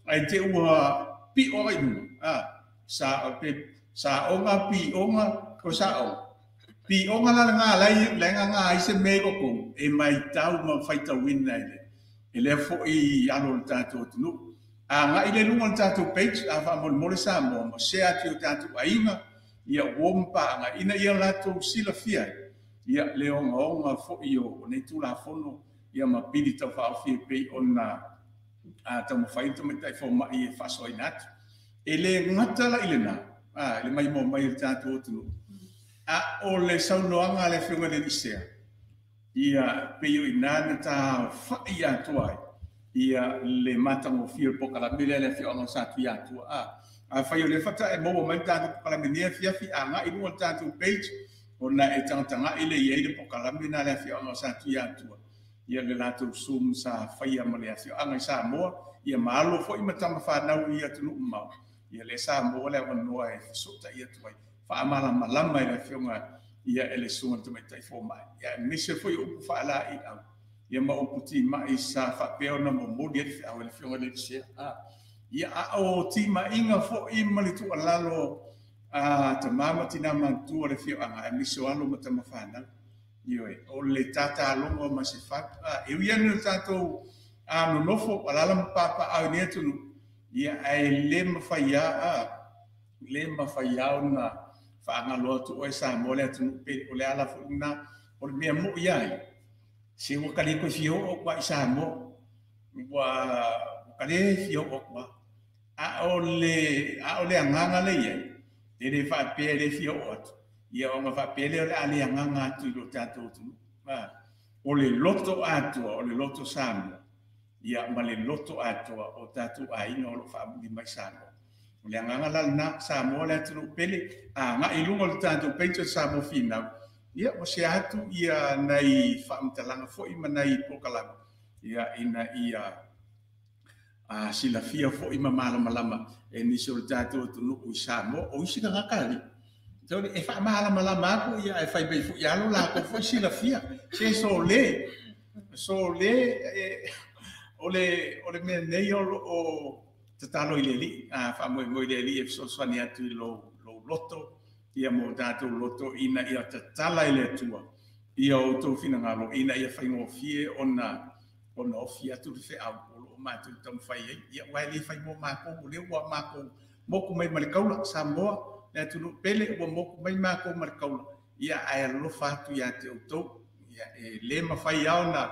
ae te ua pio ai luga, sa pe saoga pioga o saoga pioga la lena lai le nga ai se mea i koko e maitau ma faitauina e lea foi alo o le tatou atunuu. Agai le luga o le tatou page a faamolemole Samoa ma share atu i o tatou aiga ia uo ma paaga ina ia latou silafia ai ia le ogaoga foi o nei Tulafono ia ma pili taufaaofi e pei ona taumafai le tamaitai fomai e faasoaina atu. E le gata la i lena, le maimoa mai o le tatou atunuu. A o le saunoaga a le afioga i le Licea, ia pei o ina na taofai atoa ai ia le matagofie o le polokalame lea le afioaga o Satuiatua. Afai o lea faatoa e maua mai le tatou polokalame nei afiafi, agai i luga o le tatou page, ona e tagatagai le i ai le polokalame na le afioaga o Satuiatua. Ia le latou Zoom sa faia ma le afioaga i Samoa, ia ma alo foi ma tama fanau i atunuu mamao. Ia lea sa maua le avanoa e fesootai atu ai. Faamalamalama e le afioga ia e le susuga i le tamaitai fomai. Ia aemaise foi o upu faalaeiau. Ia ma upu timai sa faapea ona momoli ai le feau e le afioga i le Licea. Ia a o timaiga fo'i ma le tu'ualalo a tamā ma tinā matutua o le afio'aga aemaise o alo ma tamafanau. Ioe, o le tatalogo ma se fau. E ui ane o tatou nonofo alala ma papa'au i nei atunu'u, ia ae lē mafai a lē mafai a ona fa'agalo atu oe Samoa le atunu'u pele. O le ala fo'i lenā o le mea mo'i ai se ua ka lē toe fia o'o aku a i Samoa, ua ka lē fia o'o aku a o le agaga le iai e lē fa'apea e lē fia o'o atu, ia ona fa'apea lea o le a le agaga atu i lo tatou atunu'u. O le loto atoa, o le loto Samoa, ia ma le loto atoa o tatou aiga o lo'o fa'amuli mai Samoa. O le agaga la lenā, Samoa le atunu'u pele, aga'i luga o le tatou page o Samoa Finau, ia ua sea atu ia nai fa'amatalaga fo'i ma nai polokalame, ia ina ia silafia fo'i ma malamalama e nisi o le tatou atunu'u i Samoa. O isi tagata ali e fa'amalamalama aku, ia ae fai mai fo'i alo lakou fo'i silafia se sole sole o le mea nei o lo'o tatalo i le ali'i, fa'amoemoe i le ali'i e fesoasoani atu i lou loto, ia mo tatou loto ina ia tatala i le Atua ia outou finagalo ina ia faigofie ona ofi atu le fe'au o lo'o matou taumafai ai. Ia ua e lē fai mo makou, o lea ua makou moku mai ma le kaula Samoa le atunu'u pele, ua moku mai makou ma le kaula, ia ae alofa atu iā te outou. Ia e lē mafai a ona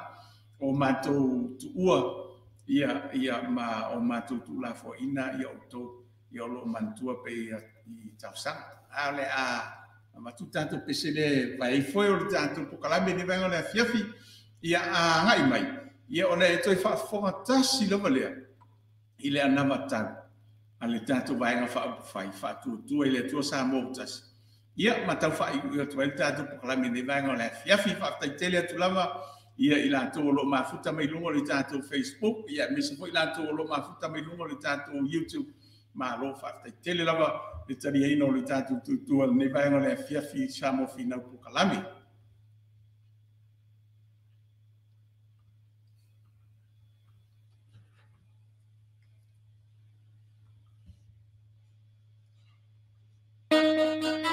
o matou tu'ua ia ma o matou tu'ulafo'aina ia outou, ia o lo'o manatua pei i tausaga. A o le a avatu tatou pese le vai foi o le tatou pokalame le vaega o le afiafi, ia aga'i mai, ia ona e toe fa'afofoga tasi lava lea i le anavatau a le tatou vaega fa'aupufai fa'atuatua i le Atua Samoa ua tasi. Ia ma tau fa'aiu'u atu ai le tatou pokalame nei vaega o le afiafi. Fa'afetai atu lava ia i latou o lo'o mafuta mai luga o le tatou Facebook, ia aemaise foi latou o lo'o mafuta mai luga o le tatou YouTube. Malo fa'afetai tele lava le taliaina o le tatou tutua lenei vaega o le afiafi Samoa Finau pokalame. Tama.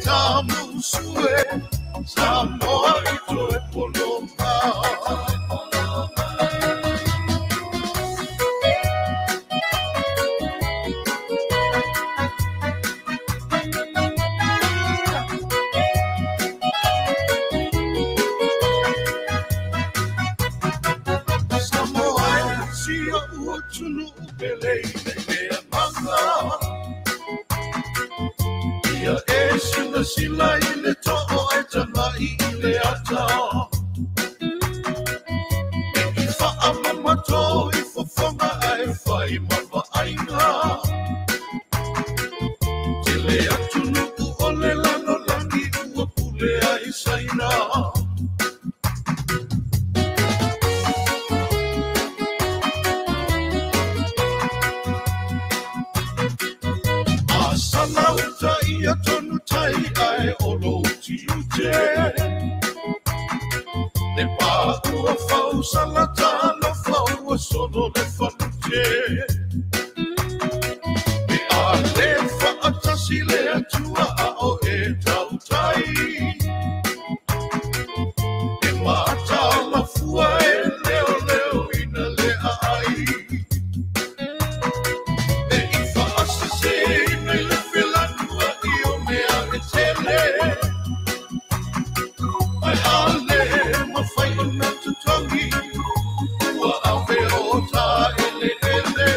Tamusue, Samoa i toe poloma. Samoa e sia ua tunu upele i le ea manga. Ia e sila sila i le to'o e tamai i le ata. E i whaamamato i fofonga ai whai mawaainga. Te le atunu u o le lano langi ua pule ai saina. A sala uta ia tonu tai ai o lo uti ute. Le pā ua fau sala talo fau a solo le falute. E a le whaatasi le atua a o e tautai. E mātala fua e leo leo ina le ai. E i whaasase ina le felanua i o mea e tele. Ai a le mawhai o na tutangi, ua awe o tā ele ele.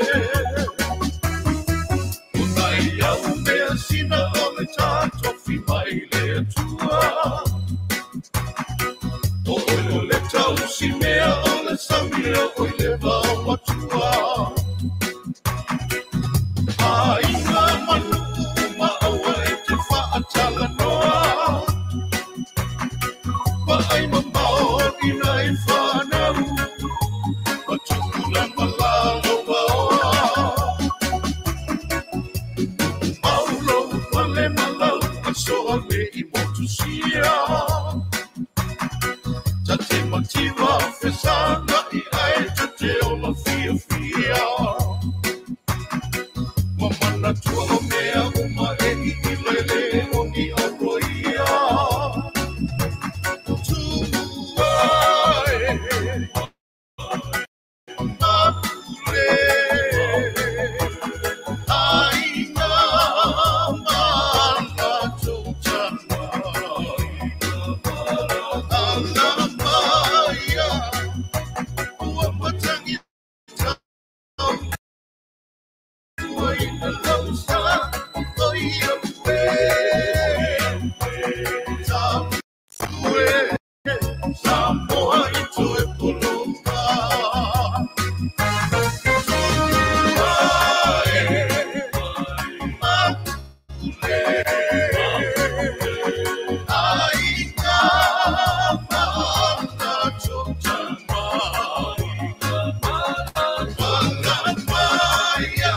O nai au mea sina o le tātofi mai le atua. O oi o le tausi mea o le sami o oi le vao matua. A inga manu ma aua e te whaatala noa. Pa ai mamao ina i whanau, ma tukula malalo waoa. Maulo pale malau asoa le i motusia. Tate mativa fesanga i ai tate o la fia fia. Mamana tua o mea uma e i i lele o ni aroia. Tuai, mapule, aina mana tōtana. Ala maia, ua matangi tau, ua ina lausa, o ia ue. Tamue, Samoa i toe poloma. Tuai, mapule, aina mana tōtana. Ala maia,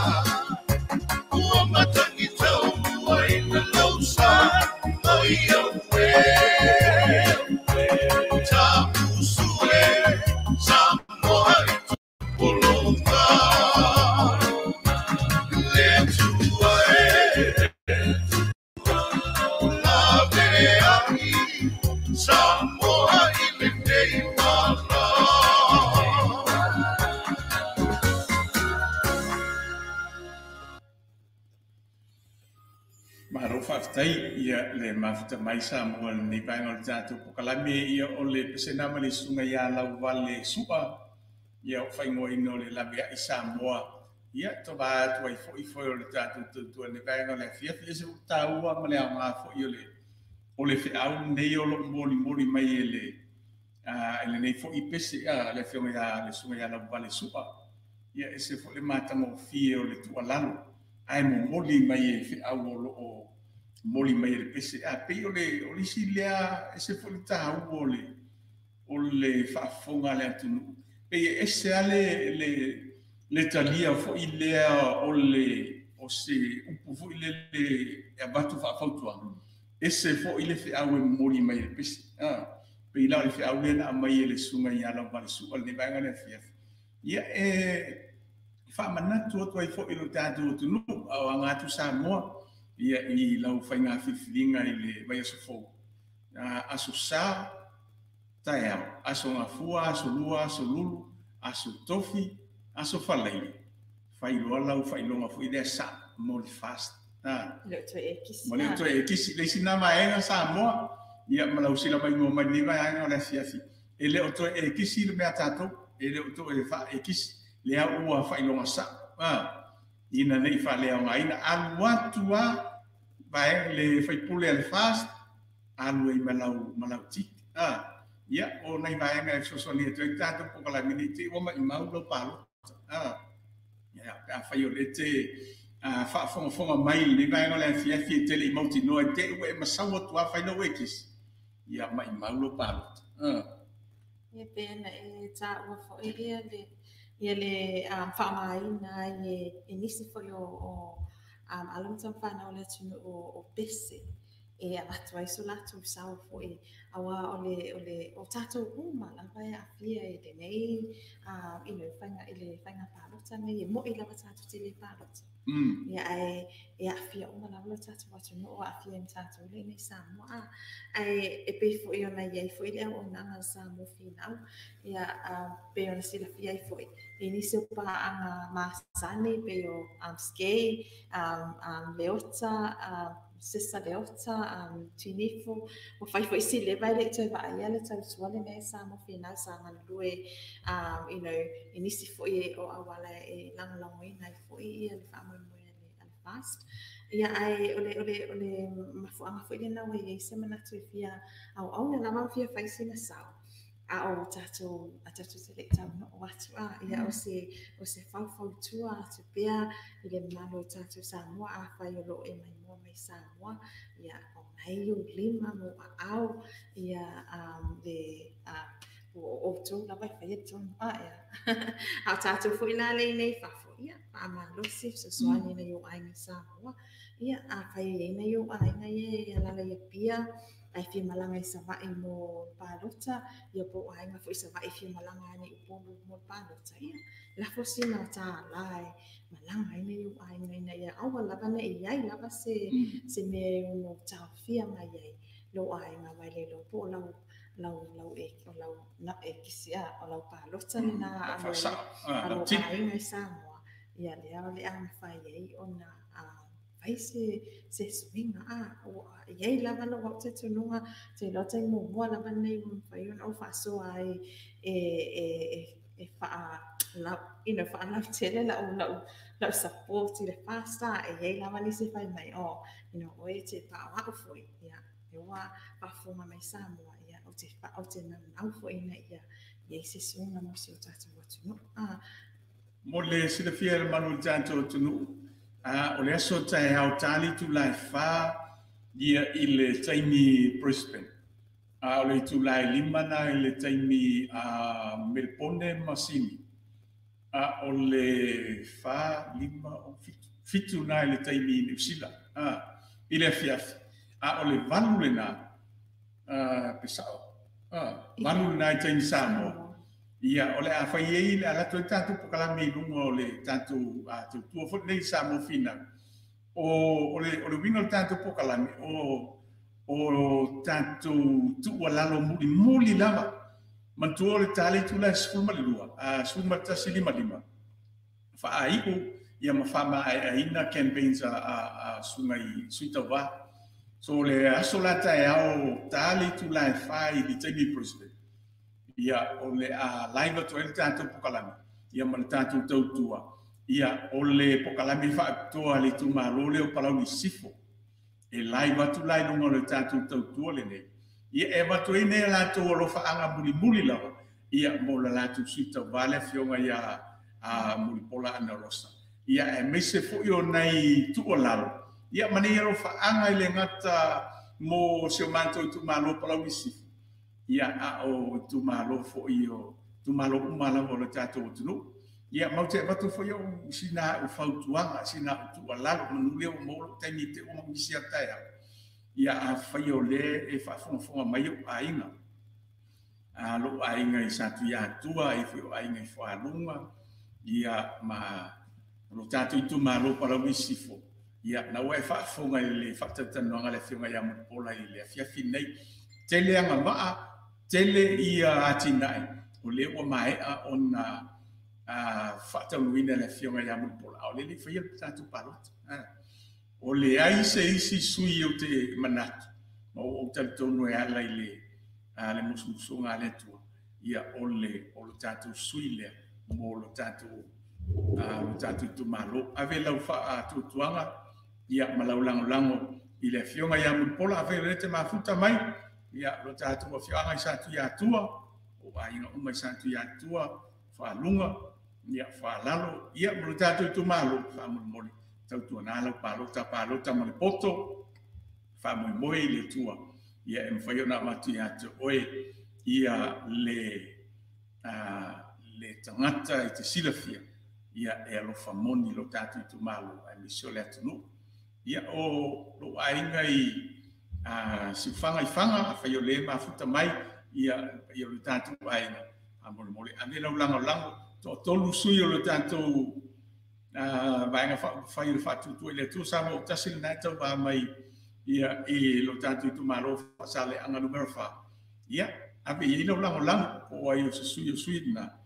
ua matangi tau, ua ina lausa, o ia ue. Tamusue, Samoa i poloma. Le tua e, la veai, Samoa i le nei mala. Mahalo whaafitai ia le mafuta mai Samoa le nei vaenga o le tātou pokalame ia o le pesena ma le sunga ia lau vale sua ia o whaingoa ina o le lawe ai Samoa ia to vā atu ai foi foi o le tātou tautua le vaenga o le afiafi e se tāua ma le au ngā foi o le wheau nei o lo moli moli mai e le e le nei foi pese a le whionga ia le sunga ia lau vale sua ia e se foi le mātanga o fie o le tualalo ai mo moli mai e wheau o lo o moli mai e le pese a pei o le isi lea e se foi le tāua o le whaafonga le atunu pei e ese ale le talia foi lea o le o se upu foi le e avatu whaafautua ese foi le wheau e moli mai e le pese pei la o le wheau lea na mai e le sunga i ala vale sua le vaenga le afiafi ia e whaamanatu atu ai foi lo tātou atunu au anga atu Samoa Ia i lau faiga filifiliga i le vaiaso fou. Aso Sa, taeao, Aso Gafua, Aso Lua, Aso Lulu, Aso Tofi, Aso Faraile, fai loa lau faailoga foi lea sao mo le FAST. Le o toe e kisi. Ma le o toe e kisi. Le isi na vaega Samoa, ia ma lau sila mai mai nei vaega o le afiafi. E le o toe e kisi le mea tatou, e le o toe fa e kisi. Le au ua faailoga sao. Ina nei faaleaogaina alu atu a vaega le faipule a le FAST, alu ai ma lau tiki. Ia, o nai vaega e fesoasoani atu ai tatou polokalame nei te ua maumau lau palota. Ia, pe afai o lea e te faafogafoga mai i lenei vaega o le afiafi e te le i mautinoa i te ua e masau atu a fai lau ekisi. Ia, maumau lau palota. Ia pe na e taua foi ia le faaaogaina ai e nisi foi o alo ma tamafanau o le atunuu o pese e avatu ai so latou sao foi, auā o le o tatou uma lava e aafia i lenei faiga i le faiga palota nei, e mo'i lava tatou te le palota. Ia, ae e aafia uma lava lo tatou atunuu, aafia i tatou le nei Samoa. Ae e pei foi ona i ai foi le auaunaga a Samoa Finau, ia pei ona silafia ai foi i nisi o paaga masani pei o Skei, Leota, Sisa Leota, Tinifu, ua fai foi si leva e le i toe vaaia le tautua lenei Samoa Finau sa galulue i nisi foi o auala e lagolagoina ai foi ia le faamoemoe a le FAST. Ia, ae o le mafuaaga foi lena ua i ai se manatu e fia auauna lava ma fia fai sina sao a o tatou a tatou te le i taunuu atu a ia o se faufautua atu pea i le mamalu o tatou Samoa. Afai o loo e maimoa mai Samoa, ia o nai ou lima ma ou aao ia le o outou lava e faia tonu a ia a o tatou foi la le nei fafo, ia faamalosi fesoasoani nai ou aiga Samoa. Ia, afai e i ai nai ou aiga ia e alaala i Apia ae fia malaga i Savaii mo palota, ia po o aiga foi Savaii fia malaga ane i Upolu mo le palota, ia lafo sina tālā e malaga ai nai ou aiga ina ia aua lava ne i ai lava se mea e ono taofia mai ai lou aiga mai le iloa po o lau lau lau e o lau na e kisi a o lau palota lena alo alo aiga i Samoa. Ia lea o le a mafai ai ona fai se suiga a i ai lava lou au talitonuga te iloa taimi muamua lava lenei ua mafai ona ou faasoa ai e faa lau faalautele lau support i le FAST. E i ai lava nisi e fai mai, oh, oe te paoa'u foi, ia e ua faafofoga mai Samoa, ia ou te naunau foi ina ia i ai se suiga mo si o tatou atunuu a. Mo le silafia e le mamalu o le tatou atunuu, o le aso taeao tali itula e 4 ia i le taimi Brisbane. A o le itula e 5 na i le taimi Melbourne ma Sydney. A o le 4, 5, o 7, 7 na i le taimi New Zealand. I le afiafi. A o le 8 lena, pe sao, 8 lena i taimi Samoa. Ia, o le a fai ai le ala atu ai tatou polokalame i luga o le tatou tautua foi nei Samoa Finau. O le uiga o le tatou polokalame, o tatou tuualalo mulimuli lava. Manatua o le ta le itula e 12, 11:55. Faaiu ia ma faamaeaina campaigns a susuga i sui tauva. So le aso la taeao ta le itula e 4 i le taimi Brisbane. Ia, o le a live atu ai le tatou polokalame, ia ma le tatou tautua. Ia, o le polokalame faapitoa le itumalo lea o Palauli Sisifo. E live atu la i luga o le tatou tautua lenei. Ia, e avatu ai nei latou alofaaga mulimuli lava, ia, mo le latou sui tauva le afioga ia a Mulipola Anarosa. Ia, aemaise foi o nai tuualalo. Ia, ma nei alofaaga i le gata mo si o matou itumalo Palauli Sisifo. Ia, a o itumalo foi o itumalo uma lava o le tatou atunuu. Ia, matou te avatu foi o sina au fautuaga, sina au tuualalo, manu lea ua maua lou taimi te ua misi a taeao. Ia, afai o lea e faafogafoga mai ou aiga. A lou aiga i Satuiatua, e foi o aiga i Fualuga, ia ma lo tatou itumalo Palauli Sisifo. Ia, na ua e faafofoga i le faatalatalanoaga a le Afioga ia Mulipola i le afiafi lenei. Tele agavaa, tele ia atinae o lea ua maea ona faataunuuina e le Afioga ia Mulipola, a o lea e le i faia le tatou palota. O leai se isi sui ou te manatu, ma ua ou talitonu e ala i le musumusuga a le Atua, ia o le tatou sui lea mo lo tatou itumalo. Ave lau faatuatuaga ia ma lau lagolago i le Afioga ia Mulipola, afai o lea te mafuta mai ia lo tatou afioaga i Satuiatua, o aiga uma i Satuiatua, Faaluga, ia Faalalo, ia ma lo tatou itumalo, faamolemole tautuana lau palota, palota ma le poto, faamoemoe i le Atua, ia e mafai ona avatu ia te oe ia le tagata i te silafia, ia e alofa moni lo tatou itumalo aemaise o le atunuu. Ia o lou aiga i Siufaga i Faga, afai o le mafuta mai ia lo tatou aiga, faamolemole ave lau lagolago, toatolu sui o lo tatou vaega faaupufai o le faatuatua i le Atua Samoa ua tasi lena e tauva mai ia i lo tatou itumalo Faasaleleaga numera 4. Ia ave i ai lau lagolago, po o ai o se sui o sui lena,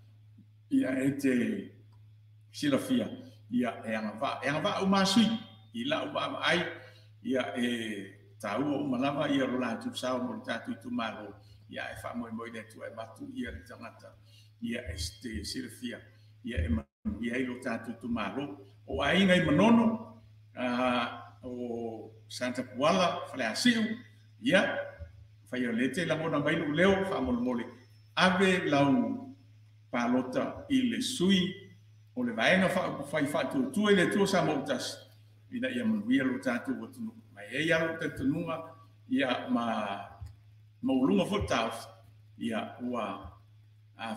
ia e te silafia, ia e agavaa uma sui i lau vaavaai, ia e taua uma lava ia lo latou sao mo lo tatou itumalo, ia e faamoemoe i le Atua e avatu ia le tagata, ia e te silafia, ia e manuia ai lo tatou itumalo. O aiga i Manono, o Satapuala, Faleasiu, ia fai o le te lagona mai lou leo, faamolemole ave lau palota i le sui o le vaega faaupufai faatuatua i le Atua Samoa ua tasi, ina ia manuia lo tatou atunuu. Ma e ai lava lou talitonuga, ia ma maualuga foi le taofi, ia ua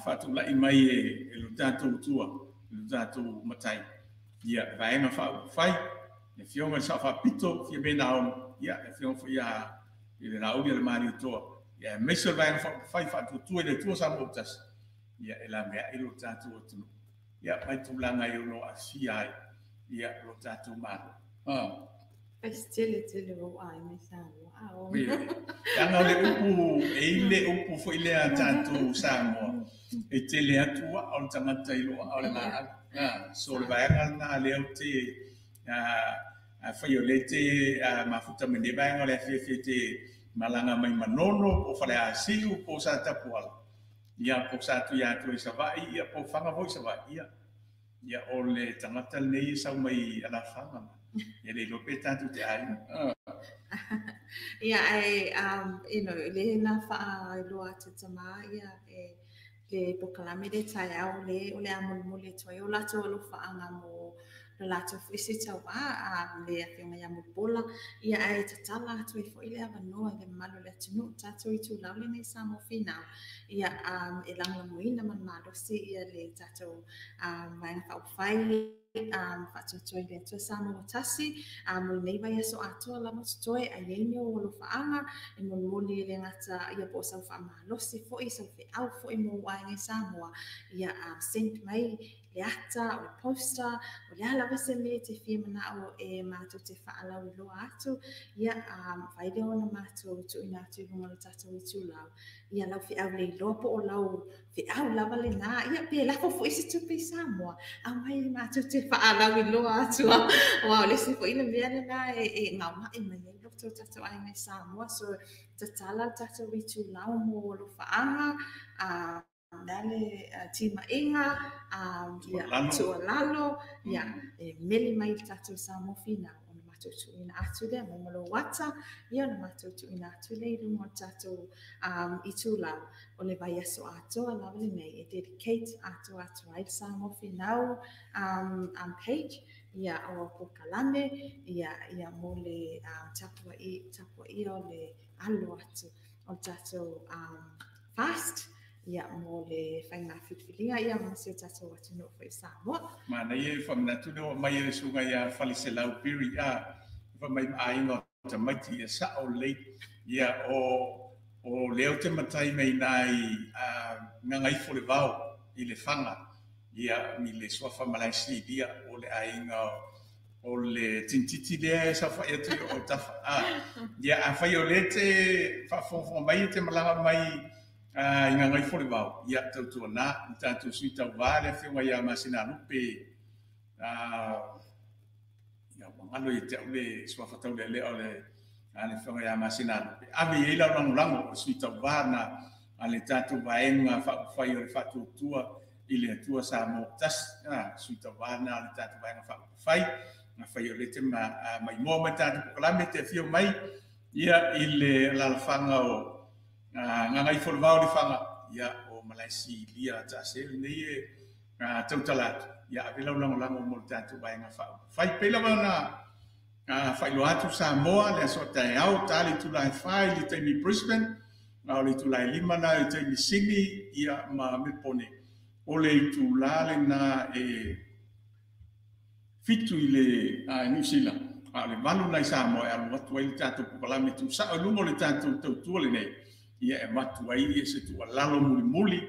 faatulai mai e lo tatou Atua, lo tatou matai, ia vaega faaupufai, le Afioga i le Sao Faapito, Fiame Naomi, ia le Afioga foi ia i le Laauli a le Malietoa, ia aemaise o le vaega faaupufai faatuatua i le Atua Samoa ua tasi, ia e laveai lo tatou atunuu, ia mai tulaga e ono aafia ai ia lo tatou Malo. Tele tele o ai mai Samoa. Leaga o le upu, e i le upu foi lea tatou Samoa, e tele atu aa o le tagata i loo aa o le laau. So le vaega lena lea ou te afai o lea te mafuta mai nei vaega o le afiafi te malaga mai Manono, po o Faleasiu, po o Satapuala, ia po o Satuiatua i Savaii, ia po o Faga foi i Savaii, ia o le tagata lenei e sau mai Alafaga. Ia le iloa pe tatou te aiga. Ia e you know, le na faailoa atu tama ia e le polokalame le taeao le o le a molimoli atu ai o latou alofaaga mo lo latou foi se tauā le Afioga ia Mulipola, ia ae tatala atu ai foi le avanoa i le mamalu o le atunuu tatou itulau lenei Samoa Finau, ia e lagolagoina ma le malosi ia le tatou vaega faaupufai faatuatua i le Atua Samoa ua tasi mo lenei vaiaso atoa lava totoe, a i ai ni ou alofaaga e molimoli e le gata ia po o sau faamalosi foi, sau feau foi mo aiga i Samoa, ia send mai le ata o le poster, o le a lava se mea te fia manao e matou te faalauiloa atu, ia fai lea ona matou tuuina atu i luga o le tatou itulau, ia lau feau le iloa po o lau feau lava lena, ia pe lafo foi se tupe i Samoa, aumai matou te faalauiloa atu, aua o le isi foi le mea lena e gaomae mai ai loto o tatou aiga i Samoa. So tatala le tatou itulau mo alofaaga, le timaiga, ia tuualalo, ia e meli mai le tatou Samoa Finau, ona matou tuuina atu lea mai ma lou ata, ia ona matou tuuina atu lea i luga o le tatou itulau o le vaiaso atoa lava lenei e dedicate atoa atu ai le Samoa Finau page, ia o polokalame, ia mo le tapuaia o le alo atu o le tatou fast, ia mo le faiga filifiliga, ia ma si o tatou atunuu foi i Samoa. Manaia e faamanatu lea ua aumai e le susuga ia Faleselau Piri, fa mai aiga o tamaiti ia sao lelei, ia o lea o te matai mai nai Gagaifo le Vao i le Faga, ia mi le suafa Malaesilia o le aiga O le tinititi lea e saofai atu i o tafa. Ia, afai o lea te faafogafoga mai e te malaga mai i Gagaifo le Vao, ia tautuana le tatou sui tauva le afioga ia Masinalupe, ia ua galo ia te au le suafa taulealea o le afioga ia Masinalupe. Ave i ai lau lagolago o le sui tauva na a le tatou vaega faaupufai o le Faatuatua i le Atua Samoa Tasi, sui tauva na a le tatou vaega faaupufai. Afai o lea te maimoa mai tatou polokalame te afio mai ia i le alaalafaga o Gagaifo le Vao Lefaga, ia o Malaesilia Taase lenei e tautala atu, ia ave lau lagolago mo le tatou vaega faaupufai. Pei lava ona faailoa atu Samoa le aso taeao, ta le itula e 4 i le taimi Brisbane, a o le itula e 5 na i le taimi Sydney ia ma Melbourne. O le itula lena e 7 i le New Zealand, a o le 8 na i Samoa e alu atu ai le tatou polokalame tuusao i luga o le tatou tautua lenei, ia e avatu ai ia se tuualalo mulimuli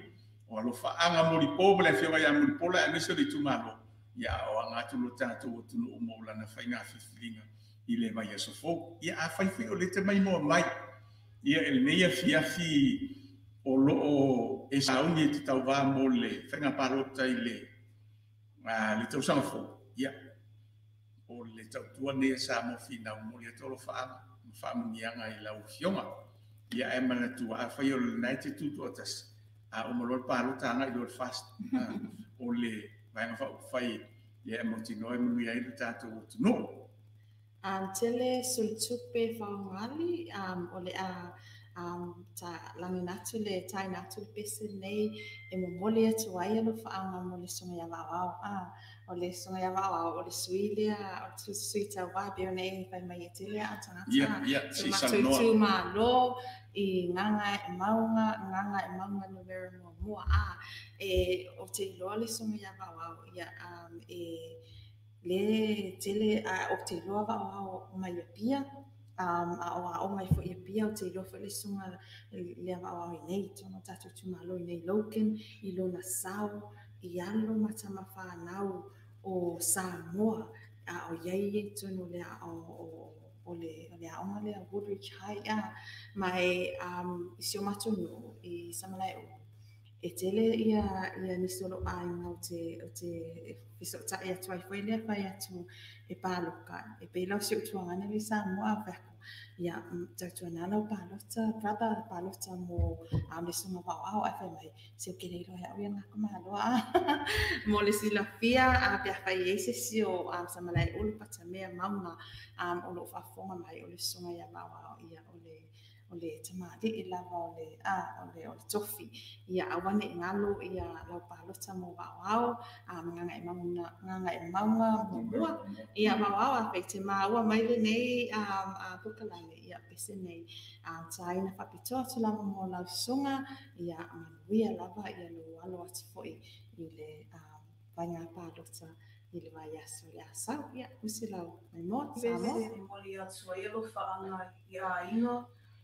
o alofaaga mulipo ma le afioga ia Mulipola aemaise o le itumalo, ia o aga atu lo tatou atunuu mo lana faiga filifiliga i le vaiaso fou. Ia afai foi o lea te maimoa mai ia i lenei afiafi o loo e sauni e te tauva mo le faiga palota i le tausaga fou, ia o le tautua nei a Samoa Finau momoli atu alofaaga ma faamuniaga i lau afioga. Ia ae manatua afai o lena e te tutoatasi, a uma loa le palota agai loa le FAST, o le vaega faaupufai ia e mautinoa e manuia ai le tatou atunuu. Tele sultupe faogali o le a ta lagina atu le taina atu le pese nei e momoli atu ai alofaaga mo le susuga ia Vaoao. O le susuga ia Vaoao o le sui lea o le sui tauva pe ona e fai mai e tele a tagata. Ia, si salanoa. Itumalo i Gagaemauga, Gagaemauga numera 1. E o te iloa le susuga ia Vaoao ia e le tele o te iloa Vaoao mai Apia, a o aoga i foi Apia o te iloa foi le susuga lea Vaoao i nei tonu tatou itumalo i nei Logan i lona sao i alo ma tamafanau o Samoa a o iai i tonu lea o le aoga lea Woodridge High mai i si o matou nuu i Samalaeulu e tele ia nisi o loo aiga o te feso'ota'i atu ai foi lea fai atu e paloka e pei lau si ou tuagana le Samoa fai atu ia tautuana lau palota brother palota mo le susuga Vaoao ae fai mai se o ke le iloa au ia ngako maloa mo le silafia pe afai ai se isi o Samalaeulu Patamea Mauga o loo faafofoga mai o le susuga ia Vaoao ia o le tamali'i lava o le tofi ia aua ne'i galo ia lau palota mo Vaoao Gagaemauga muamua ia Vaoao afai te maua mai lenei polokalame ia pese nei taina faapitoa atu lava mo lau susuga ia manuia lava ia lou alo atu foi i le faiga palota i le vaiaso le asau. Ia usi lau maimoa Samoa. E momoli atu ai alofaaga i aiga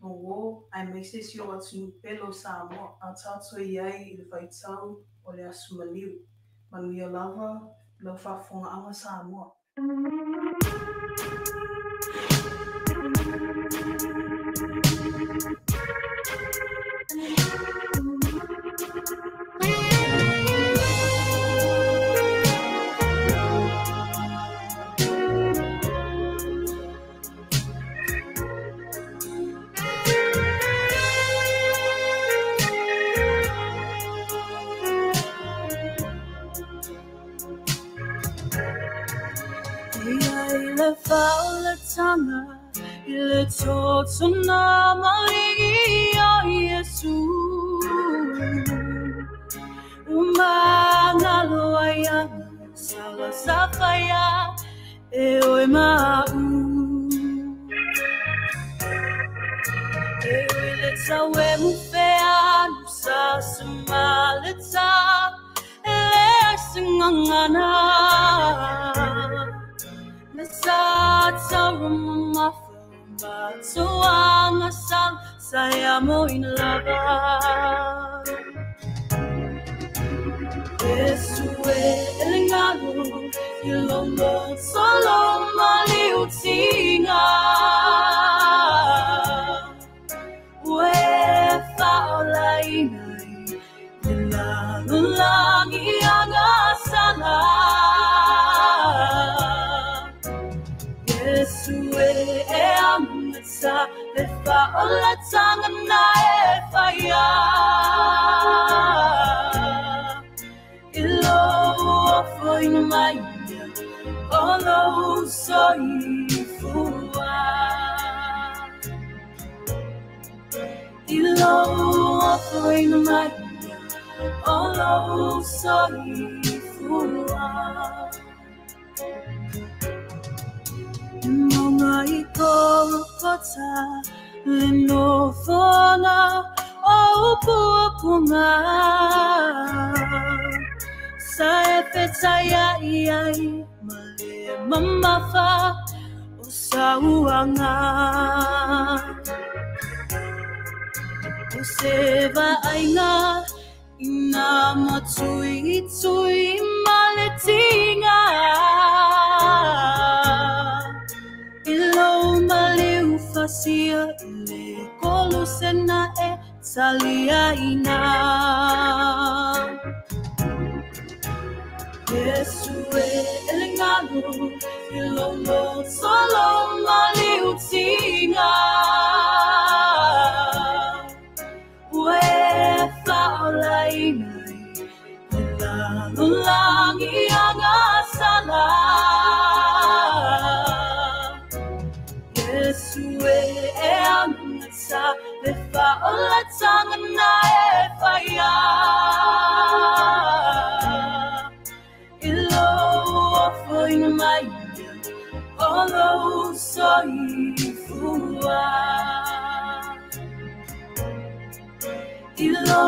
mo aemaise si o atunuu pele o Samoa a tatou i ai i le vaitau o le aso maliu. Manuia lava lau faafofogaaga Samoa. Faolatanga i le totona maligi o Iesu Umangalo aianga sala safaya e oe ma'u E oe le tau e mufeanu sa samaleta e le ai singangana Saya mo in lava Yesu e elengalo Ilolo solo maliutinga Ue faolaina i lalolagi agasala Yesu e amata le faolatanga na e faia Ilo ofoina mai Olo soifua Ilo ofoina mai Olo soifua Monga i Golgotha le nofonga o upuapunga Sa e fetai ai ai ma le mamafa o sauanga O se vaaiga ina matuitui ma le tiga I lou maliu fasia i le kolusena e taliaina Yesu e le galu i lou solo maliutinga Ue faolaina i lalolagi agasala Yesu e amata le faolatanga na e faia Ilo ofoina mai o lou soifua Ilo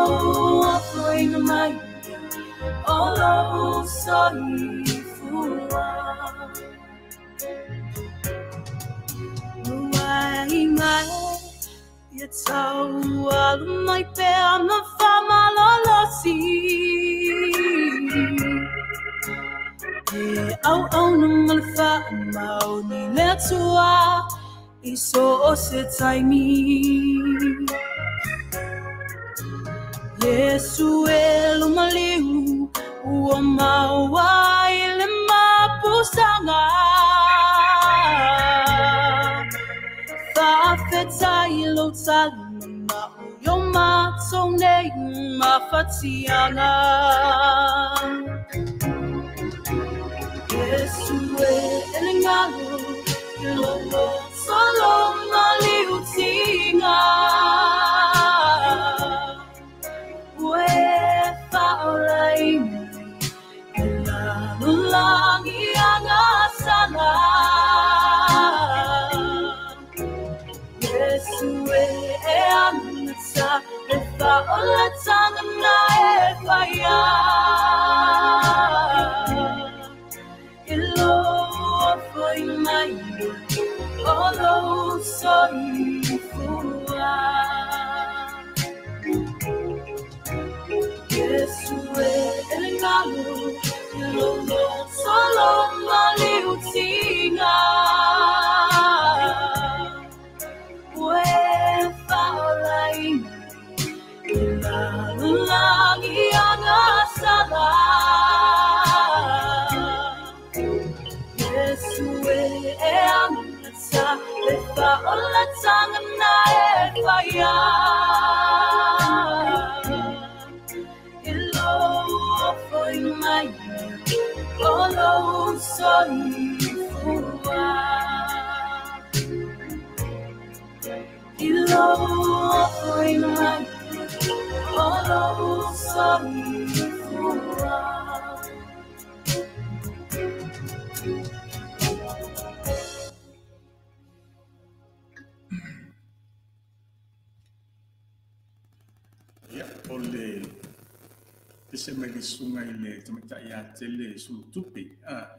ofoina mai o lou soifua Uai mai ia tau alu mai pea ma whamalolosi E au au na ma le whaamau ni le atua i so o se taimi Yesu e lo maliu ua maua i le mapusanga Whawhetai lo tali ma o yo mātou nei mawhatianga Yesu e le ngalo i lolo solo maliutinga Ue whaolaina i lalolagi agasala Yesu e amata le faolatanga na e faia Ilo ofoina mai o lou soifua Yesu e le galu i lolo solo maliutinga Ue faolaina i lalolagi agasala Yesu e amata le faolatanga na e faia Ilo ofoina mai o lou soifua Ilo ofoina mai o lou soifua Ia, o le pese mai le suga i le tamaitai ia tele sulutupe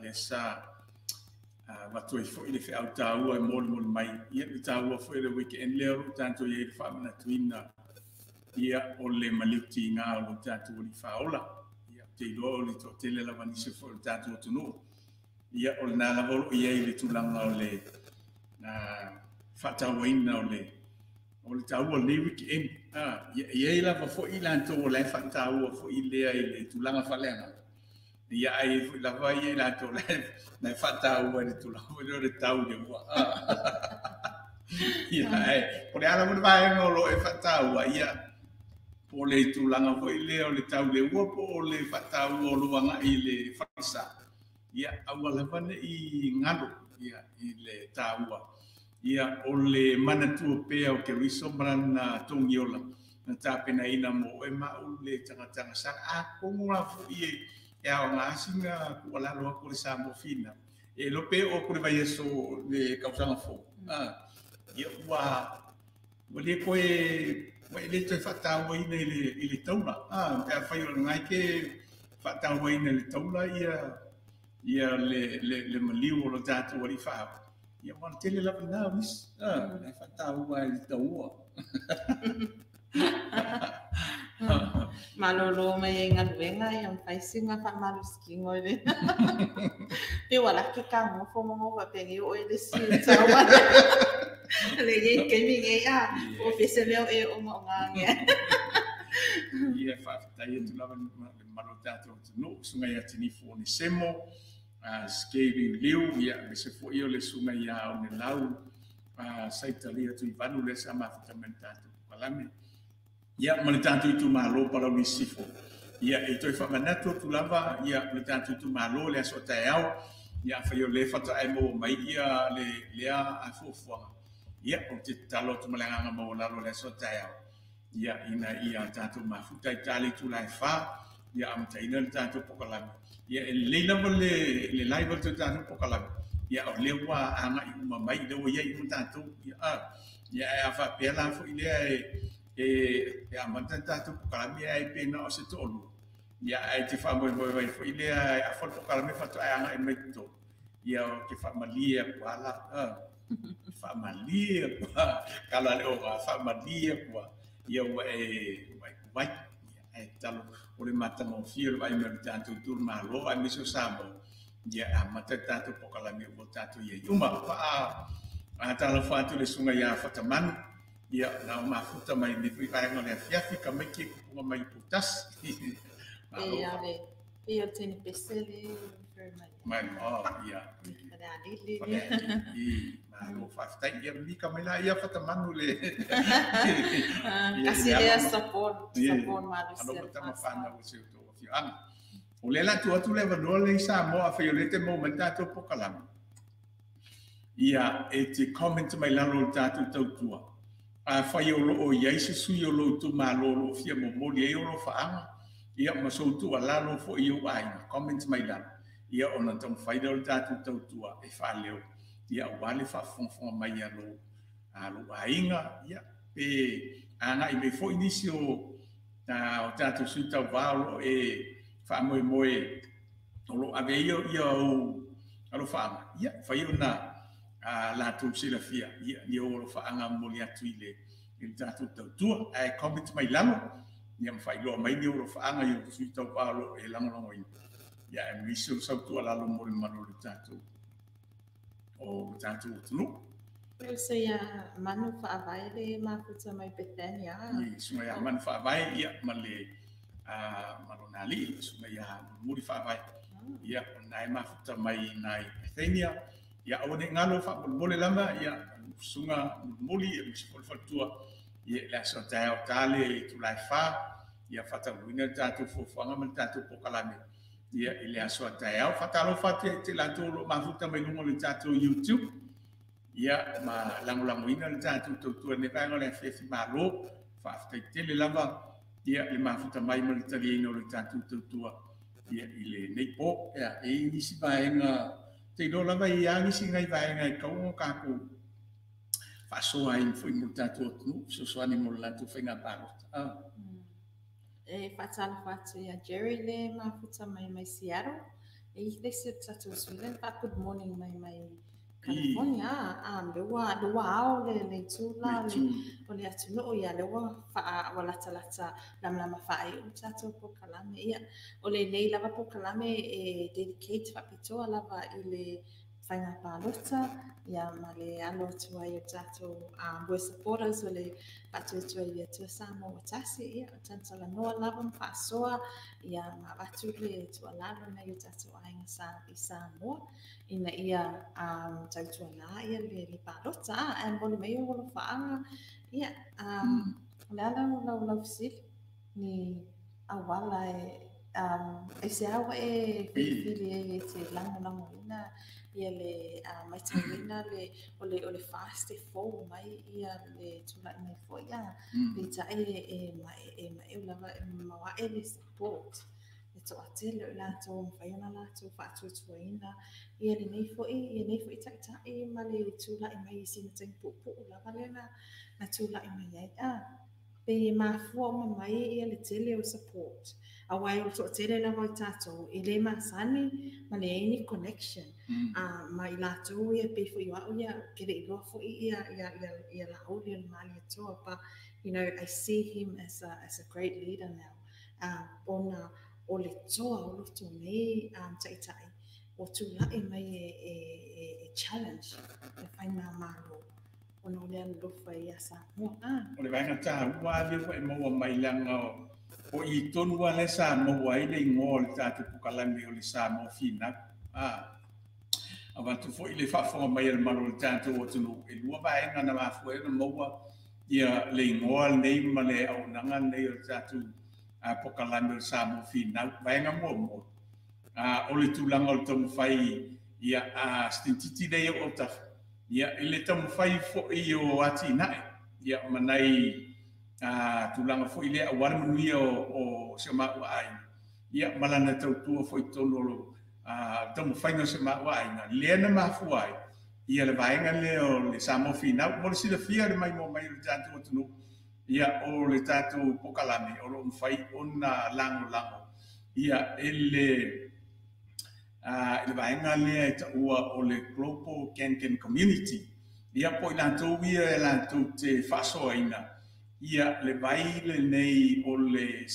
le sa vatu ai foi le feau tāua e molimoli mai. Ia, le tāua foi le weekend lea o loo tatou i ai le faamanatuina ia o le maliutiga o lo tatou alii faaola. Ia, ou te iloa o le toatele lava nisi foi o le tatou atunuu. Ia, o lena lava o loo i ai le tulaga o le faatauaina o le o le taua o lenei weekend. Ia, e i ai lava foi latou o la e faataua foi lea i le tulaga faaleagaga. Ia, ae i ai foi lava ia i latou la e faataua i le tulaga foi lea o le tau i le ua. Ia, ae po o le a lava le vaega o lo o e faataua, ia, po o le tulaga foi lea o le tau i le ua po o le faataua o lou agai i le falesa, ia, aua lava ne i galo ia, i le taua. Ia, o le manatua pea o Keriso ma lana togiola na tapenaina mo oe ma au le tagata agasala. Atonu la foi e aoga sina tuualalo atu le Samoa Finau. E iloa pe oo atu le vaiaso le tausaga fou. Ia ua ua le toe ua e le toe faatauaina i le taula. Pe afai o lena e te faatauaina i le taula ia ia le le le maliu o lo tatou alii faaao. Ia ua tele lava lena o nisi. E faataua ai i le taua. Malolo mai ai galuega ia mafai sina faamalositino i le pe ua laki kagofo ma go faapea o oe le isi taua le iai taimi nei a o pese mea o e ogaoga. Ia faafetai atu lava le mamalu o le tatou atunuu, susuga ia Tinifu Onesemo, Skeving Liu, ia aemaise foi o le susuga ia Onelau Saitalia Tuivanu lea sa mafuta mai le tatou polokalame. Ia ma le tatou itumalo Palauli Sisifo. Ia e toe faamanatu atu lava ia le tatou itumalo le aso taeao. Ia afai o lea faatoa e maua mai ia le lea fuafuaga. Ia ou te tatalo atu ma le agaga maualalo le aso taeao. Ia ina ia tatou mafuta i ta le itula e 4, ia amataina le tatou polokalame. Ia e lelei lava le live o le tatou polokalame. Ia o lea ua agai uma mai, lea ua iai uma tatou. Ia ia ae a faapea la foi lea e amata le tatou polokalame ae pe na o se toalua. Ia ae te faamoemoe mai foi lea e afa le polokalame faatoa e agai mai totonu. Ia ou te faamalie atu ala. Faamalie atu kala le oga, faamalie atu ia ua e tuai. Ia ae tatalo o le matagofie o le vaai mai o le tatou itumalo aemaise o Samoa. Ia amata le tatou polokalame ua tatou iai uma. Faa talofa atu le susuga ia Fatamanu. Ia na o mafuta mai nei foi vaega o le afiafi ka mai ke kupunga mai Poutasi. Malo. E ave e o tene pese le refer mai. Mai oh ia. Falealili. Falealili. Malo faafetai ia mika mai la ia Fatamanu le. Kasi lea support support malo sia. Alo tama whānau o se o tō afioaga. O le la tu atu le avanoa le i Samoa afai o le te maua mai le tatou polokalame. Ia e te comment mai lalo o le tatou tautua. Afai o loo i ai se sui o lou itumalo o loo fia momoli ai o alofaaga, ia ma sou tuualalo foi i ou aiga, comment mai lalo. Ia ona taumafai lea o le tatou tautua e faaleo, ia aua le faafogafoga mai a lou aiga, ia pe agai mai foi nisi o tatou sui tauvā o loo e faamoemoe o loo ave ai ia ou alofaaga, ia fai ona latou silafia ia ni ou alofaaga momoli atu i le tatou tautua. Ae comment mai lalo, ia ma faailoa mai ni ou alofaaga i ou sui tauvā o loo e lagolagoina. Ia ae nisi o sau tuualalo mo le mamalu o le tatou atunuu. Se ia Manu Faavae le mafuta mai Bethania. Ia, susuga ia Manu Faavae, ia, ma le ma lona alii, susuga ia Muri Faavae. Ia, o lena e mafuta mai nai Bethania. Ia, aua ne i galo faamolemole lava, ia, susuga Mulimuli, ia aemaise foi le faletua, ia, le aso taeao ta le itula e 4, ia faataunuuina le tatou fuafuaga ma le tatou polokalame. Ia, i le aso taeao. Faatalofa atu ia te latou o lo o mafuta mai luga o le tatou YouTube. Ia, ma lagolagoina le tatou tautua i lenei vaega o le afiafi malo. Faafetai tele lava, ia, le mafuta mai ma le taliaina o le tatou tautua, ia, i lenei po. Ia, e i nisi vaega, te iloa lava e i a nisi nai vaega e tatau ona tatou faasoa ai foi mo le tatou atunuu, fesoasoani mo le latou faiga palota. E faatalofa atu ia Jerry le mafuta mai mai Seattle. E i le isi o tatou sui le fa good morning mai mai California, le ua le ua ao le le itu la le o le atunuu, ia le ua faa ua latalata lamalama faaiu le tatou polokalame. Ia o lenei lava polokalame e dedicate faapitoa lava i le faiga palota, ia ma le alo atu ai o tatou we're supporters o le faatuatua i le Atua Samoa ua tasi. Ia o talatalanoa lava ma faasoa, ia ma avatu le tuualalo nai o tatou aiga sa i Samoa ina ia tautuana ia le palota, ae momoli mai ou alofaaga. Ia o le a lau fesili ni auala e aisea ua e filifili ai e te lagolagoina ia le matauina le o le FAST e fou mai ia le tulai mai foi, peitai e maeu lava e maoae le support e toatele o i latou mafai ona latou faatuatuaina ia lenei foi taitai ma le tulai mai i sina taimi puupuu lava lea na tulai mai ai. Pe mafua uma mai ia le tele o support, aua o le toatele lava o tatou e le masani ma leai ni connection ma i latou ia pei foi o au ia ke le iloa foi ia ia Laauli o le Malietoa, but you know, I see him as a great leader now, ona o le toa o loto nei taitai o tulai mai e challenge le faigamalo ona o le alolofa ia Samoa. O le vaega taua lea ua e maua mai leaga o i tonu lava lea sa maua ai le igoa o le tatou polokalame o le Samoa Finau. Avatu foi le faafofoga mai a le malo o le tatou atunuu, e lua vaega na mafua ai ona maua ia le igoa lenei ma le auaunaga lenei o le tatou polokalame o le Samoa Finau. Vaega muamua, o le tulaga o le taumafai ia sitintiti lea i ou autafa, ia i le taumafai foi o atinae, ia ma nai tulaga foi lea aua le manuia o si o maua aiga, ia ma lana tautua foi totonu o le taumafaiga o si o maua aiga, lea na mafua ai ia le vaega lea o le Samoa Finau. Mo le silafia le maimoa mai o le tatou atunuu, ia o le tatou polokalame o lo o mafai ona lagolago ia i le vaega lea e taua o le Global Kankan Community. Ia po i latou ia e latou te faasoaina ia le vai lenei o le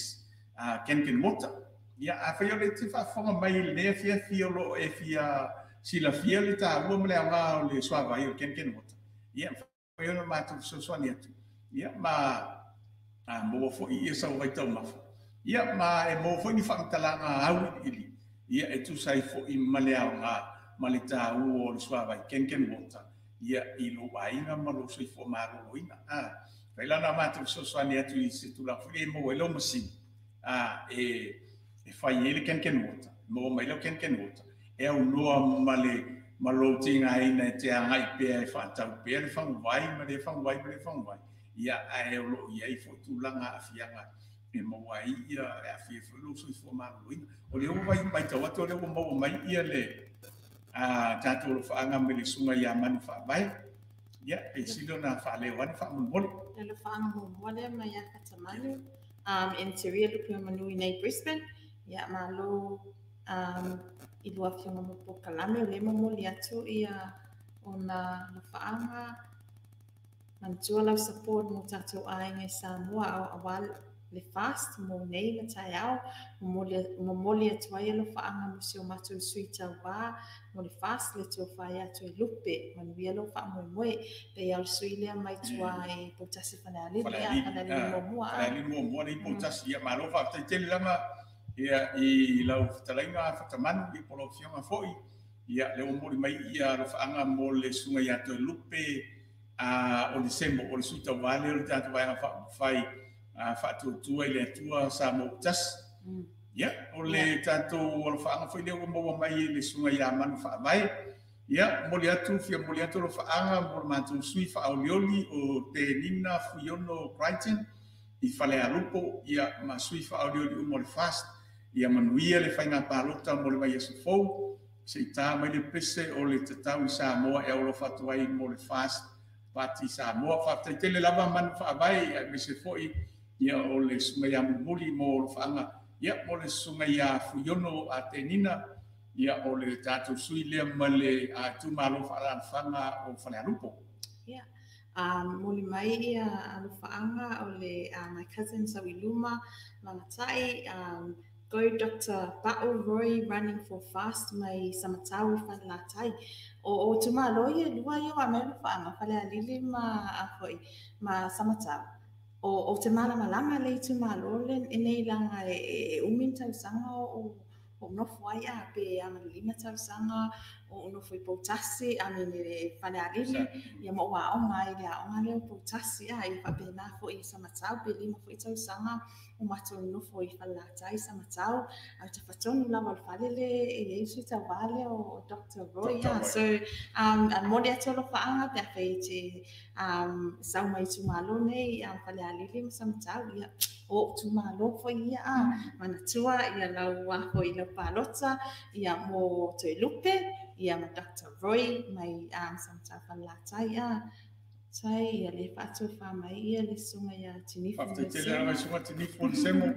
Kankan Water. Ia afai o le te faafofoga mai i lenei afiafi o lo o e fia silafia le taua ma le aoga o le suavai o le Kankan Water, ia mafai ona matou fesoasoani atu, ia ma maua foi ia sau vaitaumafa, ia ma e maua foi ni faamatalaga auiliili, ia e tusa ai foi ma le aoga ma le taua o le suavai Kankan Water ia i lou aiga ma lou soifua maloloina. Fai la na matou fesoasoani atu i se tulaga foi e maua ai lau masini e fai ai le Kankan Water, maua mai lau Kankan Water e aunoa ma le ma lou tigaina e te agai pea e faatau pea le faguvai ma le faguvai ma le faguvai, ia ae o loo i ai foi tulaga aafiaga e maua ai ia e aafia foi lou soifua maloloina. O lea ua matau atu o lea ua maua mai ia le tatou alofaaga mai le susuga ia Manu Faavae, ia pe sili ona faaleo ane faamolemole. Le alofaaga muamua lea mai ia Fatamanu, interior lupe o manu i nei Brisbane, ia malo i lua afioga mo polokalame o lea momoli atu ia ona alofaaga manatua lau support mo tatou aiga i Samoa aua le FAST mo nei ma taeao, momoli atu ai alofaaga mo si o matou sui tauvā mo le FAST le tofa ia Toelupe, manuia lou faamoemoe. Pei o le sui lea mai tua i Poutasi Falealili, Falealili muamua. Falealili muamua nei Poutasi, ia malo faafetai tele lava ia i lau fetalaiga Fatamanu i po lau afioga foi, ia le ua momoli mai ia alofaaga mo le susuga ia Toelupe o Lisemo o le sui tauvā lea o le tatou vaega faaupufai faatuatua i le Atua Samoa ua tasi. Ia o le tatou alofaaga foi lea ua maua mai i le susuga ia Manu Faavae. Ia momoli atu, fia momoli atu alofaaga mo le matou sui faaolioli o Tenina Fuiono Crichton i Falealupo, ia ma sui faaolioli uma o le FAST. Ia manuia le faiga palota mo le vaiaso fou, se i tā mai le pese o le tatau i Samoa e aualofa atu ai mo le FAST Pati Samoa. Faafetai tele lava Manu Faavae, aemaise foi ia o le susuga ia Mulimuli mo alofaaga, ia mo le susuga ia Fuiono a Tenina, Ia, o le tatou sui lea ma le itumalo faaalaalafaga o Falealupo. Ia, moli mai ia alofaaga o le my cousin Sauiluma Magatai, go Dr. Pa'u Roy running for fast mai Samatau i Falelatai. O itumalo ia e lua ia ua aumai alofaaga, Falealili ma foi ma Samatau. O te malamalama le itumalo lenei laga e umi ni tausaga o nofo ai a pe a ma le 5 tausaga o nofo i Poutasi a me le Falealili ia ma ua aoga ai le aoga lea o Poutasi a ia faapena foi i Samatau pe 5 foi tausaga o matou nofo i Falelatai Samatau a tafatonu lava o le fale le e iai sui tauvā lea o Dr. Roy a so moli atu alofaaga pe afai te sau mai itumalo nei Falealili ma Samatau ia o itumalo foi ia a manatua ia lau foi lau palota ia mo Toelupe ia ma Dr. Roy mai Samatau Falelatai a tai ia le faatofa mai ia le susuga ia Tinifu Faafetai tele lava i susuga Tinifu o le Semo.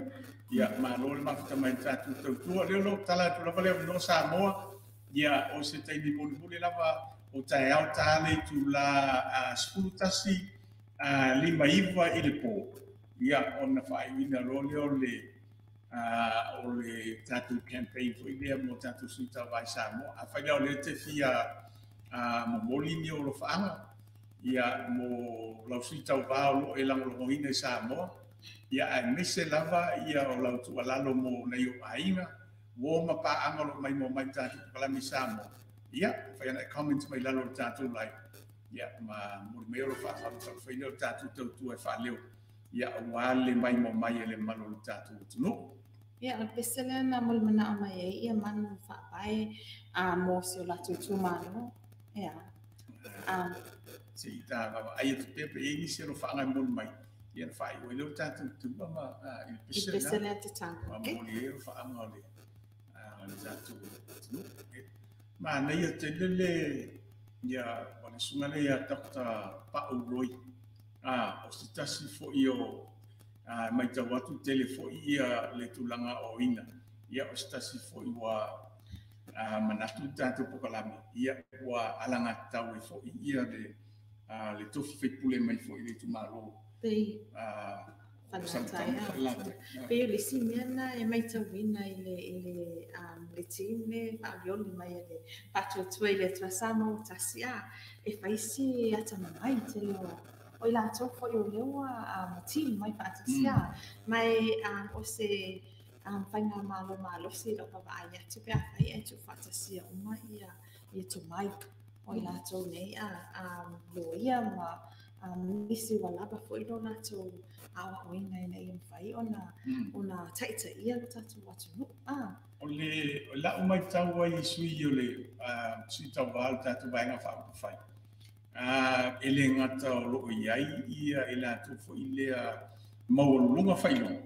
Ia malo le mafuta mai tatou tautua. Lea o lou tala atu lava lea no Samoa. Ia o se taimi mulimuli lava o taeao ta le itula 11:59 i le po. Ia ona faaiuina loa lea o le tatou campaign foi lea mo tatou sui tauvā i Samoa. Afai lea o lea te fia momoli ni o alofaaga ia mo lau sui tauvā o loo e lagolagoina i Samoa. Ia aemaise lava ia o lau tuualalo mo nai o aiga uo ma paaga o loo mai mo mai tatou polokalame i Samoa. Ia fai ana e comment mai lalo o le tatou live. Ia ma moli mai o lo faafaina o le tatou tautua e faaleo. Ia aua le mai mo mai e le mamalu o le tatou atunuu. Ia, o le pese lea na moli manao mai ai ia manu faapae mo si o latou itumalo. Ia. Se i ta vaavaai atu pea pe i ai nisi alofaaga e moli mai. Ia na faaiu ai lea o tatou tulaga i le pese I pese lea tatau. Ma moli ai alofaaga o le tatou atunuu. Manaia tele le ia o le susuga lea ia Dr. Pa'u Roy. O se tasi foi o matau atu tele foi ia le tulaga o ina. Ia o se tasi foi ua manatu tatou polokalame. Ia ua alagatatau ai foi ia le tofi faipule mai foi le itumalo. Pei Falelatai. Falelatai. Pei o le isi mea na e matauina i le team le faaolioli mai e le faatuatua i le Atua Samoa ua tasi a e fai si atamamai tele o i latou foi o lea ua team mai faatasi a mai o se faiga malo malosi lau vaavaai atu pe afai e tuufaatasia uma ia tomai o i latou nei a loia ma nisi ua lava foi lo latou aoaoina ina ia mafai ona taitaia lo tatou atunuu. O le lau matau ai i sui o le sui tauvā o le tatou vaega faaupufai. E le gata o loo iai ia e latou foi lea maualuluga faailoga.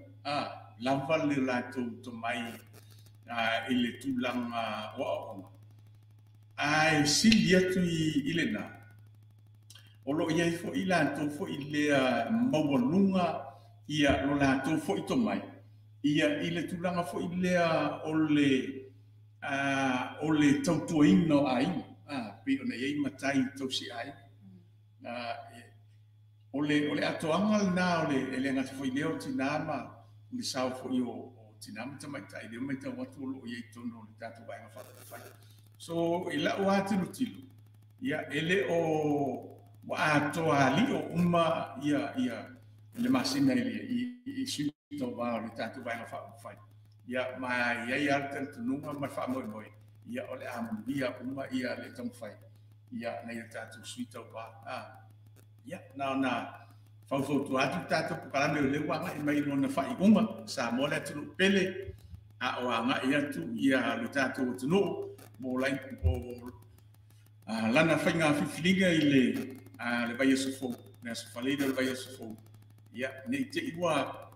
Lava le latou tomai i le tulaga o aoaoga. Ae sili atu i lena. O loo iai foi latou foi lea maualuga ia lo latou foi tomai. Ia i le tulaga foi lea o le tautuaina o aiga. Pei ona iai matai tausi aiga. O le atoaga lena o le e le gata foi lea o tina ma le sao foi o tina ma tamaitai lea matau atu o loo iai totonu o le tatou vaega faaupufai. So i lau lava tilotilo, ia e le o ua atoa alio uma ia le masina i sui tauvā o le tatou vaega faaupufai. Ia ma iai lava le talitonuga ma le faamoemoe ia o le a manuia uma ia le taumafai ia nai o tatou sui tauvā. Ia na ona faufautua atu tatou polokalame o lea ua agai mai lona faaiuga Samoa le atunuu pele a o agai atu ia le tatou atunuu mo lana faiga filifiliga i le vaiaso fou, le aso Faraile o le vaiaso fou. Ia nei te i ua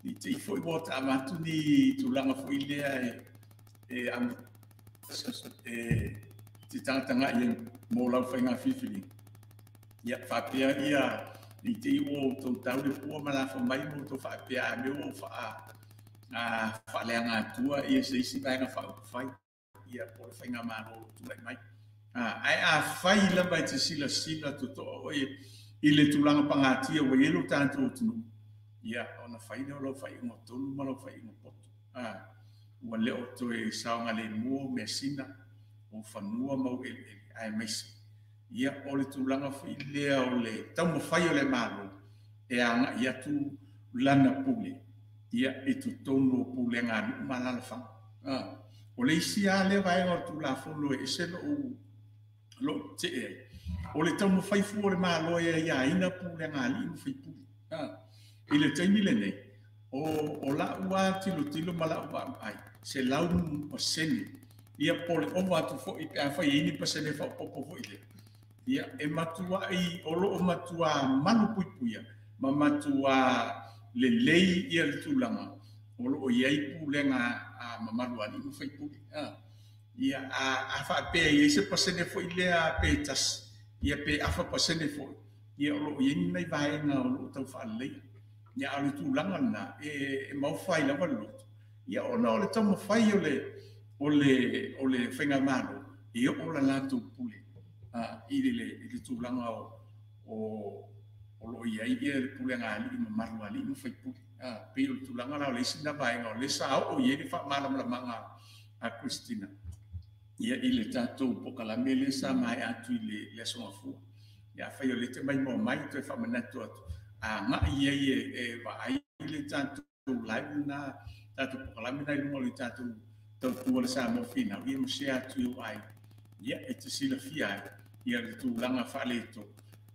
nei te i foi ua taavatu ni tulaga foi lea e te tagatagai mo lau faiga filifiliga. Ia faapea ia nei te i ua outou tau le pua ma lafa mai ma outou faapea a mea ua faaleaga atua ia se isi vaega faaupufai. ia po o le faigamalo o lo o tulai mai. Ae afai lava e te silasila totoa oe i le tulaga pagatia ua i ai lo tatou atunuu, ia ona fai lea o lau faaiuga tonu ma lau faaiuga poto. Ua le o toe saogalemu au measina, o fanua ma au eleele, aemaise ia o le tulaga foi lea o le taumafai o le Malo e agai atu lana pule ia i totonu o pulega a nuu ma alaalafaga. O le isi lava lea vaega o le Tulafono e ese lou tetee ai, o le taumafai fua o le Malo e aiaina pulega a alii ma faipule. I le taimi lenei, o lau lava tilotilo ma lau vaavaai, 100%, ia po o le ova atu foi pe afai e i ai ni pasene faaopoopo foi lea, ia e matuai, o lo o matuā malupuipuia ma matuā lelei ia le tulaga o lo o i ai pulega a mamalu a alii ma faipule. Ia a faapea e i ai se pasene foi lea pe tasi, ia pe afa pasene foi, ia o lo o i ai ni nai vaega o lo o tau faaleleia. Ia a o le tulaga lena e maofa ai lava le loto, ia ona o le taumafai o le faigamalo e oo la latou pule i le tulaga o lo o i ai le pulega a alii mamalu a alii ma faipule. Pei o le tulaga la o le isi lena vaega o lea sa oo i ai le faamalamalamaga a Christina ia i le tatou polokalame lea sa maea atu i le Aso Gafua. Ia afai o lea e te maimoa mai, toe faamanatu atu, agai ai e vaai le tatou live lena, tatou polokalame lena i luga o le tatou tautua le Samoa Finau, ia ma share atu i ou aiga. Ia e te silafia ai ia le tulaga faaleto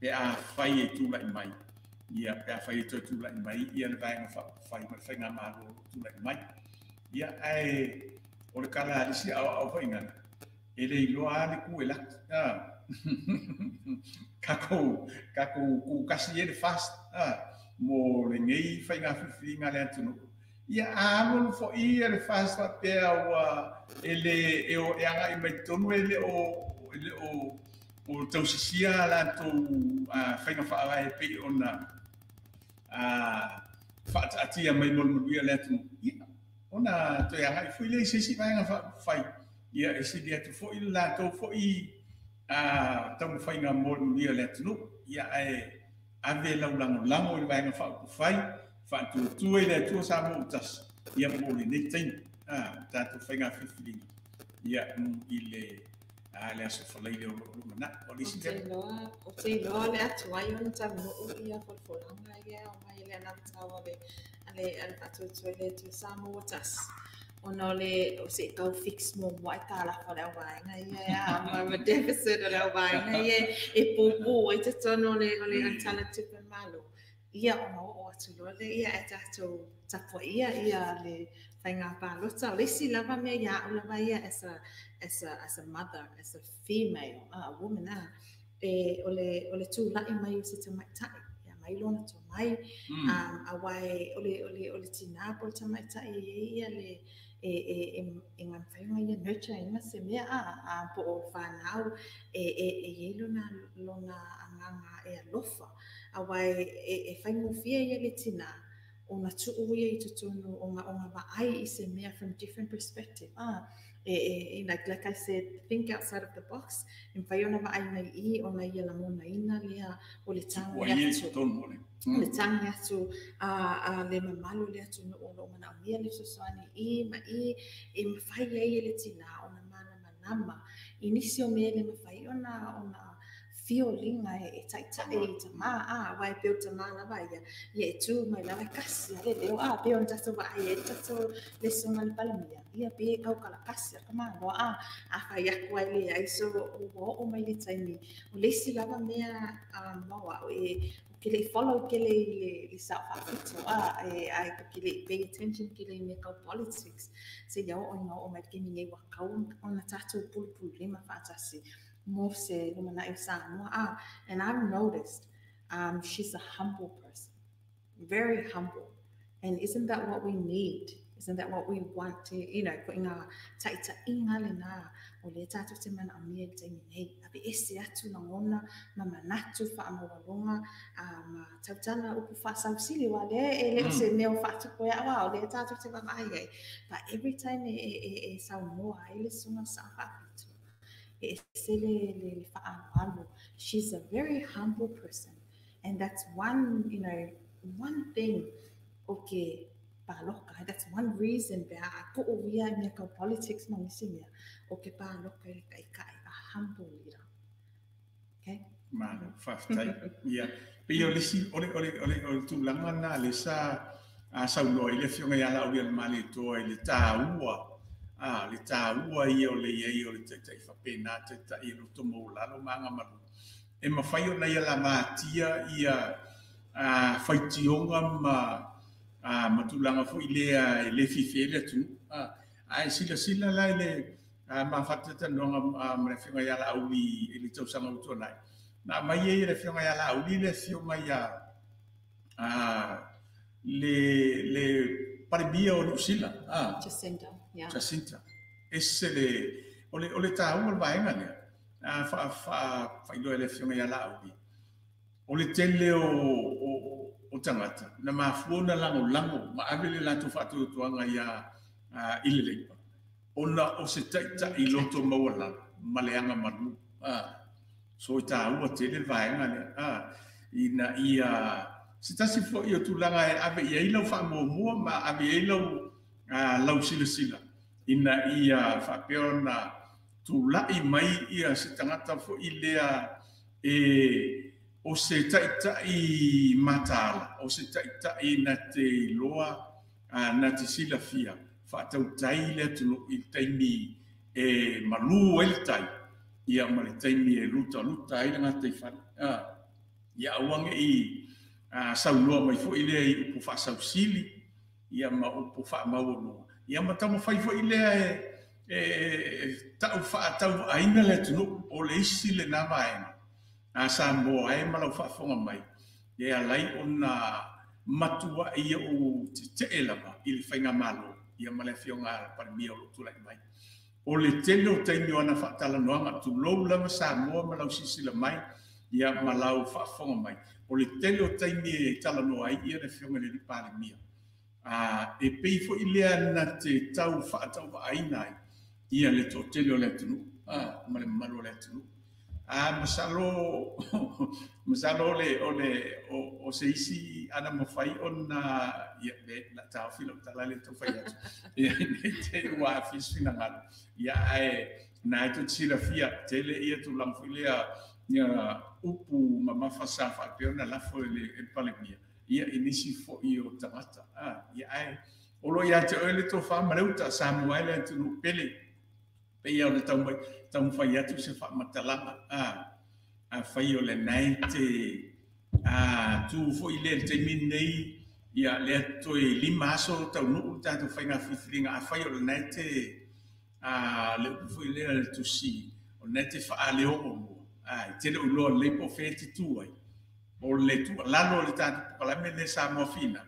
pe afai e tulai mai, ia pe afai e toe tulai mai ia le vaega faaupufai ma le faigamalo o lo o tulai mai. Ia ae o le tala a le isi aoao foi gana, e le iloa lava le ku e laki. Takou kukasi ai le fast mo lenei faiga filifiliga a le atunuu. Ia a alualu foi ia le fast faapea ua e le e agai mai totonu e le o tausisia a latou faiga faavae pei ona faataatia mai mo le manuia o le atunuu. Ia ona toe agai foi lea i se isi vaega faaupufai, ia e sili atu foi le latou foi taumafaiga mo le manuia o le atunuu. Ia ae ave lau lagolago i le vaega faaupufai, faatuatua i le Atua Samoa ua tasi, ia mo lenei taimi, tatou faiga filifiliga, ia i le Aso Faraile o lo o lumanai. O le isi lea. Ou te iloa le atuai ona taunuu ia folafolaga ia o mai le anavatau a le faatuatua i le Atua Samoa ua tasi. Ona o le o se tau fix muamua ai talafa o le auvaega ia e ma deficit o le auvaega ia e pupū ai totonu o le tala tupe malo. Ia ona oo atu loa lea ia e tatou tapuaia ia le faiga palota. O le isi lava mea ia au lava ia as a mother, as a female, a woman, e o le tula'i mai o se tamaitai, ia mai lona tomai, auā o le tinā po o le tamaitai e i ai ia le e mafai ona ia nurture ina se mea a po o fanau e i ai lona agaga e alofa. Auā e faigofie ia le tinā ona tuu ia i totonu ona vaai i se mea from different perspective. Like I said, think outside of the box. E mafai ona vaai mai i ona ia lagonaina lea o le tagi atu. Le tagi atu a le mamalu o le atunuu o lo o manaomia le fesoasoani i ma i e mafai ai e le tinā ona malamalama i nisi o mea e le mafai ona fioliga e taitai i tamā auā e pei o tamā lava ia ia e tū mai lava e kasi a le leo pei ona tatou vaai ai le tatou lesona le Palemia ia pe kaukalakasi a ka maloa a fai atu ai leai. So ua oo mai le taimi o le isi lava mea mo au e ke le follow ke le i le sao faafito ai ke le pay attention ke le mea kau politics se ia oo ina oo mai le taimi nei ua kau ona tatou pulupululima faatasi mo se lumanai o Samoa. And I've noticed she's a humble person, very humble. And isn't that what we need? Isn't that what we want to, you know, ko inga taʻitaʻiga lenā o lea tatou te manaʻomia i le taimi nei, aveese atu lagona ma manatu faamaualoga ma tautala upu faasausili, ua lea e le o se mea o faatupu ai aʻo o lea tatou te vaavaai ai. But every time e, e, e, e saunoa ai le susuga Saʻo Faapito, e ese le, le, le faaaloalo. She's a very humble person. And that's one, you know, one thing o ke pāloka. That's one reason pe a koʻo ia i mea kau politics ma nisi mea, o ke pāloka i le kaʻikaʻi, a humble leader. Okay? Malo, faafetai. Ia. Pei o le isi, o le, o le, o le, o le tulaga na le sa a saunoa i le afioga ia Laaulialemalietoa i le tāua, a, le tāua ia o le iai o le taitai faapena, taitai e loto maualalo ma agamalu. E mafai ona ia lavatia ia a, faitioga ma a, ma tulaga foi lea e le fiafia ai le atunuu. A, ae silasila la i le a, mafatalanoaga ma le afioga ia Laauli i le tausaga ua tuanai. Na aumai ai e le afioga ia Laauli le afioga ia a, le, le Palemia o Niu Sila. A, Jacinda, yeah. Jacinta. Ese le, o le, o le tāua o le vaega lea. A, fa, fa, faailoa e le afioga ia Laauli. O le tele o, o, o tagata, na mafua ona lagolago ma ave le latou faatuatuaga ia a, i le Leipa, ona o se taitai loto maualalo ma le agamalu. A, so e tāua tele le vaega lea. A, ina ia se tasi foi o tulaga e ave i ai lau faamuamua ma ave i ai lau, a, lau silasila, ina ia faapea ona tulai mai ia se tagata foi lea e o se taitai mataala, o se taitai na te iloa, na te silafia faatautai le atunuu i le taimi e malū ai le tai, ia ma le taimi e lutaluta ai le gataifale. Ia aua ne i saunoa mai foi lea i upu faasausili, ia ma upu faamaualuga, ia ma taumafai foi lea e, e, e tau faatauaaina le atunuu. O le isi lenā vaega a Samoa e ma lau faafofoga mai, e alai ona matuai ou tetee lava i le faigamalo ia ma le afioga a le Palemia o lo o tulai mai. O le tele o taimi o ana faatalanoaga, tulou lava Samoa ma lau silasila mai ia ma lau faafofoga mai. O le tele o taimi e talanoa ai ia le afioga i le Palemia. A, e pei foi lea na te tau faatauvaaina ai ia le toatele o le atunuu, a, ma le mamalu o le atunuu. A, masalo, masalo o le, o le, o, o se isi ana mafai ona, ia, le, la taofi lau tala le taufai atu. Ia, nei te ua aafia se finagalo. Ia, ae, na e tou te silafia, tele ia tulaga foi lea, ia, upu mamafa sa faapea ona lafo e le, e le Palemia, ia, i nisi foi o tagata. A, ia, ae, o lo o ia te oe le tofa ma le uta, Samoa e le atunuu pele. Pei ona taumafai atu se faamatalaga, a, afai o lenei te a, tu foi lea i le taimi lenei, ia lea toe 5 aso taunuu le tatou faiga filifiliga, afai o lenei te a, le upu foi lea le tusi, o lenei te faaleogo mua, a, e tele o iloa lelei po o fea e te tu ai. O le tuualalo o le tatou polokalame lea Samoa Finau,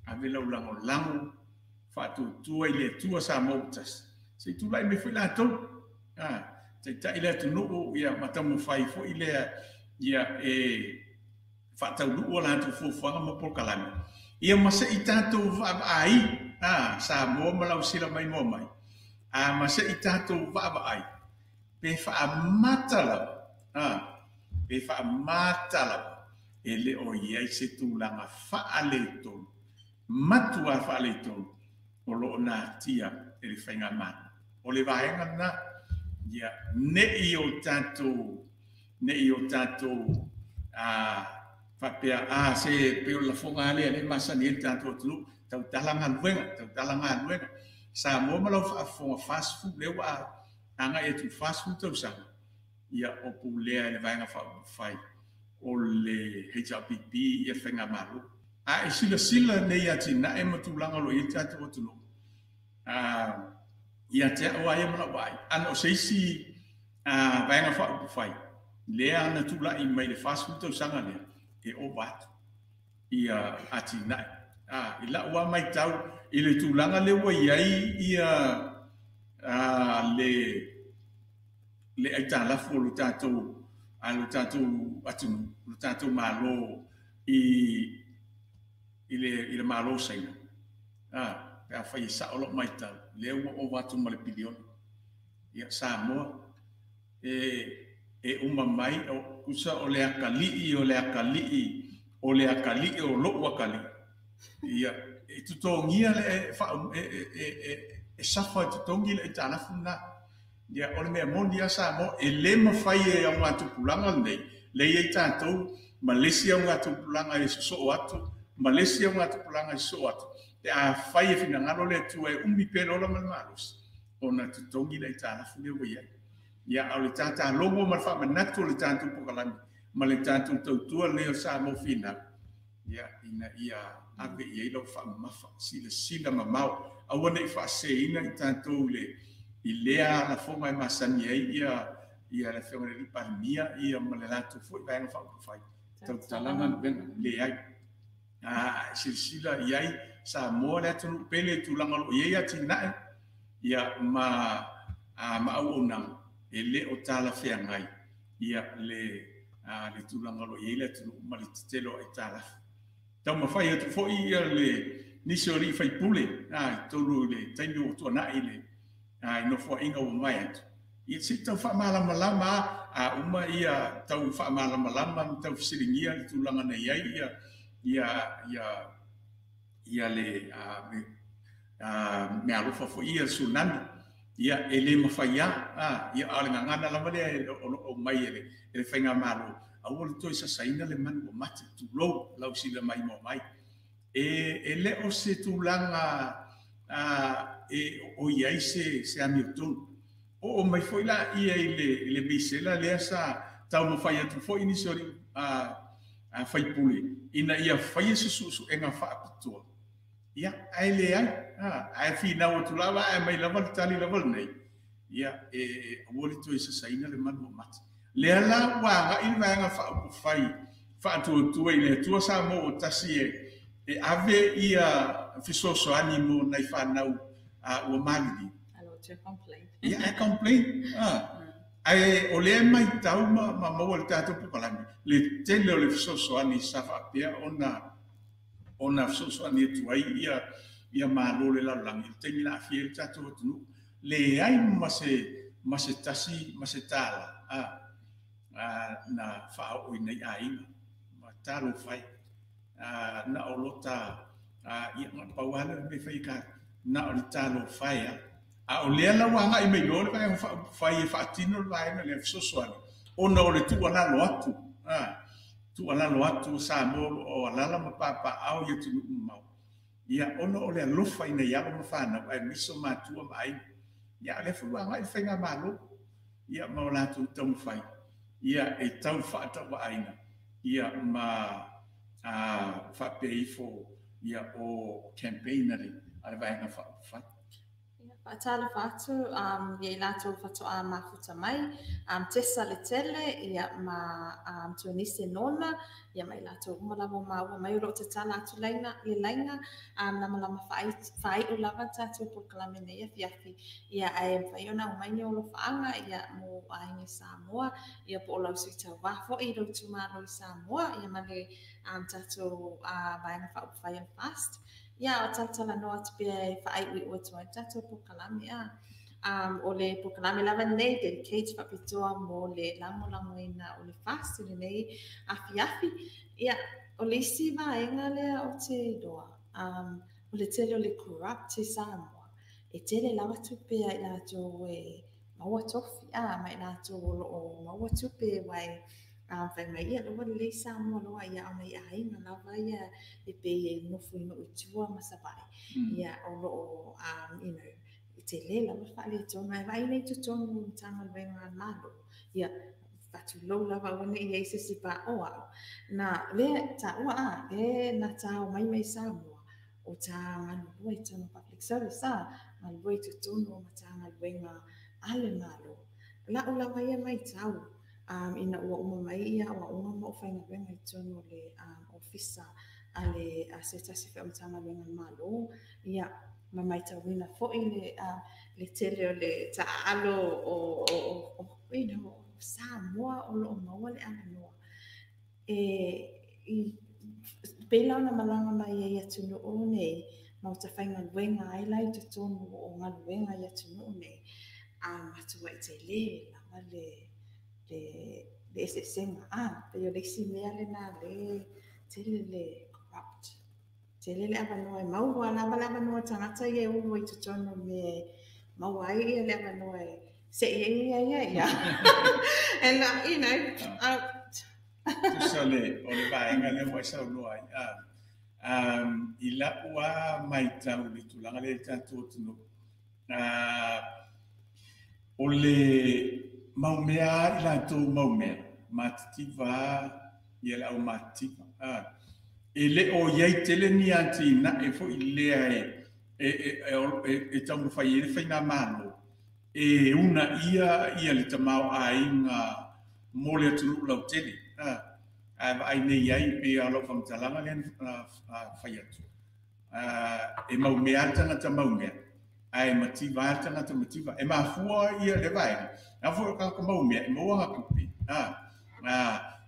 ave lau lagolago faatuatua i le Atua Samoa ua tasi, se i tulai mai foi latou, a, taitai le atunuu, ia, ma taumafai foi lea, ia, e faataunuu a latou fuafuaga ma polokalame, ia, ma se i tatou vaavaai, a, Samoa ma lau sila maimoa mai, a, ma se i tatou vaavaai, pe faamata lava, a, pe faamata lava, e le o i ai se tulaga faaletonu, matua faaletonu o lo o natia e le faigamalo. O le vaega lena, ia, ne i o tatou, ne i o tatou a, faapea, a, se pei o le lafoga lava lea e masani ai le tatou atunuu, tautala galuega, tautala galuega. Samoa ma lau faafofoga 40, lea ua agai atu i le 40 tausaga, ia, o pulea e le Vaega Faaupufai o le HRPP ia le faigamalo. A e silasila nei atinae ma tulaga o lo o i ai le tatou atunuu, a, ia te au lava ia ma lau vaai, ana o se isi a, Vaega Faaupufai lea na tulai mai le 40 tausaga lea, e ova atu ia atinae. I la'u lava maitau i le tulaga lea ua i ai ia le aitalafu o le tatou a lo tatou atunuu, lo tatou Malo i le Malo o Saina. Pe afai e sa'o lo'u maitau, lea ua ova atu ma le piliona. Ia Samoa e uma mai o usa o le akalii o le akalii o le akalii o lo'u akalii. Ia e totogia le e, fa, e, e, e, e safa e totogi le aitalafu lena. Ia o le mea moni a Samoa e le mafai e augatupulaga lenei le iai tatou ma le isi augatupulaga e sosoo atu ma le isi augatupulaga e sosoo atu pe afai e finagalo le Atua e umi pea le ola ma le malosi ona totogi le aitalafu lea ua iai. Ia a o le tatalogo ma le faamanatu o le tatou pokalame ma le tatou tautua lenei o Samoa Finau, ia ina ia ave i ai lau faamamafa silasila mamao aua nei faaseseina i tatou i lea lafoga e masani ai ia le afioga i le Palemia ia ma le latou foi vaega faaupufai tautalaga galuega leai. Silasila i ai Samoa le atunuu pele i tulaga o lo o i ai atinae ia ma auaunaga e le o talafeagai ia le tulaga o lo o i ai le atunuu ma le tetele o aitalafu. Taumafai atu foi ia le nisi o alii faipule i totonu i le taimi ua tuanai le i nofoaiga ua mavae atu. Ia se i tau faamalamalama a uma ia tau faamalamalama ma tau fesiligia le tulaga na i ai ia le meaalofa foi ia tsunami. Ia e le mafai a ia a o le gagana lava lea o lo o mai e le faigamalo aua le toe sasaina le manu ua mate tulou lau sila maimoa mai. E le o se tulaga e o i ai se amiotonu. Oo mai foi la ia i le misela lea sa taumafai atu foi nisi o faipule ina ia faia se suesuega faapitoa. Ia, ae leai, ae finau atu lava ae mai lava le tali lava lenei. Ia, e aua le toe sasaina le manu ua mate. Lea la ua agai le vaega faaupufai faatuatua i le Atua Samoa ua tasi e ave ia fesoasoani mo nai fanau ua maliliu. Ia, ae complain. Ae o lea maitau ma maua le tatou pokalame le tele o le fesoasoani sa faapea ona fesoasoani atu ai ia malo le lalolagi i le taimi na aafia ai le tatou atunuu. Leai ma se tasi ma se tala na faaoo i nai aiga ma talofa e na o lota ia pau lava lea o le mea e fai ka na o le talofa e a o lea la ua agai mai loa le vaega faaupufai e faatino le vaega lea fesoasoani ona o le tuualalo atu tuualalo atu o Samoa o alala ma papaao i atunuu mamao. Ia ona o le alofa ina i alo ma fanau aemaise o matua ma aiga. Ia o lea foi ua agai le faigamalo ia ma o latou taumafai ia e tau faatauvaaina ia ma faapea ifo ia o campaign a le vaega faaupufai. Faatalofa atu ia i latou faatoa mafuta mai, Tessa le tele ia ma Tuanise Nona ia ma i latou uma lava o maua mai o lo o tatala atu laina, le laina lamalama faaiu lava tatou polokalame nei afiafi ia ae mafai ona aumai ni o alofaaga ia mo aiga i Samoa ia po o lau sui tauva foi i lou itumalo i Samoa ia ma le tatou vaega faaupufai o le FAST. Ia o talatalanoa atu pea e faaiuiu atu ai le tatou polokalame a. O le polokalame lava lenei dedicate faapitoa mo le lagolagoina o le FAST i lenei afiafi. Ia, o le isi vaega lea o te iloa, o le tele o le corrupt i Samoa, e tele lava tupe a i latou e maua tofi, ma i latou o lo o maua tupe wai fai mai ia ua lelei Samoa loa ia o nai aiga lava ia e pei e nofo i nuu i tua ma Savaii. Ia o lo o you know, e tele lava le faaletonu ae vaai nei i totonu o Matagaluega a le Malo. Ia faatulou lava aua ne i ai se isi paoa au. Na lea taua a, le na tao mai mai Samoa o tā galulue i totonu o public service a, galulue i totonu o Matagaluega a le Malo. La'u lava ia maitau ina ua uma mai ia aoaoga ma ou faigaluega i totonu o le ofisa a le a se tasi foi o Matagaluega a le Malo, ia, ma matauina foi le le tele o le taaalo o o you know, Samoa o lo o maua le avanoa e i pei la ona malaga mai ai i atunuu nei ma ua tafaigaluega ai la i totonu o galuega i atunuu nei, a matuai tele lava le le le eseesega. A pei o le isi mea lena le tele le corrupt, tele le avanoa e maua lava le avanoa tagata ia e ulu ai i totonu o mea e maua ai ia le avanoa e sei ai ia ia ia. And you know, Tusa o le vaega lea ua e saunoa ai. I lau lava matau i le tulaga lea i le tatou atunuu, o le mau mea lava i latou mau mea, matitiva lava ia le au matitiva. E le o i ai tele ni atinae foi lea e taumafai ai le faigamalo e uunaia ia le tamaoaiga mo le atunuu lautele. Ae vaai nei ai pei o lau faamatalaga lea na fai atu. E maumea lava le tagata maumea, ae mativa lava le tagata mativa. E mafua ia le vaega, a foi o tagata maumea e maua aga tupe.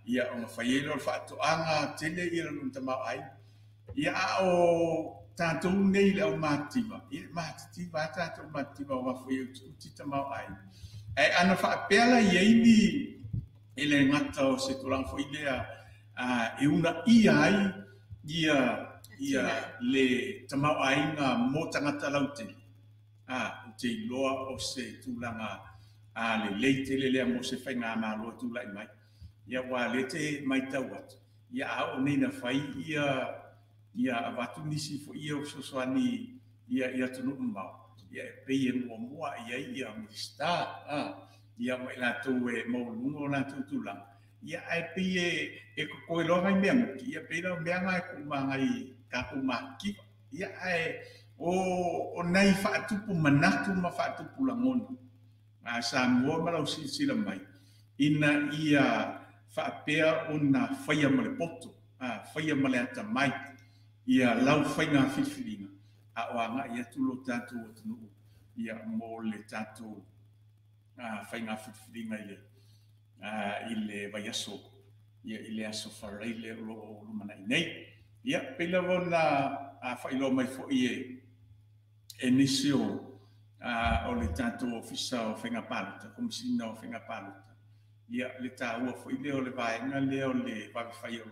Ia ona fai ai lea o le faatoaga tele ia lona tamaoaiga. Ia a o tatou nei le au matitiva, ia e matitiva lava tatou matitiva aua foi e utiuti tamaoaiga. Ae ana faapea la i ai ni e le gata o se tulaga foi lea e uunaia ai ia le tamaoaiga mo tagata lautele, ou te iloa o se tulaga lelei tele lea mo se faigamalo e tulai mai. Ia aua o lea te matau atu, ia a oo nei ina fai ia ia avatu nisi foi ia o fesoasoani ia i atunuu mamao, ia e pei e muamua i ai ia Minisita, ia ma i latou e maualuga o latou tulaga, ia ae pei e totoe loa nai mea nuti, ia pei la o mea na e tuu ma nai tatou matitiva. Ia ae o nai faatupu manatu ma faatupu lagona a Samoa ma lau silasila mai, ina ia faapea ona faia ma le poto, faia ma le atamai ia lau faiga filifiliga, a o agai atu lo tatou atunuu ia mo le tatou faiga filifiliga i le vaiaso, ia i le aso Faraile o lo o lumanai nei. Ia, pei lava ona faailoa mai foi e nisi o le tatou Ofisa o Faiga Palota, Komesina o Faiga Palota, ia le taua foi lea o le vaega lea o le vave fai o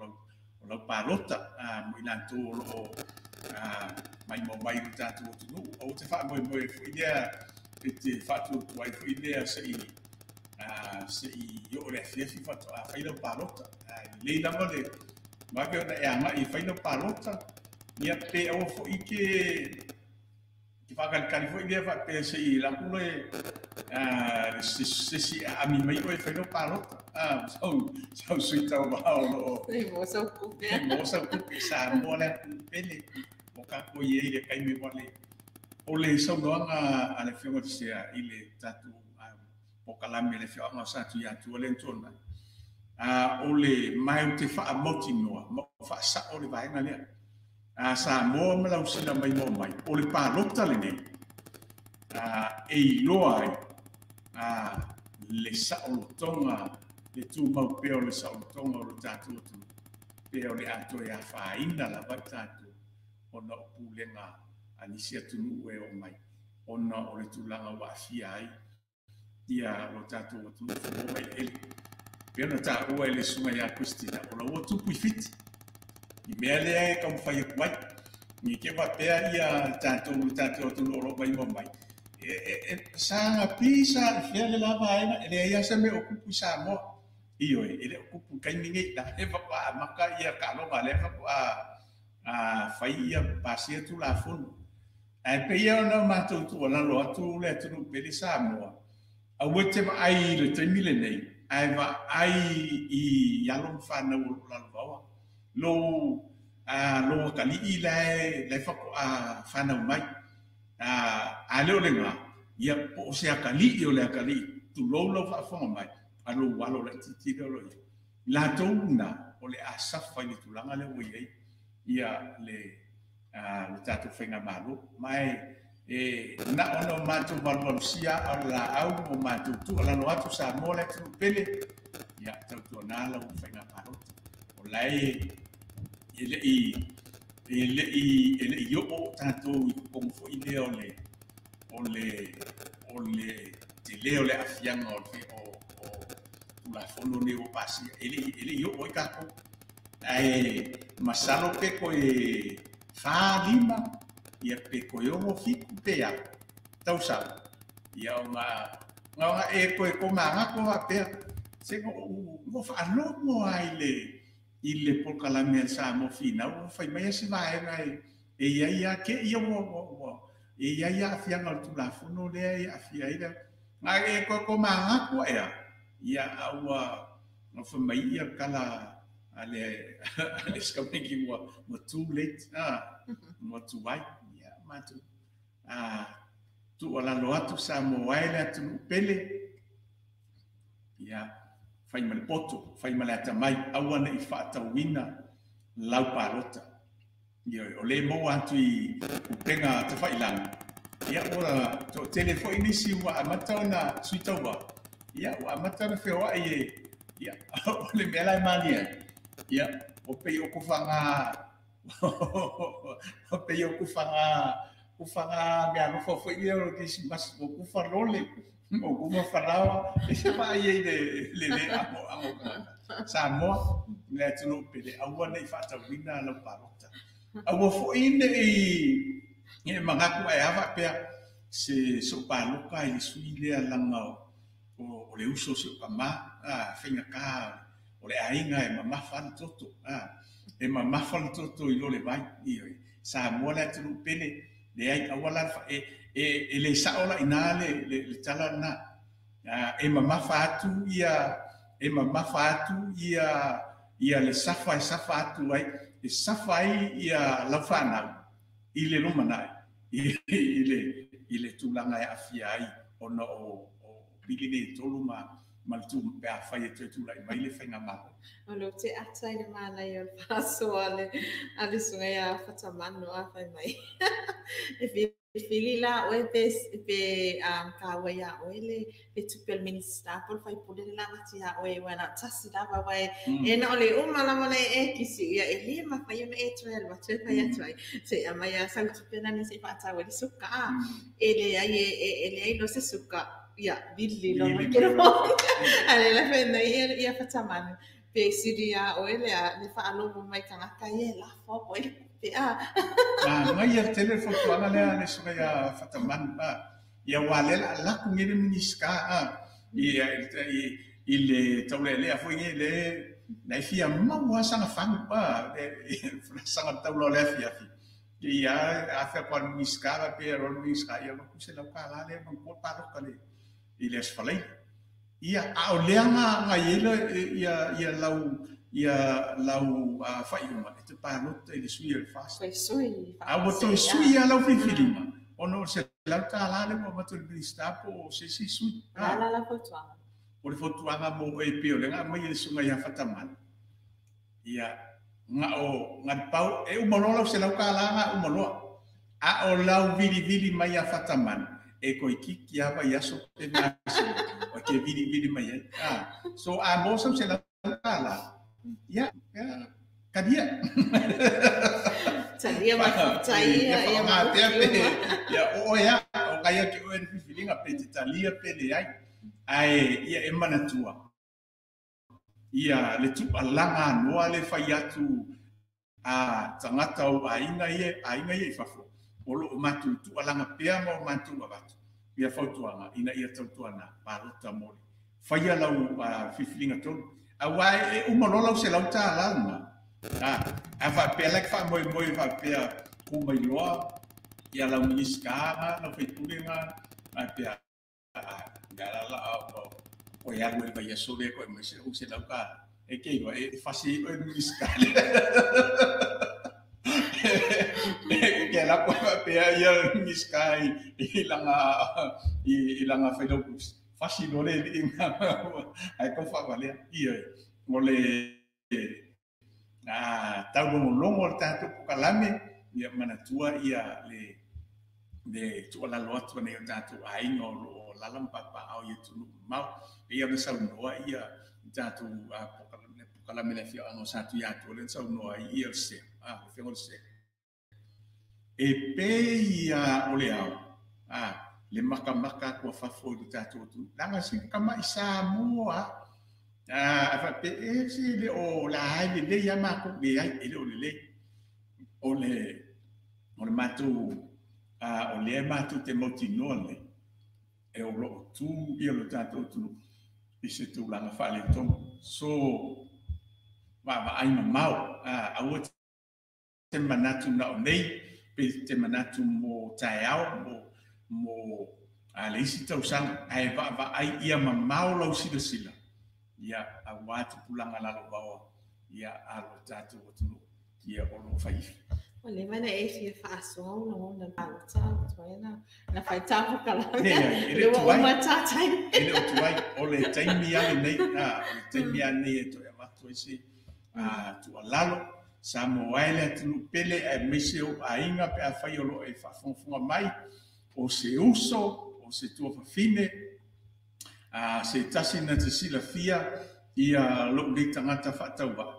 lau palota mo i latou o lo o maimau mai i le tatou atunuu. Aua te faamoemoe foi lea e te faatuatuai foi lea se i oo le afiafi faatoa fai lau palota. Lelei lava le vave ona e agai e fai lau palota, ia pe aua foi ke faakalikali foi lea faapea se i laku le se si aami mai oe fai lau palota. Sau sui tauvao o lo o E mo sau tupe. E mo sau tupe Samoa le atunuu pele o tatou i ai le taimi wale. O le saunoaga a le Afioga i le Sea i le tatou polokalame le afioaga o Satuiatua lea na tuanai. O le mai ou te faamautinoa ma faasao le vaega lea. Samoa ma lau sila mai mo mai, o le palota lenei, e iloa ai le saolotoga, le tumau pea o le saolotoga o le tatou atunuu, pe o le atoa e afaina lava i tatou ona o pulega a nisi atunuu e oo mai, ona o le tulaga ua aafia ai ia lo tatou atunuu fanua ma eleele. Pei ona taua e le susuga ia Christina, o la ua tupu i Fiti. I mea lea e taumafai atu ai. Ni te faapea ia tatou le tatou atunuu o lo o maimoa mai. Sa gapi sa i fea le la vaega, e leai lava se mea o tupu i Samoa. Ioe, e le o tupu i taimi nei, la e faatoa amata ia taaloga, lea faatoa fai ia pasia Tulafono. Ae pei ona matou tuualalo atu le atunuu pele Samoa, aua te vaai i le taimi lenei, ae vaai i alo ma fanau o lo o lalovaoa. Lou atalii lae faatoa fanau mai. A le o lena, ia po o se atalii o le atalii, tulou lau faafofoga mai, a lou alo laitiiti lea o lo o i ai. Latou na, o le asafa i le tulaga lea ua i ai, ia le le tatou faigamalo. Ma e na ona o matou valuvalusia aa o le laau ma o matou tuualalo atu Samoa le atunuu pele, ia tautuana lau faiga palota. O la e e le i oo tatou i totonu foi lea o le tele o le aafiaga o Tulafono nei ua pasia. E le i oo ai tatou. Ae masalo pe toe 4, 5, ia pe toe 6, 7 pe a tausaga. Ia o nga e toe komagato faapea se ua faalogo lava i le polokalame a Samoa Finau ua fai mai se vaega e iai a ke ia ua e iai aafiaga o le Tulafono lea e aafia ai le ga e toe komagato ea ia a ua fai mai ia tala a le skamiki ua too late, ua tuai. Ia matou tuualalo atu Samoa e le atunuu pele, ia fai ma le poto, fai ma le atamai, aua ne i faatauina lau palota. Ia o le maua atu i upega tafailagi, ia ua toatele foi nisi ua amata ona sui tauva, ia ua amata ona feoai e ia o le mea la e malie ai, ia o pei o kufaga o pei o kufaga mea alofa foi ia o le Kerisimasi o kufa lole o kufa falaoa e se vaai ai le le ago tagata Samoa le atunuu pele, aua ne i faatauina lau palota. Aua foi ne i manatu ae a faapea se sou paloka i le sui lea laga o le uso o si o kamā faigata o le aiga e mamafa le toto e mamafa le toto i lo le vai. Ioe, Samoa le atunuu pele, leai, aua la e le sao la ina le tala lena. E mamafa atu ia e mamafa atu ia le safa e safa atu ai e safa ai ia lau fanau i le lumanai i le tulaga e aafia ai ona o pili nei tolu ma le tu pe afai e toe tulai mai le faigamalo. O le te ata i le mānai o le faasoa a le suga ia Fatamanu a fai mai. E filifili la oe pe kāua ia oe le tupe o le Minista po o le faipule le lavati ia oe ua na tasi lava wa e na o le uma lava le e kisi ia e le mafai ona e toe alu atu e fai atu ai. Se a mai a sau tupe nani se whaatau e le suka a. E le ai e le ai lo se suka ia vili lo mai ke lo. A le la whenua ia Fatamanu. Pe siri ia oe le a le whaalomo mai tangata ia e lafo po e pe a. Ma mai ia tele fautuaga lea le suka ia Fatamanu ia ua le la laku nge le Minista i le taulealea foi nge le na e fia maua saga fagu saga taula o le afiafi ia afea koa le Minista pe ro le Minista ia loku se lau kālā lea manatua paloka le i le aso Falaili ia a o lea nga i ai ia lau faaiuga e te palota i le sui o le FAST. Toe sui. A ua toe sui a lau filifiliga ona o se lau tālā le ua avatu e le Minista po o se isi sui. La la la fautuaga. O le fautuaga mo e pei o le aumai e le susuga ia Fatamanu ia ga o ga le pau e uma loa lau $100 ga uma loa a o lau vilivili mai ia Fatamanu e koikiki ava i aso pe aso o ke vilivili mai ai so a mo sau $100 ia kadia. Talia mai whaktai ia ia whaangatea pe ia o ia o kai ke o e filifiliga pe te talia pe le ai ae ia e manatua ia le tuualaga anoa le fai atu a tagata o aiga ia i fafo o loo matou tuualaga pea ma o matou avatu ia fautuaga ina ia tautuana palota mo le faia lau filifiliga tolu auā e uma loa lau $100 lena a faapea la ke faamoemoe faapea ku mai loa ia lau Minista ga lau faipule ga faapea ia la la o e alu e vai aso le ko mai se u se lau ka e ke iloa e fasi o e Minista ke la ko faapea ia Minista i langa failautusi fasi lo le inga ai ko faavalea ia o le Taulogologo o le tatou pokalame, ia manatua ia le tuualalo atu nei o tatou aiga o lo o lala ma papaaao i atunuu mamao. E ia ona saunoa ia tatou pokalame le afioaga o Satuiatua lea na saunoa ai ia le sea, le afioga o le sea. E pei ia o le ao, le makamaka atu a fafo i le tatou atunuu. Leaga si tama'i Samoa a faapea e se le o la ai lelei a matou, leai, e le o lelei. O le matou, o lea matou te mautinoa nei, e o loo tu ia le tatou atunuu i se tulaga faaletonu. So, vaavaai mamao, aua te manatu na o nei, pe te manatu mo taeao, mo le isi tausaga, ae vaavaai ia mamao lau silasila, ia auā tupulaga lalovaoa, ia a lo tatou atunuu, ia o lo fai. O le mana e fia faasoa una ona palota tuai na faitapu kala. E le tuai. E le o tuai, o le taimi a lenei, o le taimi a nei e toe avatu ai se tuualalo. Samoa ai le atunuu pele aemaise o aiga pe afai o lo o e faafogafoga mai, o se uso, o se tuafafine, se tasi na te silafia ia lou nei tagata faatauvaa,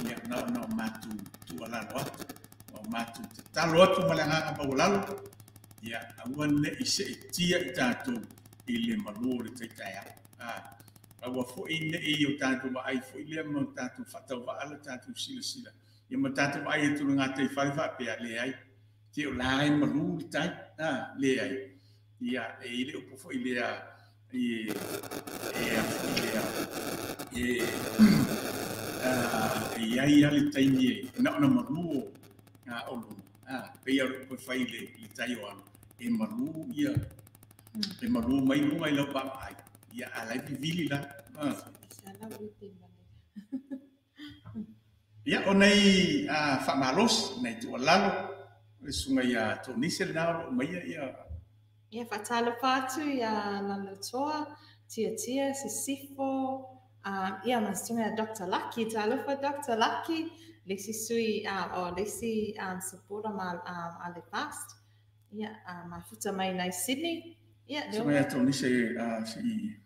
ia na ona o matou tuualalo atu, o matou tatalo atu ma le agaga maualalo, ia aua nei seetia i tatou i le malu o le taitaeao. Aua foi nei o tatou vaai foi lea ma tatou faatauvaa le tatou silasila. Ia ma tatou vaai atu le gatai fale faapea, leai. Te o la e malu le tai, leai. Ia, e i le upu foi lea, e a foi lea, e iai a le taimi e na ona malu o luga. Pei a le upu e fai le tai o alo, e malu ia, e malu mai luga i lau vaavaai. Ia, a lai vivili la. Ia, o nei faamalosi, nei tuualalo, le susuga ia Tonise lena o loo maia ia. Ia, faatalofa atu ia Lalotoa, Tiatia, Sisifo, ia ma susuga ia Dr. Lucky, talofa Dr. Lucky, le isi sui, o le isi supporter ma a le past, ia, mafuta mai nai Sydney. Ia, leo. Susuga ia Tonise, si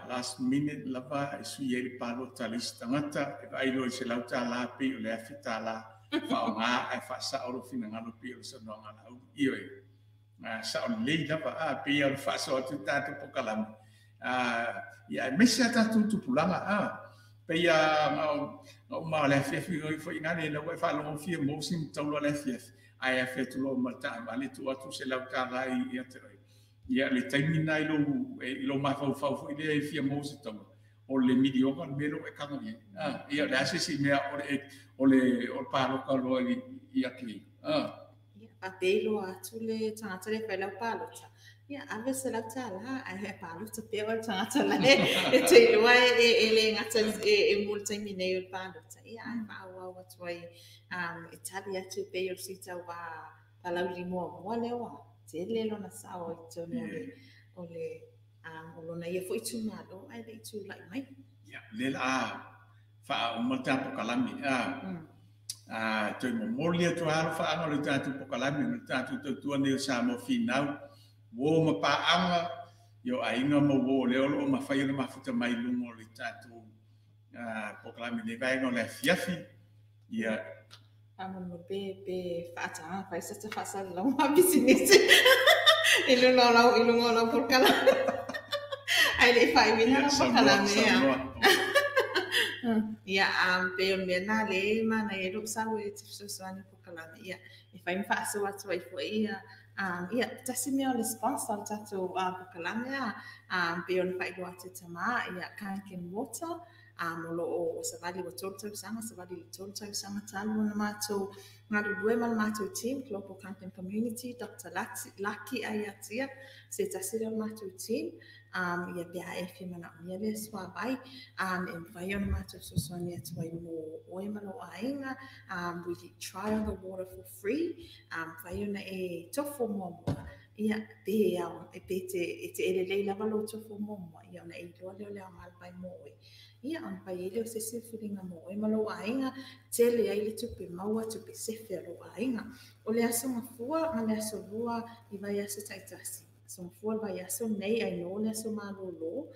last minute lava e sui ai le palota a le isi tagata, e vaai loa i se lau tālā pei o le afe tālā, faaaoga ae faasao lou finagalo pei o le saunoaga a Laauli. Ioe, sao lelei lava, pei o le faasoa atu i tatou pokalame. Ia, aemaise a tatou tupulaga, pei a na uma o le afiafi foi ina le lau e faalogofia mo sini taula o le afiafi, ae afe atu loa ma le taavale tuu atu se lau tālā i ate oe. Ia, le taimi na i lou mafaufau foi lea e fia mo se taula, o le miliona le mea lea ua e tago i ai. Ia, o le a se isi mea o le palota loa i ake i. Ia, faapei loa atu le tagata le fai lau palota. Ia, ave se lau tālā, ae he palota pea o le tagata la e te iloa e le gata e mo le taimi nei o le palota. Ia, ae faaauau atu ai e tali atu pei o le sui tauvā Palauli muamua lea ua tele lona sao i totonu o le o lona ia foi itumalo ae le i tulai mai. Ia, le la faauma le tatou pokalame. Toe momoli atu lava alofaaga o le tatou pokalame ma le tatou tautua nei o Samoa Finau, uo ma paaga, ia o aiga ma uo o lea o lo o mafai ona mafuta mai luga o le tatou pokalame nei vaega o le afiafi. Ia, Faamolemole pe faataga fai se ta faasalalauga pisinisi i luga o lau i luga o lau polokalame. Ae le i faaiuina lau polokalame ia. Ia, pei o le mea lena lea e manaia ai lou sau e te fesoasoani i polokalame. Ia, e fai ma faasoa atu ai foi ia ia, tasi mea o le sponsor o le tatou polokalame a pei ona faailoa atu e Tamā, ia, Kangen Water, o lo o savali ua 3 tausaga, savali i le 3 tausaga talu ona matou galulue ma le matou team, Global Kangen Community, Dr. Lucky Aiatia, se tasi lea o le matou team, ia pe a e fia manaomia lea suavai, e mafai ona matou fesoasoani atu ai mo oe ma lou aiga. We try on the water for free, mafai ona e tofo muamua, ia, pe ao, e pe te, e te elelei lava lou tofo muamua, ia ona e iloa lea o le aoga le vai mo oe. Ia, ona fai ai lea o se isi filifiliga mo oe ma lou aiga, tele ai le tupe maua, tupe sefe a lou aiga. O le Aso Gafua ma le Aso Lua i vaiaso taitasi. Aso Gafua le vaiaso lenei ai nō le aso malōlō.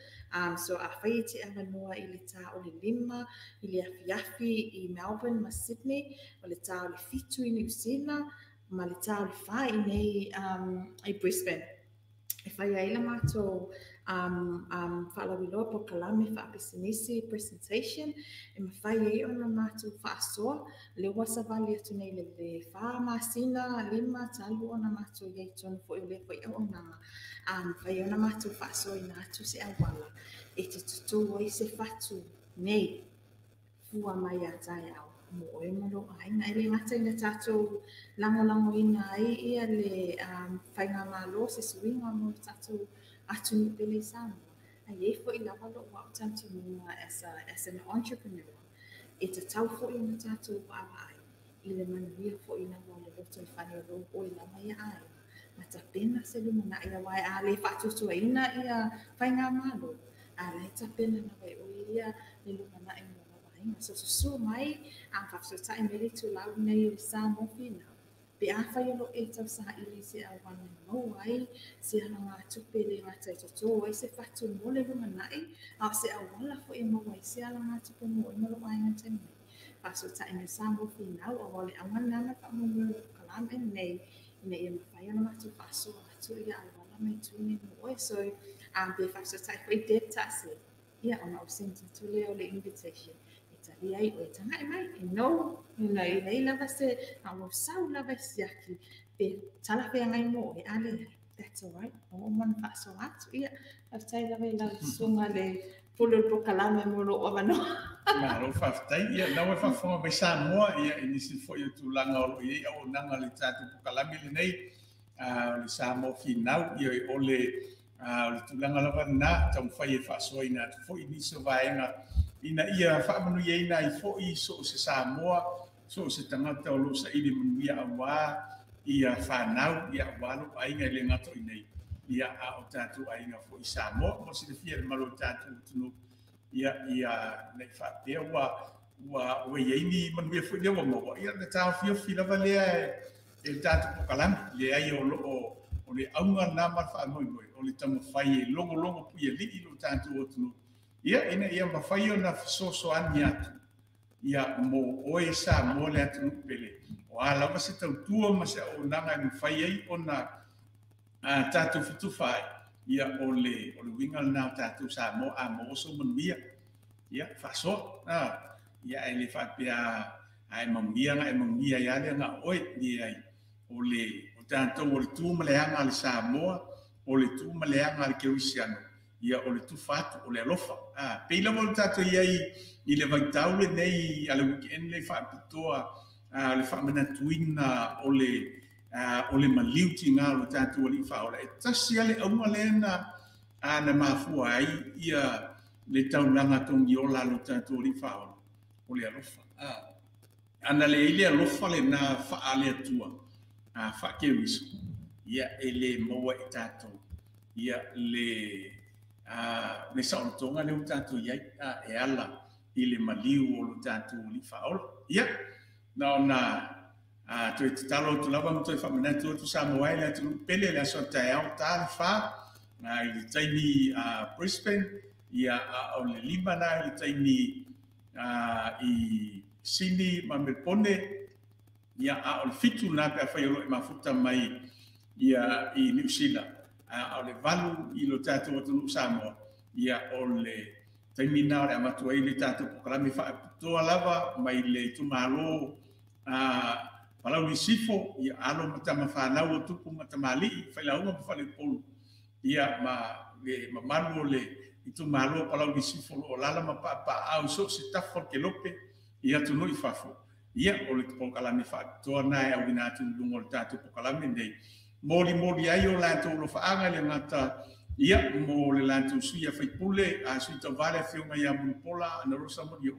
So afai e te avanoa i le tā o le 5 i le afiafi i Melbourne ma Sydney, o le tā o le 7 i Niu Sila, ma le tā o le 4 i nei i Brisbane. E fai ai la matou faalauiloa polokalame faapisinisi presentation e mafai ai ona matou faasoa. Lea ua savali atu nei le 4 masina, 5 talu ona matou i ai i totonu foi o lea foi auaunaga, a mafai ai ona matou faasoaina atu se auala e te totō ai se fatu nei fua mai ia taeao mo oe ma lou aiga. E le gata ina tatou lagolagoina ai ia le faigamalo se suiga mo le tatou atunuu pele i Samoa, ae i ai foi lava lou au talitonuga as an entrepreneur, e tatau foi ona tatou vaavaai i le manuia foi lava o le lotoifale o lou oe lava ia aiga, ma tapena se lumanai aua a le faatuatuaina ia faigamalo, a la e tapena lava e oe ia le lumanai mo lau aiga. So susu mai, a faafesootai mai le itulau nei o le Samoa Finau, pe afai o lo o e tausaili i se auala e maua ai se alagatupe le gata e totō ai se fatu mo le lumanai, a o se auala foi e maua ai se alagatupe mo oe ma lou aiga i le taimi nei. Faafesootai mai le Samoa Finau, aua o le auga lena ma le faamoemoe o le polokalame lenei, ina ia mafai ona matou faasoa atu ia auala ma itu nei mo oe. So, pe faafesootai foi Deb Tase, ia ona ou send atu lea o le invitation e tali ai oe tagai mai. E no, e leai lava se, a ua sau lava e siaki, pe talafeagai mo oe, a leai, that's all right. Ua uma ona faasoa atu. Ia, faafetai lava i lau susuga le pule o le polokalame mo lou avanoa. Malo faafetai. Ia, na ua faafofoga mai Samoa, ia, i nisi foi o tulaga o lo o i ai auaunaga a le tatou polokalame lenei, o le Samoa Finau, ia, o le tulaga lava lena, taumafai e faasoaina atu foi nisi o vaega ina ia faamanuiaina ai foi so o se Samoa, so o se tagata o lo o saili manuia auā ia whanau, ia auā lou aiga e le gata o i nei, ia a o tatou aiga foi i Samoa. Mo silafia le mamalu o le tatou atunuu, ia, ia nei faapea ua i ai ni manuia foi lea ua maua, ia na taofiofi lava lea e le tatou polokalame, leai o lo o o le auga lena ma le faamoemoe, o le taumafai e logologo puialii lo tatou atunuu, ia ina ia mafai ona fesoasoani atu ia mo oe Samoa le atunuu pele. O a lava se tautua ma se auaunaga e mafai ai ona tatou fetufa ai, ia o le uiga lena o tatou Samoa, a maua sou manuia, ia faasoa. Ia e le faapea a e manuia na e manuia ai lea na oe, leai. O le o tatou o le tu ma le aga a le Samoa, o le tu ma le aga a le Kerisiano, ia o le tufa atu, o le alofa. Pei lava o le tatou i ai i le vaitau lenei a le weekend lenei faapitoa, le faamanatuina o le maliu tiga o le tatou alii faaola. E tasi lava le auga lea na mafua ai ia le taulaga togiola a lo tatou alii faaola, o le alofa. Ana leai le alofa lena faaleatua, faakeriso, ia e le maua e tatou ia le saolotoga lea ua tatou i ai, e ala i le maliu o lo tatou alii faaola. Ia, na ona toe tatalo atu lava ma toe faamanatu atu Samoa ai le atunuu pele le aso taeao ta le 4 i le taimi Brisbane, ia a o le 5 na i le taimi i Sydney ma Melbourne, ia a o le 7 na pe afai o lo e mafuta mai ia i Niu Sila, a o le 8 i lo tatou atunuu Samoa, ia o le taimi na o le avatu ai le tatou polokalame faapitoa lava mai le itumalo Palauli Sifo, ia alo ma tamafanau o tupu ma tamalii, failauga ma faleupolu, ia ma le mamalu o le itumalo Palauli Sifo lo o lala ma paapaaau so o se tafa o le kelope i atunuu i fafo. Ia o le polokalame faapitoa na e auina atu i luga o le tatou polokalame nei. Molimoli ai o latou alofaaga i le gata, ia mo le latou sui a faipule, a sui tauvale afioga ia Mulipola Anarosa Molioo,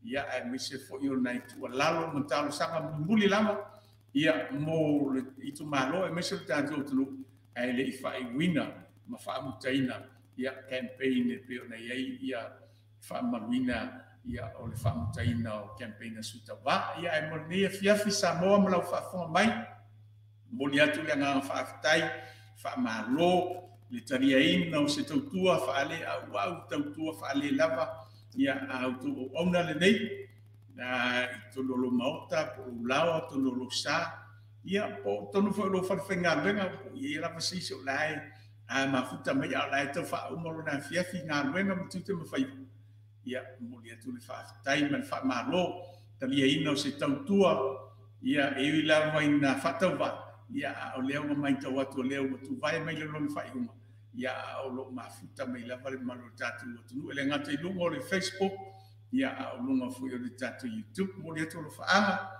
ia aemaise foi o nai tuualalo ma talosaga mulimuli lava, ia mo le itumalo aemaise o le tatou atunuu, ae le i faaiuina ma faamutaina ia campaign e pei ona i ai ia faamamaluina ia o le faamutaina o campaign a sui tauva. Ia ae mo lenei afiafi Samoa ma lau faafofoga mai, momoli atu le agaga faafetai, faamalo le taliaina o se tautua faale auau, tautua faale lava ia a outou auauna lenei i totonu o lou maota, po o lou laoa, totonu o lou sa, ia po o totonu foi o lou falefaigaluega, po o i ai lava se isi o la e mafuta mai a o la e tau faauma lona afiafi i galuega ma tiute ma faiva. Ia, momoli atu le faafetai ma le faamalo, taliaina o se tautua, ia e ui lava ina faatauvaa, ia a o lea ua matau atu o lea ua tuvae mai le lona faaiuga, ia a o lo o mafuta mai lava le mamalu o le tatou atunuu, e le gata i luga o le Facebook, ia a o luga foi o le tatou YouTube. Momoli atu alofaaga,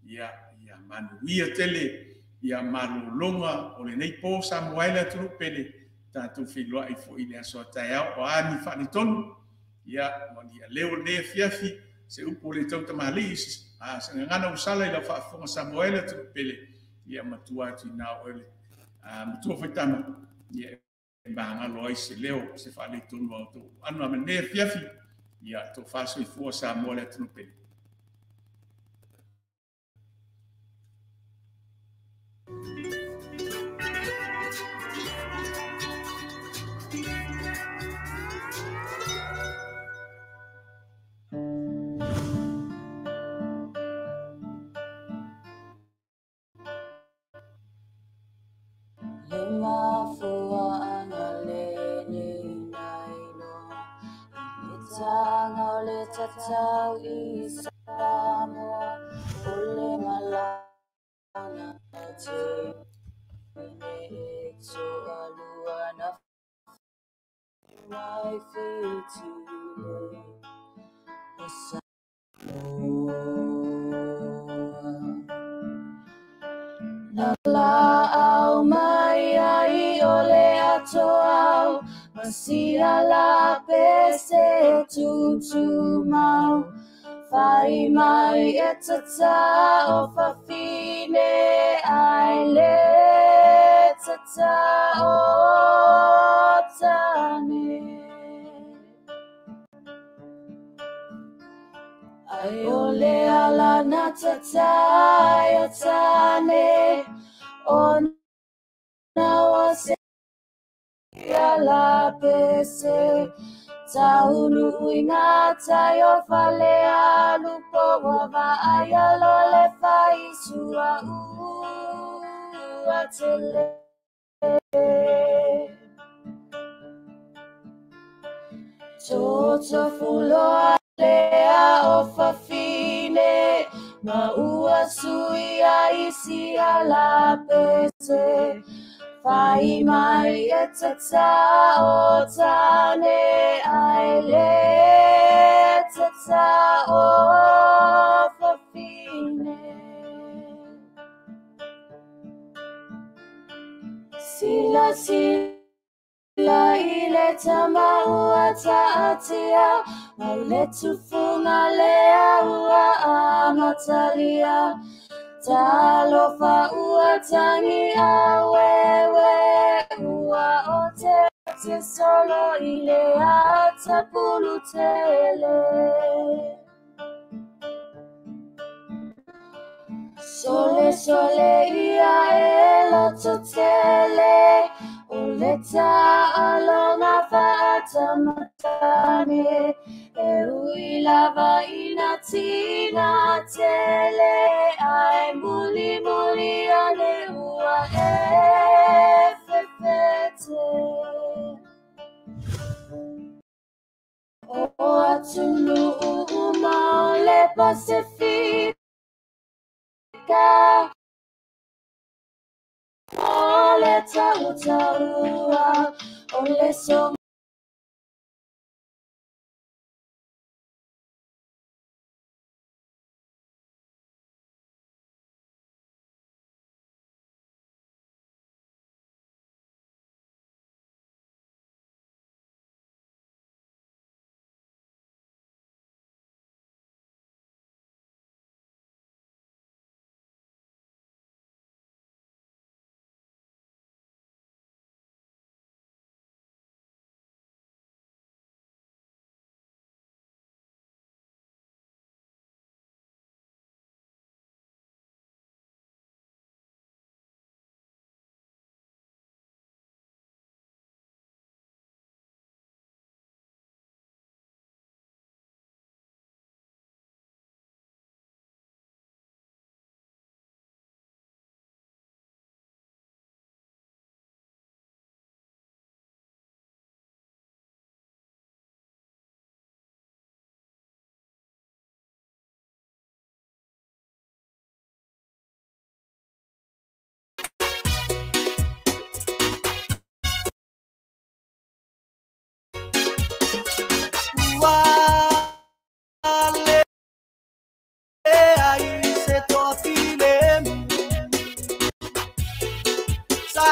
ia ia manuia tele ia malologa o lenei po Samoa e le atunuu pele, tatou feiloai foi i le aso a taeao o a ni faaletonu, ia ma ni aleo o lenei afiafi, se upu o le tautamalii, se gagana ua sala i lau faafofoga Samoa e le atunuu pele, ia matua atu i na o le matua faitama, ia e magalo ai se leo, se faaletonu o outou aano a lenei afiafi, ia tofa soifua Samoa le atunuu pele. Le mafuaanga lenei nailoa, i le taga o le tatau i Samoa, o le malana te ine e toalua na mai fitile o Samoa. Na laau mai ai o le atoau, ma sia la pese tutumau. Fai mai e tata o fafine ai le tata o tane. Ai o le ala na tata ia tane, o na wa se ia la pese. Taunu i ngā tai o fale alu po wa vaai a lo le whai sua ua tele. Toto fuloa lea o fafine, ma ua sui a isi a la pese. Fai mai e tata o tane, ai le tata o fafine. Sila sila i le tama ua taatia, ma le tufunga lea ua amatalia. Talofa ua tangi a wewe, ua o te te solo i le atapulu tele. Sole sole ia e loto tele, o le ta'aloga fa'atamatane, e ui lava ina tina tele, ae muli muli ane ua e fefete. O atunu'u uma o le Pasifika, o le tautaua, o le so Ua leai se toafilemu. Sa